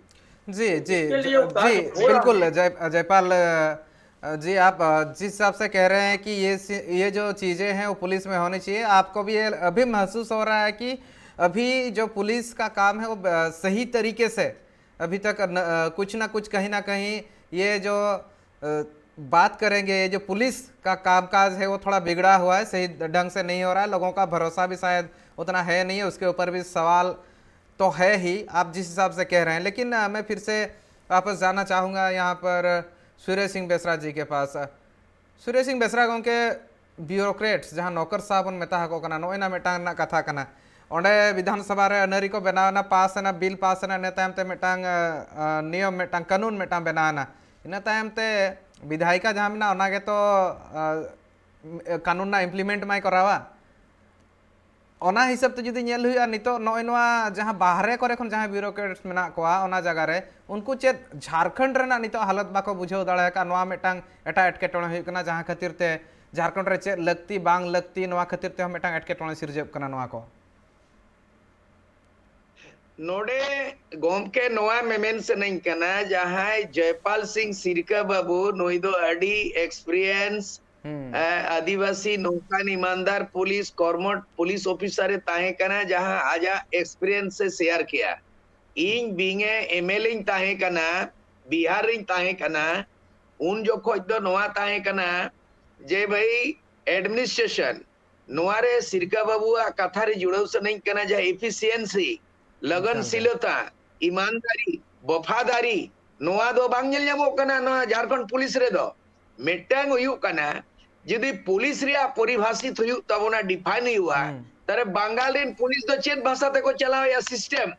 जी, जी, इसके ज-, लिए वो कार्य जी, हो रहा बिल्कुल, है। जय-, जयपाल, अ, जी, आप, अ, जिस हिसाब से कह रहे हैं कि ये सि-, ये जो चीज़ें हैं, वो पुलिस में होनी चाहिए, आपको भी ये अभी महसूस हो रहा है कि अभी जो पुलिस का काम है, वो ब-, सही तरीके से अभी तक न-, अ, कुछ ना कुछ, कहीं ना कहीं, ये जो, अ, बात करेंगे, ये जो पुलिस का कामकाज है, वो थोड़ा बिगड़ा हुआ है, सही ढंग से नहीं हो रहा है, लोगों का भरोसा भी शायद उतना है नहीं है, उसके ऊपर भी सवाल तो है ही, आप जिस हिसाब से कह रहे हैं। लेकिन, अ, मैं फिर से वापस जाना चाहूँगा यहाँ पर सुरेश सिंह बेसरा जी के पास। सुरेश सिंह बेसरा ᱜᱚᱢᱠᱮ, bureaucrats, ᱡᱟᱦᱟᱸ ᱱᱚᱠᱚᱨ ᱥᱟᱦ ᱵᱚᱱ ᱢᱮᱛᱟ ᱦᱟᱠᱚ ᱠᱟᱱᱟ, ᱱᱚᱜᱼᱚᱭ ᱱᱟ ᱢᱤᱫᱴᱟᱝ ᱨᱮᱱᱟᱜ ᱠᱟᱛᱷᱟ ᱠᱟᱱᱟ᱾ ᱚᱸᱰᱮ ᱵᱤᱫᱷᱟᱱ ᱥᱚᱵᱷᱟ ᱨᱮ ᱟᱹᱱ ᱟᱹᱨᱤ ᱠᱚ ᱵᱮᱱᱟᱣ ᱮᱱᱟ, ᱯᱟᱥ ᱮᱱᱟ, ᱵᱤᱞ ᱯᱟᱥ ᱮᱱᱟ, ᱤᱱᱟᱹ ᱛᱟᱭᱚᱢ ᱛᱮ ᱢᱤᱫᱴᱟᱝ, ᱟᱸ, ᱟᱸ, ᱱᱤᱭᱚᱢ, ᱢᱤᱫᱴᱟᱝ ᱠᱟᱹᱱᱩᱱ ᱢᱤᱫᱴᱟᱝ ᱵᱮᱱᱟᱣ ᱮᱱᱟ᱾ ᱤᱱᱟᱹ ᱛᱟᱭᱚᱢ ᱛᱮ ᱵᱤᱫᱷᱟᱭᱤᱠᱟ ᱡᱟᱦᱟᱸ ᱢᱮᱱᱟᱜᱼᱟ, ᱚᱱᱟ ᱜᱮᱛᱚ, ᱟᱸ, ᱠᱟᱹᱱᱩᱱ ᱨᱮᱱᱟᱜ implement ᱢᱟᱭ ᱠᱚᱨᱟᱣᱟ᱾ ᱚᱱᱟ ᱦᱤᱥᱟᱹᱵ ᱛᱮ ᱡᱩᱫᱤ ᱧᱮᱞ ᱦᱩᱭᱩᱜᱼᱟ, ᱱᱤᱛᱚᱜ ᱱᱚᱜᱼᱚᱭ ᱱᱚᱣᱟ ᱡᱟᱦᱟᱸ ᱵᱟᱦᱨᱮ ᱠᱚᱨᱮ ᱠᱷᱚᱱ ᱡᱟᱦᱟᱸᱭ bureaucrats ᱢᱮᱱᱟᱜ ᱠᱚᱣᱟ, ᱚᱱᱟ ᱡᱟᱭᱜᱟ ᱨᱮ ᱩᱱᱠᱩ ᱪᱮᱫ ᱡᱷᱟᱲᱠᱷᱚᱸᱰ ᱨᱮᱱᱟᱜ ᱱᱤᱛᱚᱜ ᱦᱟᱞᱚᱛ ᱵᱟᱠᱚ ᱵᱩᱡᱷᱟᱹᱣ ᱫᱟᱲᱮ ᱟᱠᱟᱫ? ᱱᱚᱣᱟ ᱢᱤᱫᱴᱟᱝ ᱮᱴᱟᱜ ᱮᱴᱠᱮᱴᱚᱬᱮ ᱦᱩᱭᱩᱜ ᱠᱟᱱᱟ, ᱡᱟᱦᱟᱸ ᱠᱷᱟᱹᱛᱤᱨ ᱛᱮ ᱡᱷᱟᱲᱠᱷᱚᱸᱰ ᱨᱮ ᱪᱮᱫ ᱞᱟᱹᱠᱛᱤ ᱵᱟᱝ ᱞᱟᱹᱠᱛᱤ, ᱱᱚᱣᱟ ᱠᱷᱟᱹᱛᱤᱨ ᱛᱮᱦᱚᱸ ᱢᱤᱫᱴᱟᱝ ᱮᱴᱠᱮᱴᱚᱬᱮ ᱥᱤᱨᱡᱟᱹᱜ ᱠᱟᱱᱟ ᱱᱚᱣᱟ ᱠᱚ᱾ ᱱᱚᱰᱮ ᱜᱚᱢᱠᱮ, ᱱᱚᱣᱟ ᱢᱮᱢᱮᱱ ᱥᱟᱱᱟᱧ ᱠᱟᱱᱟ, ᱡᱟᱦᱟᱸᱭ ᱡᱚᱭᱯᱟᱞ ᱥᱤᱝ ᱥᱤᱨᱠᱟ ᱵᱟᱹᱵᱩ, ᱱᱩᱭ ᱫᱚ ᱟᱹᱰᱤ experience, ᱦᱩᱸ᱾ ᱮ, ᱟᱹᱫᱤᱵᱟᱹᱥᱤ ᱱᱚᱝᱠᱟᱱ ᱤᱢᱟᱱᱫᱟᱨ ᱯᱩᱞᱤᱥ ᱠᱚᱨᱢᱚ, ᱯᱩᱞᱤᱥ ᱚᱯᱷᱤᱥᱟᱨ ᱮ ᱛᱟᱦᱮᱸ ᱠᱟᱱᱟ, ᱡᱟᱦᱟᱸ ᱟᱡᱟᱜ experience ᱮ share ᱠᱮᱜᱼᱟ᱾ ᱤᱧ being a MLA ᱤᱧ ᱛᱟᱦᱮᱸ ᱠᱟᱱᱟ, ᱵᱤᱦᱟᱨ ᱨᱤᱧ ᱛᱟᱦᱮᱸ ᱠᱟᱱᱟ, ᱩᱱ ᱡᱚᱠᱷᱚᱡ ᱫᱚ ᱱᱚᱣᱟ ᱛᱟᱦᱮᱸ ᱠᱟᱱᱟ ᱡᱮ ᱵᱷᱟᱹᱭ, ᱮᱰᱢᱤᱱᱤᱥᱴᱨᱮᱥᱚᱱ, ᱱᱚᱣᱟ ᱨᱮ ᱥᱤᱨᱠᱟ ᱵᱟᱹᱵᱩᱣᱟᱜ ᱠᱟᱛᱷᱟ ᱨᱮ ᱡᱩᱲᱟᱹᱣ ᱥᱟᱱᱟᱧ ᱠᱟᱱᱟ, ᱡᱟᱦᱟᱸ ᱮᱯᱷᱤᱥᱤᱭᱮᱱᱥᱤ, ᱞᱚᱜᱚᱱᱥᱤᱞᱚᱛᱟ, ᱤᱢᱟᱱᱫᱟᱨᱤ, ᱵᱚᱯᱷᱟᱫᱟᱨᱤ, ᱱᱚᱣᱟ ᱫᱚ ᱵᱟᱝ ᱧᱮᱞ ᱧᱟᱢᱚᱜ ᱠᱟᱱᱟ ᱱᱚᱣᱟ ᱡᱷᱟᱲᱠᱷᱚᱸᱰ ᱯᱩᱞᱤᱥ ᱨᱮᱫᱚ᱾ ᱢᱤᱫᱴᱟᱝ ᱦᱩᱭᱩᱜ ᱠᱟᱱᱟ, ᱡᱩᱫᱤ ᱯᱩᱞᱤᱥ ᱨᱮᱭᱟᱜ ᱯᱚᱨᱤᱵᱷᱟᱥᱤᱛ ᱦᱩᱭᱩᱜ ᱛᱟᱵᱚᱱᱟ, ᱰᱤᱯᱷᱟᱭᱤᱱ ᱦᱩᱭᱩᱜᱼᱟ, ᱦᱩᱸ᱾ ᱛᱟᱦᱞᱮ ᱵᱟᱝᱜᱟᱞ ᱨᱮᱱ ᱯᱩᱞᱤᱥ ᱫᱚ ᱪᱮᱫ ᱵᱷᱟᱥᱟ ᱛᱮᱠᱚ ᱪᱟᱞᱟᱣᱮᱫᱼᱟ ᱥᱤᱥᱴᱮᱢ?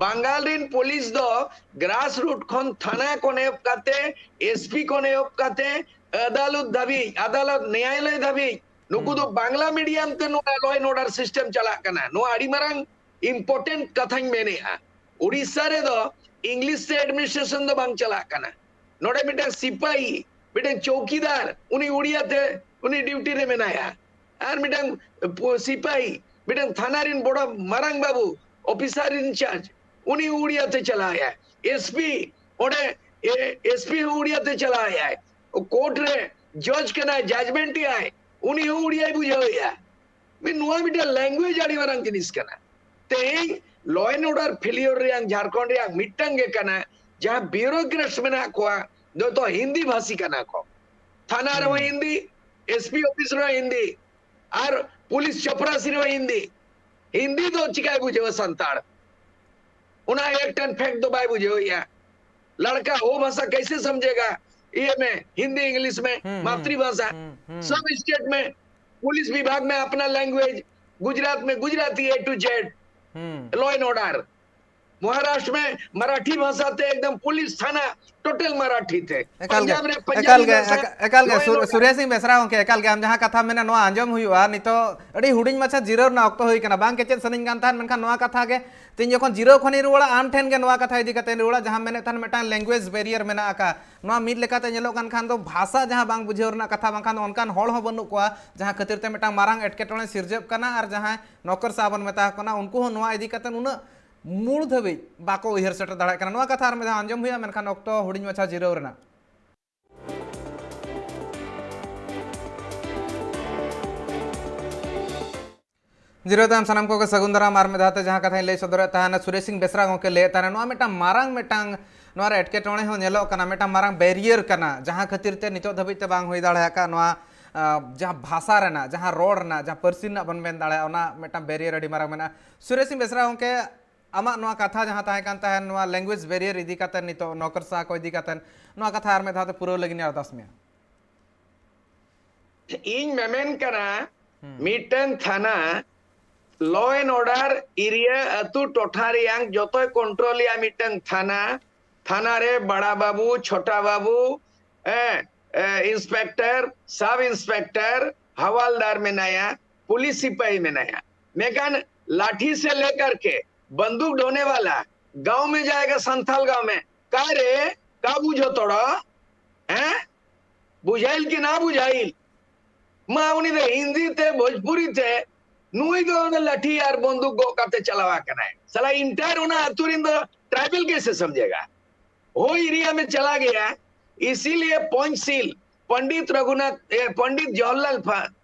ᱵᱟᱝᱜᱟᱞ ᱨᱮᱱ ᱯᱩᱞᱤᱥ ᱫᱚ ᱜᱨᱟᱥ ᱨᱩᱴ ᱠᱷᱚᱱ ᱛᱷᱟᱱᱟ ᱠᱷᱚᱱ ᱮᱦᱚᱵ ᱠᱟᱛᱮ, ᱮᱥᱯᱤ ᱠᱷᱚᱱ ᱮᱦᱚᱵ ᱠᱟᱛᱮ, ᱟᱫᱟᱞᱚᱛ ᱫᱷᱟᱹᱵᱤᱡ, ᱟᱫᱟᱞᱚᱛ ᱱᱮᱭᱟᱞᱚᱭ ᱫᱷᱟᱹᱵᱤᱡ, ᱱᱩᱠᱩ ᱫᱚ ᱦᱩᱸ᱾ ᱵᱟᱝᱞᱟ ᱢᱤᱰᱤᱭᱟᱢ ᱛᱮ ᱱᱚᱣᱟ ᱞᱚ ᱮᱱᱰ ᱚᱨᱰᱟᱨ ᱥᱤᱥᱴᱮᱢ ᱪᱟᱞᱟᱜ ᱠᱟᱱᱟ᱾ ᱱᱚᱣᱟ ᱟᱹᱰᱤ ᱢᱟᱨᱟᱝ ᱤᱢᱯᱚᱨᱴᱮᱱᱴ ᱠᱟᱛᱷᱟᱧ ᱢᱮᱱᱮᱫᱼᱟ᱾ ᱩᱲᱤᱥᱥᱟ ᱨᱮᱫᱚ ᱤᱝᱞᱤᱥ ᱛᱮ ᱮᱰᱢᱤᱱᱤᱥᱴᱨᱮᱥᱚᱱ ᱫᱚ ᱵᱟᱝ ᱪᱟᱞᱟᱜ ᱠᱟᱱᱟ᱾ ᱱᱚᱰᱮ ᱢᱤᱫᱴᱟᱝ ᱥᱤᱯᱟᱦᱤ, ᱢᱤᱫᱴᱟᱝ ᱪᱳᱣᱠᱤᱫᱟᱨ, ᱩᱱᱤ ᱩᱲᱤᱭᱟ ᱛᱮ ᱩᱱᱤ ᱰᱤᱭᱩᱴᱤ ᱨᱮ ᱢᱮᱱᱟᱭᱟ᱾ ᱟᱨ ᱢᱤᱫᱴᱟᱝ ᱯᱩ-, ᱥᱤᱯᱟᱦᱤ, ᱢᱤᱫᱴᱟᱝ ᱛᱷᱟᱱᱟ ᱨᱤᱱ ᱵᱚᱲᱚ ᱢᱟᱨᱟᱝ ᱵᱟᱹᱵᱩ, ᱚᱯᱷᱤᱥᱟᱨ ᱤᱱ ᱪᱟᱨᱡᱽ, ᱩᱱᱤ ᱩᱲᱤᱭᱟ ᱛᱮ ᱪᱟᱞᱟᱣᱮᱫᱼᱟᱭ᱾ ᱮᱥᱯᱤ, ᱚᱸᱰᱮ ᱮ-, ᱮᱥᱯᱤ ᱦᱚᱸ ᱩᱲᱤᱭᱟ ᱛᱮ ᱪᱟᱞᱟᱣᱮᱫᱼᱟᱭ᱾ ᱠᱳᱨᱴ ᱨᱮ ᱡᱚᱡᱽ ᱠᱟᱱᱟᱭ, ᱡᱟᱡᱽᱢᱮᱱᱴ ᱮᱫᱼᱟᱭ, ᱩᱱᱤ ᱦᱚᱸ ᱩᱲᱤᱭᱟᱭ ᱵᱩᱡᱷᱟᱹᱣᱮᱫᱼᱟ᱾ ᱢᱤᱫ, ᱱᱚᱣᱟ ᱢᱤᱫᱴᱟᱝ ᱞᱮᱝᱜᱩᱭᱮᱡᱽ ᱟᱹᱰᱤ ᱢᱟᱨᱟᱝ ᱡᱤᱱᱤᱥ ᱠᱟᱱᱟ᱾ ᱛᱮᱦᱮᱧ ᱞᱚ ᱮᱱᱰ ᱚᱨᱰᱟᱨ ᱯᱷᱮᱞᱤᱭᱚᱨ ᱨᱮᱭᱟᱜ ᱡᱷᱟᱲᱠᱷᱚᱸᱰ ᱨᱮᱭᱟᱜ ᱢᱤᱫᱴᱟᱝ ᱜᱮ ᱠᱟᱱᱟ, ᱡᱟᱦᱟᱸ ᱵᱤᱭᱩᱨᱳᱠᱨᱮᱴᱥ ᱢᱮᱱᱟᱜ ᱠᱚᱣᱟ, ᱡᱚᱛᱚ ᱦᱤᱱᱫᱤ ᱵᱷᱟᱥᱤ ᱠᱟᱱᱟ ᱠᱚ᱾ ᱛᱷᱟᱱᱟ ᱨᱮᱦᱚᱸ ᱦᱩᱸ᱾ ᱦᱤᱱᱫᱤ, ᱮᱥᱯᱤ ᱚᱯᱷᱤᱥ ᱨᱮᱦᱚᱸ ᱦᱤᱱᱫᱤ, ᱟᱨ ᱯᱩᱞᱤᱥ ᱪᱚᱯᱨᱟᱥᱤ ᱨᱮᱦᱚᱸ ᱦᱤᱱᱫᱤ᱾ ᱦᱤᱱᱫᱤ ᱫᱚ ᱪᱤᱠᱟᱭ ᱵᱩᱡᱷᱟᱹᱣᱟ ᱥᱟᱱᱛᱟᱲ? ᱚᱱᱟ ᱮᱠᱴ ᱮᱱᱰ ᱯᱷᱮᱠᱴ ᱫᱚ ᱵᱟᱭ ᱵᱩᱡᱷᱟᱹᱣᱮᱫᱼᱟ᱾ लड़का वो भाषा कैसे समझेगा? ये में हिंदी, इंग्लिश में, हम्म, हम्म, मातृभाषा। हम्म, हम्म। सब स्टेट में पुलिस विभाग में अपना लैंग्वेज, गुजरात में Gujarati, A to Z, hmm. Law and order. Maharashtra में मराठी भाषा ᱛᱮ एकदम पुलिस थाना टोटल मराठी ᱛᱮ। ᱮᱠᱟᱞ ᱜᱮ, ᱯᱟᱧᱡᱟᱵ ᱨᱮ ᱯᱟᱧᱡᱟᱵᱤ ᱮᱠᱟᱞ ᱜᱮ, ᱵᱷᱟᱥᱟ, ᱮᱠᱟ-, ᱮᱠᱟᱞ ᱜᱮ, ᱞᱚ ᱮᱱᱰ ᱥᱩᱨ-, ᱚᱨᱰᱟᱨ᱾ ᱥᱩᱨᱮᱥ ᱥᱤᱝ ᱵᱮᱥᱨᱟ ᱜᱚᱢᱠᱮ, ᱮᱠᱟᱞ ᱜᱮ ᱟᱢ ᱡᱟᱦᱟᱸ ᱠᱟᱛᱷᱟᱢ ᱢᱮᱱᱟ, ᱱᱚᱣᱟ ᱟᱸᱡᱚᱢ ᱦᱩᱭᱩᱜᱼᱟ᱾ ᱱᱤᱛᱚᱜ ᱟᱹᱰᱤ ᱦᱩᱰᱤᱧ ᱢᱟᱪᱷᱟ ᱡᱤᱨᱟᱹᱣ ᱨᱮᱱᱟᱜ ᱚᱠᱛᱚ ᱦᱩᱭ ᱠᱟᱱᱟ, ᱵᱟᱝ ᱠᱮᱪᱮᱫ ᱥᱟᱱᱟᱧ ᱠᱟᱱ ᱛᱟᱦᱮᱸᱫ, ᱢᱮᱱᱠᱷᱟᱱ ᱱᱚᱣᱟ ᱠᱟᱛᱷᱟ ᱜᱮ ᱛᱮᱦᱮᱧ ᱡᱚᱠᱷᱚᱱ ᱡᱤᱨᱟᱹᱣ ᱠᱷᱚᱱᱤᱧ ᱨᱩᱣᱟᱹᱲᱟ, ᱟᱢ ᱴᱷᱮᱱ ᱜᱮ ᱱᱚᱣᱟ ᱠᱟᱛᱷᱟ ᱤᱫᱤ ᱠᱟᱛᱮ ᱨᱩᱣᱟᱹᱲᱟ, ᱡᱟᱦᱟᱸ ᱢᱮᱱᱮᱫ ᱛᱟᱦᱮᱱ ᱢᱤᱫᱴᱟᱝ ᱞᱮᱝᱜᱩᱭᱮᱡᱽ ᱵᱮᱨᱤᱭᱟᱨ ᱢᱮᱱᱟᱜ ᱟᱠᱟᱫ, ᱱᱚᱣᱟ ᱢᱤᱫ ᱞᱮᱠᱟᱛᱮ ᱧᱮᱞᱚᱜ ᱠᱟᱱ ᱠᱷᱟᱱ ᱫᱚ ᱵᱷᱟᱥᱟ ᱡᱟᱦᱟᱸ ᱵᱟᱝ ᱵᱩᱡᱷᱟᱹᱣ ᱨᱮᱱᱟᱜ ᱠᱟᱛᱷᱟ, ᱵᱟᱝᱠᱷᱟᱱ ᱫᱚ ᱚᱱᱠᱟᱱ ᱦᱚᱲ ᱦᱚᱸ ᱵᱟᱹᱱᱩᱜ ᱠᱚᱣᱟ, ᱡᱟᱦᱟᱸ ᱠᱷᱟᱹᱛᱤᱨ ᱛᱮ ᱢᱤᱫᱴᱟᱝ ᱢᱟᱨᱟᱝ ᱮᱴᱠᱮᱴᱚᱬᱮ ᱥᱤᱨᱡᱟᱹᱜ ᱠᱟᱱᱟ᱾ ᱟᱨ ᱡᱟᱦᱟᱸᱭ ᱱᱚᱠᱚᱨ ᱥᱟᱦ ᱵᱚᱱ ᱢᱮᱛᱟ ᱠᱚ ᱠᱟᱱᱟ, ᱩᱱᱠᱩ ᱦᱚᱸ ᱱᱚᱣᱟ ᱤᱫᱤ ᱠᱟᱛᱮ ᱩᱱᱟᱹᱜ ᱢᱩᱲ ᱫᱷᱟᱹᱵᱤᱡ ᱵᱟᱠᱚ ᱩᱭᱦᱟᱹᱨ ᱥᱮᱴᱮᱨ ᱫᱟᱲᱮᱭᱟᱜ ᱠᱟᱱᱟ᱾ ᱱᱚᱣᱟ ᱠᱟᱛᱷᱟ ᱟᱨ ᱢᱤᱫ ᱫᱷᱟᱣ ᱟᱸᱡᱚᱢ ᱦᱩᱭᱩᱜᱼᱟ, ᱢᱮᱱᱠᱷᱟᱱ ᱚᱠᱛᱚ ᱦᱩᱰᱤᱧ ᱢᱟᱪᱷᱟ ᱡᱤᱨᱟᱹᱣ ᱨᱮᱱᱟᱜ᱾ ᱡᱤᱨᱟᱹᱣ ᱛᱟᱭᱚᱢ ᱥᱟᱱᱟᱢ ᱠᱚᱜᱮ ᱥᱟᱹᱜᱩᱱ ᱫᱟᱨᱟᱢ᱾ ᱟᱨ ᱢᱤᱫ ᱫᱷᱟᱣ ᱛᱮ ᱡᱟᱦᱟᱸ ᱠᱟᱛᱷᱟᱧ ᱞᱟᱹᱭ ᱥᱚᱫᱚᱨᱮᱫ ᱛᱟᱦᱮᱱᱟ, ᱥᱩᱨᱮᱥ ᱥᱤᱝ ᱵᱮᱥᱨᱟ ᱜᱚᱢᱠᱮ ᱞᱟᱹᱭᱮᱫ ᱛᱟᱦᱮᱱᱟ, ᱱᱚᱣᱟ ᱢᱤᱫᱴᱟᱝ ᱢᱟᱨᱟᱝ ᱢᱤᱫᱴᱟᱝ ᱱᱚᱣᱟ ᱨᱮ ᱮᱴᱠᱮᱴᱚᱬᱮ ᱦᱚᱸ ᱧᱮᱞᱚᱜ ᱠᱟᱱᱟ, ᱢᱤᱫᱴᱟᱝ ᱢᱟᱨᱟᱝ ᱵᱮᱨᱤᱭᱟᱨ ᱠᱟᱱᱟ, ᱡᱟᱦᱟᱸ ᱠᱷᱟᱹᱛᱤᱨ ᱛᱮ ᱱᱤᱛᱚᱜ ᱫᱷᱟᱹᱵᱤᱡ ᱛᱮ ᱵᱟᱝ ᱦᱩᱭ ᱫᱟᱲᱮ ᱟᱠᱟᱫ ᱱᱚᱣᱟ, ᱟᱸ, ᱡᱟᱦᱟᱸ ᱵᱷᱟᱥᱟ ᱨᱮᱱᱟᱜ, ᱡᱟᱦᱟᱸ ᱨᱚᱲ ᱨᱮᱱᱟᱜ, ᱡᱟᱦᱟᱸ ᱯᱟᱹᱨᱥᱤ ᱨᱮᱱᱟᱜ ᱵᱚᱱ ᱢᱮᱱ ᱫᱟᱲᱮᱭᱟᱜᱼᱟ, ᱚᱱᱟ ᱢᱤᱫᱴᱟᱝ ᱵᱮᱨᱤᱭᱟᱨ ᱟᱹᱰᱤ ᱢᱟᱨᱟᱝ ᱢᱮᱱᱟᱜᱼᱟ᱾ ᱥᱩᱨᱮᱥ ᱥᱤᱝ ᱵᱮᱥᱨᱟ ᱜᱚᱢᱠᱮ, ᱟᱢᱟᱜ ᱱᱚᱣᱟ ᱠᱟᱛᱷᱟ ᱡᱟᱦᱟᱸ ᱛᱟᱦᱮᱸ ᱠᱟᱱ ᱛᱟᱦᱮᱸᱱ, ᱱᱚᱣᱟ ᱞᱮᱝᱜᱩᱭᱮᱡᱽ ᱵᱮᱨᱤᱭᱟᱨ ᱤᱫᱤ ᱠᱟᱛᱮ, ᱱᱤᱛᱚᱜ ᱱᱚᱠᱨᱥᱟ ᱠᱚ ᱤᱫᱤ ᱠᱟᱛᱮ, ᱱᱚᱣᱟ ᱠᱟᱛᱷᱟ ᱟᱨ ᱢᱤᱫ ᱫᱷᱟᱣ ᱛᱮ ᱯᱩᱨᱟᱹᱣ ᱞᱟᱹᱜᱤᱫ ᱤᱧ ᱟᱨᱫᱟᱥ ᱢᱮᱭᱟ᱾ ᱤᱧ ᱢᱮᱢᱮᱱ ᱠᱟᱱᱟ, ᱦᱩᱸ᱾ ᱢᱤᱫᱴᱟᱝ ᱛᱷᱟᱱᱟ, law and order area, ᱟᱹᱛᱩ ᱴᱚᱴᱷᱟ ᱨᱮᱭᱟᱝ ᱡᱚᱛᱚᱭ ᱠᱚᱱᱴᱨᱳᱞᱮᱭᱟ ᱢᱤᱫᱴᱟᱝ ᱛᱷᱟᱱᱟ᱾ ᱛᱷᱟᱱᱟ ᱨᱮ ᱵᱟᱲᱟ ᱵᱟᱹᱵᱩ, ᱪᱷᱳᱴᱟ ᱵᱟᱹᱵᱩ, ᱦᱮᱸ, ᱤᱱᱥᱯᱮᱠᱴᱚᱨ, ᱥᱟᱵ ᱤᱱᱥᱯᱮᱠᱴᱚᱨ, ᱦᱟᱣᱟᱞᱫᱟᱨ ᱢᱮᱱᱟᱭᱟ, ᱯᱩᱞᱤᱥ ᱥᱤᱯᱟᱦᱤ ᱢᱮᱱᱟᱭᱟ, ᱢᱮᱠᱟᱱ ᱞᱟᱴᱷᱤ ᱥᱮ ᱞᱮᱠᱟᱨ ᱠᱮ ᱵᱚᱱᱫᱩᱠ ᱰᱷᱳᱱᱮ ᱣᱟᱞᱟ ᱜᱟᱸᱣ ᱢᱮ ᱡᱟᱭᱮᱜᱟ, ᱥᱟᱱᱛᱟᱞ ᱜᱟᱸᱣ ᱢᱮ ᱠᱟᱨᱮ ᱠᱟᱵᱩ ᱡᱚᱛᱚᱲᱟ, ᱦᱮᱸ, ᱵᱩᱡᱷᱟᱹᱭᱤᱞ ᱠᱤ ᱱᱟ ᱵᱩᱡᱷᱟᱹᱭᱤᱞ? ᱢᱟ ᱩᱱᱤ ᱫᱚ ᱦᱤᱱᱫᱤ ᱛᱮ, ᱵᱷᱳᱡᱽᱯᱩᱨᱤ ᱛᱮ, ᱱᱩᱭ ᱫᱚ ᱚᱱᱟ ᱞᱟᱴᱷᱤ ᱟᱨ ᱵᱚᱱᱫᱩᱠ ᱜᱚᱜ ᱠᱟᱛᱮ ᱪᱟᱞᱟᱣ ᱟᱠᱟᱱᱟᱭ᱾ ᱥᱟᱞᱟ entire ᱚᱱᱟ ᱟᱹᱛᱩ ᱨᱮᱱ ᱫᱚ tribal ᱠᱮᱥᱮ ᱥᱚᱢᱡᱷᱮᱜᱟ? ᱦᱳᱭ ᱮᱨᱤᱭᱟ ᱢᱮ ᱪᱟᱞᱟ ᱜᱮᱭᱟ, ᱤᱥᱤᱞᱤᱭᱮ ᱯᱚᱧᱪᱥᱤᱞ, ᱯᱚᱱᱰᱤᱛ ᱨᱚᱜᱷᱩᱱᱟᱛᱷ, ᱮ, Pandit Jawaharlal,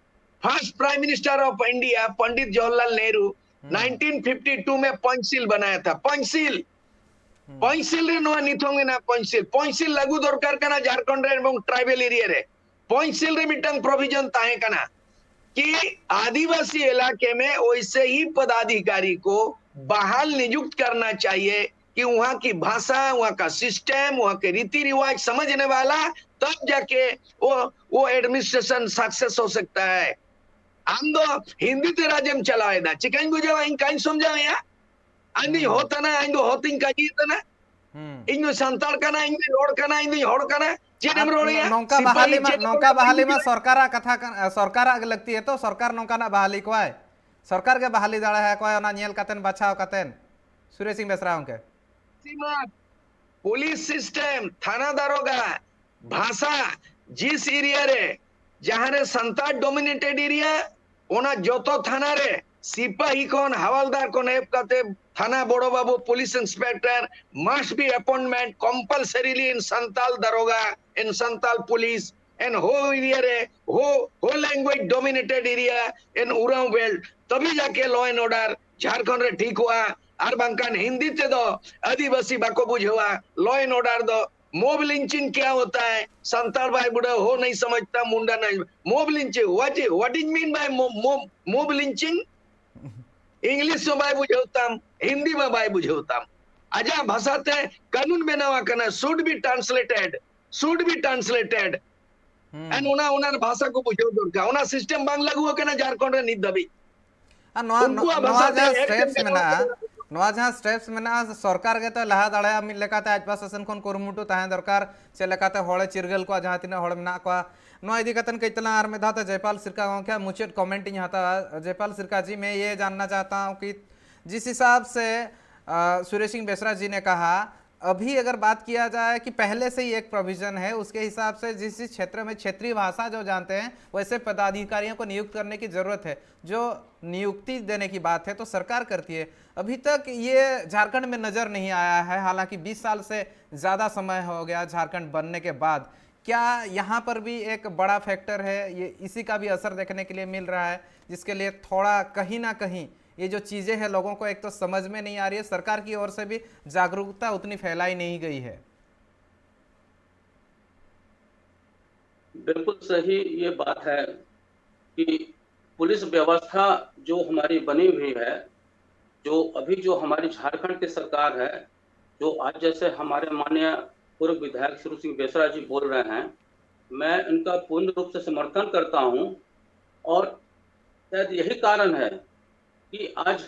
first prime minister of India, Pandit Jawaharlal Nehru, nineteen fifty two ᱢᱮ ᱯᱚᱧᱪᱥᱤᱞ ᱵᱟᱱᱟᱭᱟ ᱛᱷᱟ᱾ ᱯᱚᱧᱪᱥᱤᱞ, ᱯᱚᱧᱪᱥᱤᱞ ᱨᱮ ᱱᱚᱣᱟ ᱱᱤᱛ ᱦᱚᱸ ᱢᱮᱱᱟᱜᱼᱟ᱾ ᱯᱚᱧᱪᱥᱤᱞ, ᱯᱚᱧᱪᱥᱤᱞ ᱞᱟᱹᱜᱩ ᱫᱚᱨᱠᱟᱨ ᱠᱟᱱᱟ ᱡᱷᱟᱲᱠᱷᱚᱸᱰ ᱨᱮ ᱮᱵᱚᱝ tribal area ᱨᱮ᱾ ᱯᱚᱧᱪᱥᱤᱞ ᱨᱮ ᱢᱤᱫᱴᱟᱝ provision ᱛᱟᱦᱮᱸ ᱠᱟᱱᱟ ᱠᱤ ᱟᱹᱫᱤᱵᱟᱹᱥᱤ ᱮᱞᱟᱠᱮ ᱢᱮ ᱳᱭᱥᱮ ᱦᱤ ᱯᱚᱫᱟᱫᱷᱤᱠᱟᱨᱤ ᱠᱚ ᱵᱟᱦᱟᱞ ᱱᱤᱡᱩᱠᱛ ᱠᱟᱨᱱᱟ ᱪᱟᱦᱤᱭᱮ ᱠᱤ ᱣᱟᱦᱟᱸ ᱠᱤ ᱵᱷᱟᱥᱟ, ᱣᱟᱦᱟᱸ ᱠᱟ system, ᱣᱟᱦᱟᱸ ᱠᱮ ᱨᱤᱛᱤ ᱨᱤᱣᱟᱡᱽ ᱥᱟᱢᱟᱡᱷᱱᱮ ᱣᱟᱞᱟ, ᱛᱚᱵ ᱡᱟᱠᱮ ᱣᱳ, ᱣᱳ administration success ᱦᱳ ᱥᱟᱠᱛᱟ ᱦᱟᱭ᱾ ᱟᱢ ᱫᱚ ᱦᱤᱱᱫᱤ ᱛᱮ ᱨᱟᱡᱽ ᱮᱢ ᱪᱟᱞᱟᱣ ᱮᱫᱟ, ᱪᱤᱠᱟᱹᱧ ᱵᱩᱡᱷᱟᱹᱣᱟ? ᱤᱧ ᱠᱟᱧ ᱥᱚᱢᱡᱷᱟᱣᱮᱭᱟ? ᱤᱧ ᱫᱩᱧ ᱦᱚᱛᱟᱱᱟ, ᱤᱧ ᱫᱚ ᱦᱚᱛᱤᱧ ᱠᱟᱹᱡᱤ ᱛᱟᱱᱟ᱾ ᱤᱧ ᱫᱚ ᱥᱟᱱᱛᱟᱲ ᱠᱟᱱᱟ, ᱤᱧ ᱫᱚᱧ ᱦᱚᱲ ᱠᱟᱱᱟ, ᱤᱧ ᱫᱚᱧ ᱦᱚᱲ ᱠᱟᱱᱟ᱾ ᱪᱮᱫ ᱮᱢ ᱨᱚᱲᱮᱭᱟ? ᱱᱚᱝᱠᱟ ᱵᱟᱦᱟᱞᱤ ᱢᱟ, ᱱᱚᱝᱠᱟ ᱵᱟᱦᱟᱞᱤ ᱢᱟ ᱥᱚᱨᱠᱟᱨᱟᱜ ᱠᱟᱛᱷᱟ ᱠᱟᱱᱟ, ᱥᱚᱨᱠᱟᱨᱟᱜ ᱜᱮ ᱞᱟᱹᱠᱛᱤ ᱛᱚ, ᱥᱚᱨᱠᱟᱨ ᱱᱚᱝᱠᱟᱱᱟᱜ ᱵᱟᱦᱟᱞᱤ ᱠᱚᱣᱟᱭ᱾ ᱥᱚᱨᱠᱟᱨ ᱜᱮ ᱵᱟᱦᱟᱞᱤ ᱫᱟᱲᱮᱭᱟᱠᱚᱣᱟᱭ, ᱚᱱᱟ ᱧᱮᱞ ᱠᱟᱛᱮᱱ, ᱵᱟᱪᱷᱟᱣ ᱠᱟᱛᱮᱱ᱾ ᱥᱩᱨᱮᱥ ᱥᱤᱝ ᱵᱮᱥᱨᱟ ᱜᱚᱢᱠᱮ᱾ ᱥᱤᱢᱟ, ᱯᱩᱞᱤᱥ ᱥᱤᱥᱴᱮᱢ, ᱛᱷᱟᱱᱟ ᱫᱟᱨᱚᱜᱟ, ᱵᱷᱟᱥᱟ, ᱡᱤᱥ ᱮᱨᱤᱭᱟ ᱨᱮ ᱡᱟᱦᱟᱸ ᱨᱮ ᱥᱟᱱᱛᱟᱲ ᱰᱳᱢᱤᱱᱮᱴᱮᱰ ᱮᱨᱤᱭᱟ, ᱚᱱᱟ ᱡᱚᱛᱚ ᱛᱷᱟᱱᱟ ᱨᱮ ᱥᱤᱯᱟᱦᱤ ᱠᱷᱚᱱ, ᱦᱟᱣᱟᱞᱫᱟᱨ ᱠᱷᱚᱱ ᱮᱦᱚᱵ ᱠᱟᱛᱮ ᱛᱷᱟᱱᱟ ᱵᱚᱲᱚ ᱵᱟᱹᱵᱩ, police inspector, must be appointment compulsorily in Santal ᱫᱟᱨᱚᱜᱟ, in Santal police. and whole area ᱨᱮ, whole, whole language dominated area in Uraon belt, ᱛᱚᱵᱮ ᱡᱟᱠᱮ law and order ᱡᱷᱟᱲᱠᱷᱚᱸᱰ ᱨᱮ ᱴᱷᱤᱠᱚᱜᱼᱟ᱾ ᱟᱨ ᱵᱟᱝᱠᱷᱟᱱ ᱦᱤᱱᱫᱤ ᱛᱮᱫᱚ ᱟᱹᱫᱤᱵᱟᱹᱥᱤ ᱵᱟᱠᱚ ᱵᱩᱡᱷᱟᱹᱣᱟ᱾ Law and order ᱫᱚ mob lynching क्या होता है? ᱥᱟᱱᱛᱟᱲ ᱵᱟᱭ ᱵᱩᱰᱷᱟᱹᱣ, ᱦᱳ ᱱᱟᱦᱤ ᱥᱚᱢᱚᱡᱽᱛᱟ, Munda ᱱᱟᱦᱤ, mob lynching, what is, what is mean by mob, mob, mob lynching? English ᱦᱚᱸ ᱵᱟᱭ ᱵᱩᱡᱷᱟᱹᱣ ᱛᱟᱢ, ᱦᱤᱱᱫᱤ ᱢᱟ ᱵᱟᱭ ᱵᱩᱡᱷᱟᱹᱣ ᱛᱟᱢ᱾ ᱟᱡᱟᱜ ᱵᱷᱟᱥᱟ ᱛᱮ ᱠᱟᱹᱱᱩᱱ ᱵᱮᱱᱟᱣ ᱟᱠᱟᱱᱟ, should be translated, should be translated᱾ ᱦᱩᱸ᱾ And ᱚᱱᱟ, ᱚᱱᱟ ᱵᱷᱟᱥᱟ ᱠᱚ ᱵᱩᱡᱷᱟᱹᱣ ᱫᱚᱨᱠᱟᱨ᱾ ᱚᱱᱟ system ᱵᱟᱝ ᱞᱟᱹᱜᱩ ᱟᱠᱟᱱᱟ ᱡᱷᱟᱲᱠᱷᱚᱸᱰ ᱨᱮ ᱱᱤᱛ ᱫᱷᱟᱹᱵᱤᱡ᱾ ᱟᱨ ᱱᱚᱣᱟ, ᱩᱱᱠᱩᱣᱟᱜ ᱱᱚᱣᱟ ᱵᱷᱟᱥᱟ ᱛᱮ ᱡᱟᱦᱟᱸ act steps ᱵᱮᱱᱟᱣ ᱢᱮᱱᱟᱜᱼᱟ, ᱟᱠᱟᱱᱟ᱾ ᱱᱚᱣᱟ ᱡᱟᱦᱟᱸ steps ᱢᱮᱱᱟᱜᱼᱟ, ᱥᱚᱨᱠᱟᱨ ᱜᱮᱛᱚ ᱞᱟᱦᱟ ᱫᱟᱲᱮᱭᱟᱜᱼᱟ᱾ ᱢᱤᱫ ᱞᱮᱠᱟᱛᱮ ᱟᱡ ᱯᱟᱥᱟᱥᱚᱱ ᱠᱷᱚᱱ ᱠᱩᱨᱩᱢᱩᱴᱩ ᱛᱟᱦᱮᱸ ᱫᱚᱨᱠᱟᱨ, ᱪᱮᱫ ᱞᱮᱠᱟᱛᱮ ᱦᱚᱲᱮ ᱪᱤᱨᱜᱟᱹᱞ ᱠᱚᱣᱟ, ᱡᱟᱦᱟᱸ ᱛᱤᱱᱟᱹᱜ ᱦᱚᱲ ᱢᱮᱱᱟᱜ ᱠᱚᱣᱟ᱾ ᱱᱚᱣᱟ ᱤᱫᱤ ᱠᱟᱛᱮ ᱠᱟᱹᱡ ᱛᱟᱞᱟᱝ ᱟᱨ ᱢᱤᱫ ᱫᱷᱟᱣ ᱛᱮ ᱡᱚᱭᱯᱟᱞ ᱥᱤᱨᱠᱟ ᱜᱚᱢᱠᱮ ᱢᱩᱪᱟᱹᱫ comment ᱤᱧ ᱦᱟᱛᱟᱣᱟ᱾ जयपाल सिरका जी, मैं ये जानना चाहता हूँ कि जिस हिसाब से, अ, सुरेश सिंह बेसरा जी ने कहा, अभी अगर बात किया जाए कि पहले से ही एक provision है, उसके हिसाब से जिस जिस क्षेत्र में क्षेत्रीय भाषा जो जानते हैं, वैसे पदाधिकारियों को नियुक्त करने की ज़रूरत है। जो नियुक्ति देने की बात है, तो सरकार करती है। अभी तक ये झारखंड में नज़र नहीं आया है, हालांकि बीस साल से ज़्यादा समय हो गया झारखंड बनने के बाद। क्या यहाँ पर भी एक बड़ा factor है, ये इसी का भी असर देखने के लिए मिल रहा है, जिसके लिए थोड़ा कहीं ना कहीं ये जो चीज़ें हैं, लोगों को एक तो समझ में नहीं आ रही है, सरकार की ओर से भी जागरूकता उतनी फैलाई नहीं गई है। बिल्कुल सही ये बात है कि पुलिस व्यवस्था जो हमारी बनी हुई है, जो अभी जो हमारी झारखंड की सरकार है, जो आज जैसे हमारे माननीय पूर्व विधायक सुरेश सिंह बेसरा जी बोल रहे हैं, मैं इनका पूर्ण रूप से समर्थन करता हूं। और शायद यही कारण है कि आज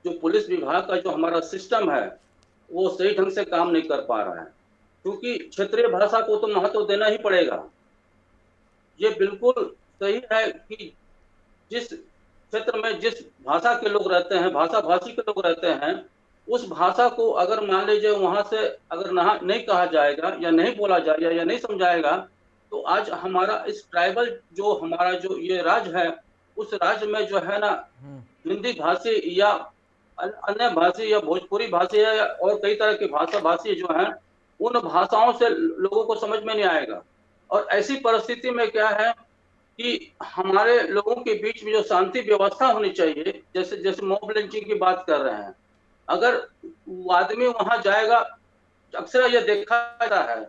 जो पुलिस विभाग का जो हमारा सिस्टम है, वो सही ढंग से काम नहीं कर पा रहा है, क्योंकि क्षेत्रीय भाषा को तो महत्व देना ही पड़ेगा। ये बिल्कुल सही है कि जिस क्षेत्र में जिस भाषा के लोग रहते हैं, भाषा भाषी के लोग रहते हैं, उस भाषा को अगर मान लीजिए वहां से अगर नहा नहीं कहा जाएगा या नहीं बोला जाएगा या नहीं समझाएगा, तो आज हमारा इस ट्राइबल जो हमारा जो ये राज्य है, उस राज्य में जो है ना, हम्म। हिंदी भाषी या अन-, अन्य भाषी या भोजपुरी भाषी या और कई तरह की भाषा भाषी जो हैं, उन भाषाओं से लोगों को समझ में नहीं आएगा। और ऐसी परिस्थिति में क्या है कि हमारे लोगों के बीच में जो शांति व्यवस्था होनी चाहिए, जैसे जैसे मॉब लिंचिंग की बात कर रहे हैं, अगर वो आदमी वहां जाएगा, अक्सर यह देखा जाता है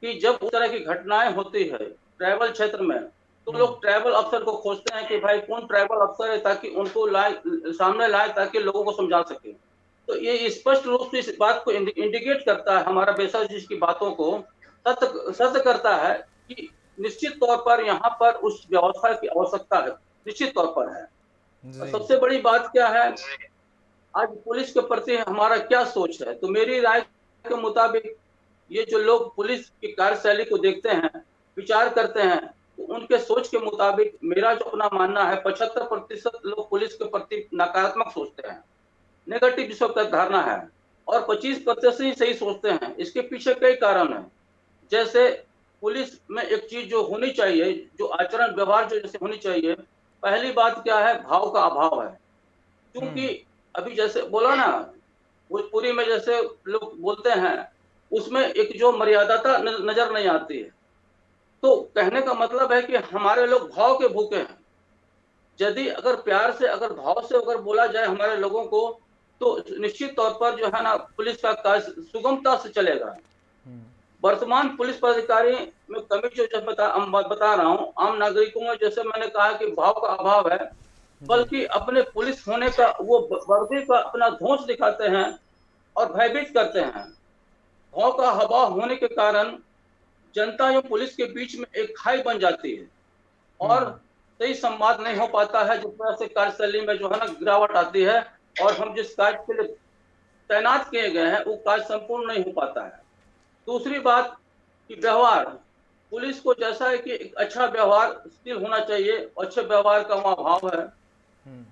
कि जब उस तरह की घटनाएं होती है ट्राइबल क्षेत्र में, तो लोग ट्राइबल अफसर को खोजते हैं कि भाई कौन ट्राइबल अफसर है, ताकि उनको लाए, सामने लाए, ताकि लोगों को समझा सके। तो ये स्पष्ट रूप से इस बात को इंडिकेट करता है, हमारा बेसा जी की बातों को सत्य सत्य करता है कि निश्चित तौर पर यहाँ पर उस व्यवस्था की आवश्यकता है, निश्चित तौर पर है। और जी। सबसे बड़ी बात क्या है, आज पुलिस के प्रति हमारा क्या सोच है? तो मेरी राय के मुताबिक ये जो लोग पुलिस की कार्यशैली को देखते हैं, विचार करते हैं, तो उनके सोच के मुताबिक मेरा जो अपना मानना है, पचहत्तर प्रतिशत लोग पुलिस के प्रति नकारात्मक सोचते हैं, नेगेटिव जिसको कहते धारणा है, और पच्चीस प्रतिशत ही सही सोचते हैं। इसके पीछे कई कारण हैं। जैसे पुलिस में एक चीज जो होनी चाहिए, जो आचरण व्यवहार जो जैसे होनी चाहिए, पहली बात क्या है, भाव का अभाव है। क्योंकि अभी जैसे बोला ना, भोजपुरी में जैसे लोग बोलते हैं, उसमें एक जो मर्यादता न- नजर नहीं आती है। तो कहने का मतलब है कि हमारे लोग भाव के भूखे हैं। यदि अगर प्यार से, अगर भाव से अगर बोला जाए हमारे लोगों को, तो निश्चित तौर पर जो है ना, पुलिस का कार्य सुगमता से चलेगा। वर्तमान पुलिस पदाधिकारी में कमी जो जब बता, हम बता रहा हूँ, आम नागरिकों में जैसे मैंने कहा कि भाव का अभाव है, बल्कि अपने पुलिस होने का वो ब- वर्दी का अपना धौंस दिखाते हैं और भयभीत करते हैं। भाव का अभाव होने के कारण जनता एवं पुलिस के बीच में एक खाई बन जाती है और सही संवाद नहीं हो पाता है, जिस तरह से कार्यशैली में जो है ना, गिरावट आती है और हम जिस कार्य के लिए तैनात किए गए हैं, वो कार्य संपूर्ण नहीं हो पाता है। दूसरी बात कि व्यवहार, पुलिस को जैसा है कि एक अच्छा व्यवहारशील होना चाहिए, अच्छे व्यवहार का वहाँ अभाव है।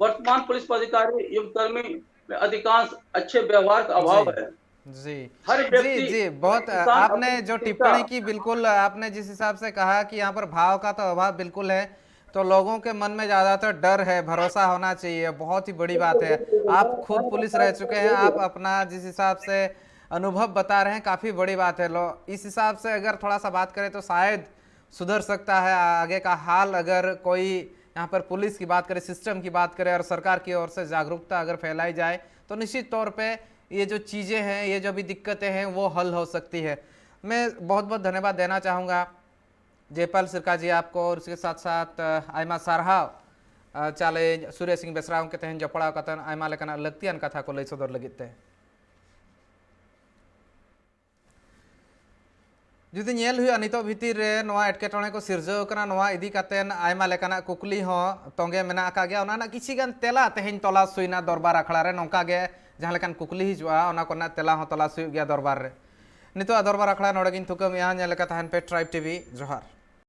वर्तमान पुलिस पदाधिकारी एवं कर्मी में अधिकांश अच्छे व्यवहार का अभाव जी। है। जी हर जी व्यक्ति जी बहुत इंसान आपने अपनी जो चिंता टिप्पणी की, बिल्कुल आपने जिस हिसाब से कहा कि यहाँ पर भाव का तो अभाव बिल्कुल है, तो लोगों के मन में ज़्यादातर डर है, भरोसा होना चाहिए, बहुत ही बड़ी बात है। आप खुद पुलिस रह चुके हैं, आप अपना जिस हिसाब से अनुभव बता रहे हैं, काफ़ी बड़ी बात है। लो, इस हिसाब से अगर थोड़ा सा बात करें तो शायद सुधर सकता है आगे का हाल। अगर कोई यहाँ पर पुलिस की बात करें, सिस्टम की बात करें और सरकार की ओर से जागरूकता अगर फैलाई जाए तो निश्चित तौर पे ये जो चीज़ें हैं, ये जो भी दिक्कतें हैं, वो हल हो सकती है। मैं बहुत बहुत धन्यवाद देना चाहूँगा जयपाल सिरका जी आपको, और उसके साथ साथ ᱟᱭᱢᱟ ᱥᱟᱨᱦᱟᱣ ᱪᱟᱞᱮ ᱥᱩᱨᱮᱥ ᱥᱤᱝ ᱵᱮᱥᱨᱟ ᱜᱚᱢᱠᱮ ᱛᱮᱦᱮᱧ ᱡᱚᱯᱲᱟᱣ ᱠᱟᱛᱮ ᱟᱭᱢᱟ ᱞᱮᱠᱟᱱᱟᱜ ᱞᱟᱹᱠᱛᱤᱭᱟᱱ ᱠᱟᱛᱷᱟ ᱠᱚ ᱞᱟᱹᱭ ᱥᱚᱫᱚᱨ ᱞᱟᱹᱜᱤᱫ ᱛᱮ᱾ ᱡᱩᱫᱤ ᱧᱮᱞ ᱦᱩᱭᱩᱜᱼᱟ, ᱱᱤᱛᱚᱜ ᱵᱷᱤᱛᱤᱨ ᱨᱮ ᱱᱚᱣᱟ ᱮᱴᱠᱮᱴᱚᱬᱮ ᱠᱚ ᱥᱤᱨᱡᱟᱹᱣ ᱠᱟᱱᱟ, ᱱᱚᱣᱟ ᱤᱫᱤ ᱠᱟᱛᱮ ᱟᱭᱢᱟ ᱞᱮᱠᱟᱱᱟᱜ ᱠᱩᱠᱞᱤ ᱦᱚᱸ ᱛᱚᱸᱜᱮ ᱢᱮᱱᱟᱜ ᱟᱠᱟᱫ ᱜᱮᱭᱟ᱾ ᱚᱱᱟ ᱨᱮᱱᱟᱜ ᱠᱤᱪᱷᱤ ᱜᱟᱱ ᱛᱮᱞᱟ ᱛᱮᱦᱮᱧ ᱛᱚᱞᱟᱥ ᱦᱩᱭᱱᱟ ᱫᱚᱨᱵᱟᱨ ᱟᱠᱷᱲᱟ ᱨᱮ᱾ ᱱᱚᱝᱠᱟ ᱜᱮ ᱡᱟᱦᱟᱸ ᱞᱮᱠᱟᱱ ᱠᱩᱠᱞᱤ ᱦᱤᱡᱩᱜᱼᱟ, ᱚᱱᱟ ᱠᱚᱨᱮᱱᱟᱜ ᱛᱮᱞᱟ ᱦᱚᱸ ᱛᱚᱞᱟᱥ ᱦᱩᱭᱩᱜ ᱜᱮᱭᱟ ᱫᱚᱨᱵᱟᱨ ᱨᱮ᱾ ᱱᱤᱛᱚᱜ ᱫᱚᱨᱵᱟᱨ ᱟᱠᱷᱲᱟ ᱱᱚᱰᱮ ᱜᱤᱧ ᱛᱷᱩᱠᱟᱹᱢᱮᱜᱼᱟ᱾ ᱧᱮᱞ ᱞᱮᱠᱟ ᱛᱟᱦᱮᱱ ᱯᱮ ᱴᱨᱟᱭᱤᱵᱽ ᱴᱤᱵᱷᱤ᱾ ᱡᱚᱦᱟᱨ᱾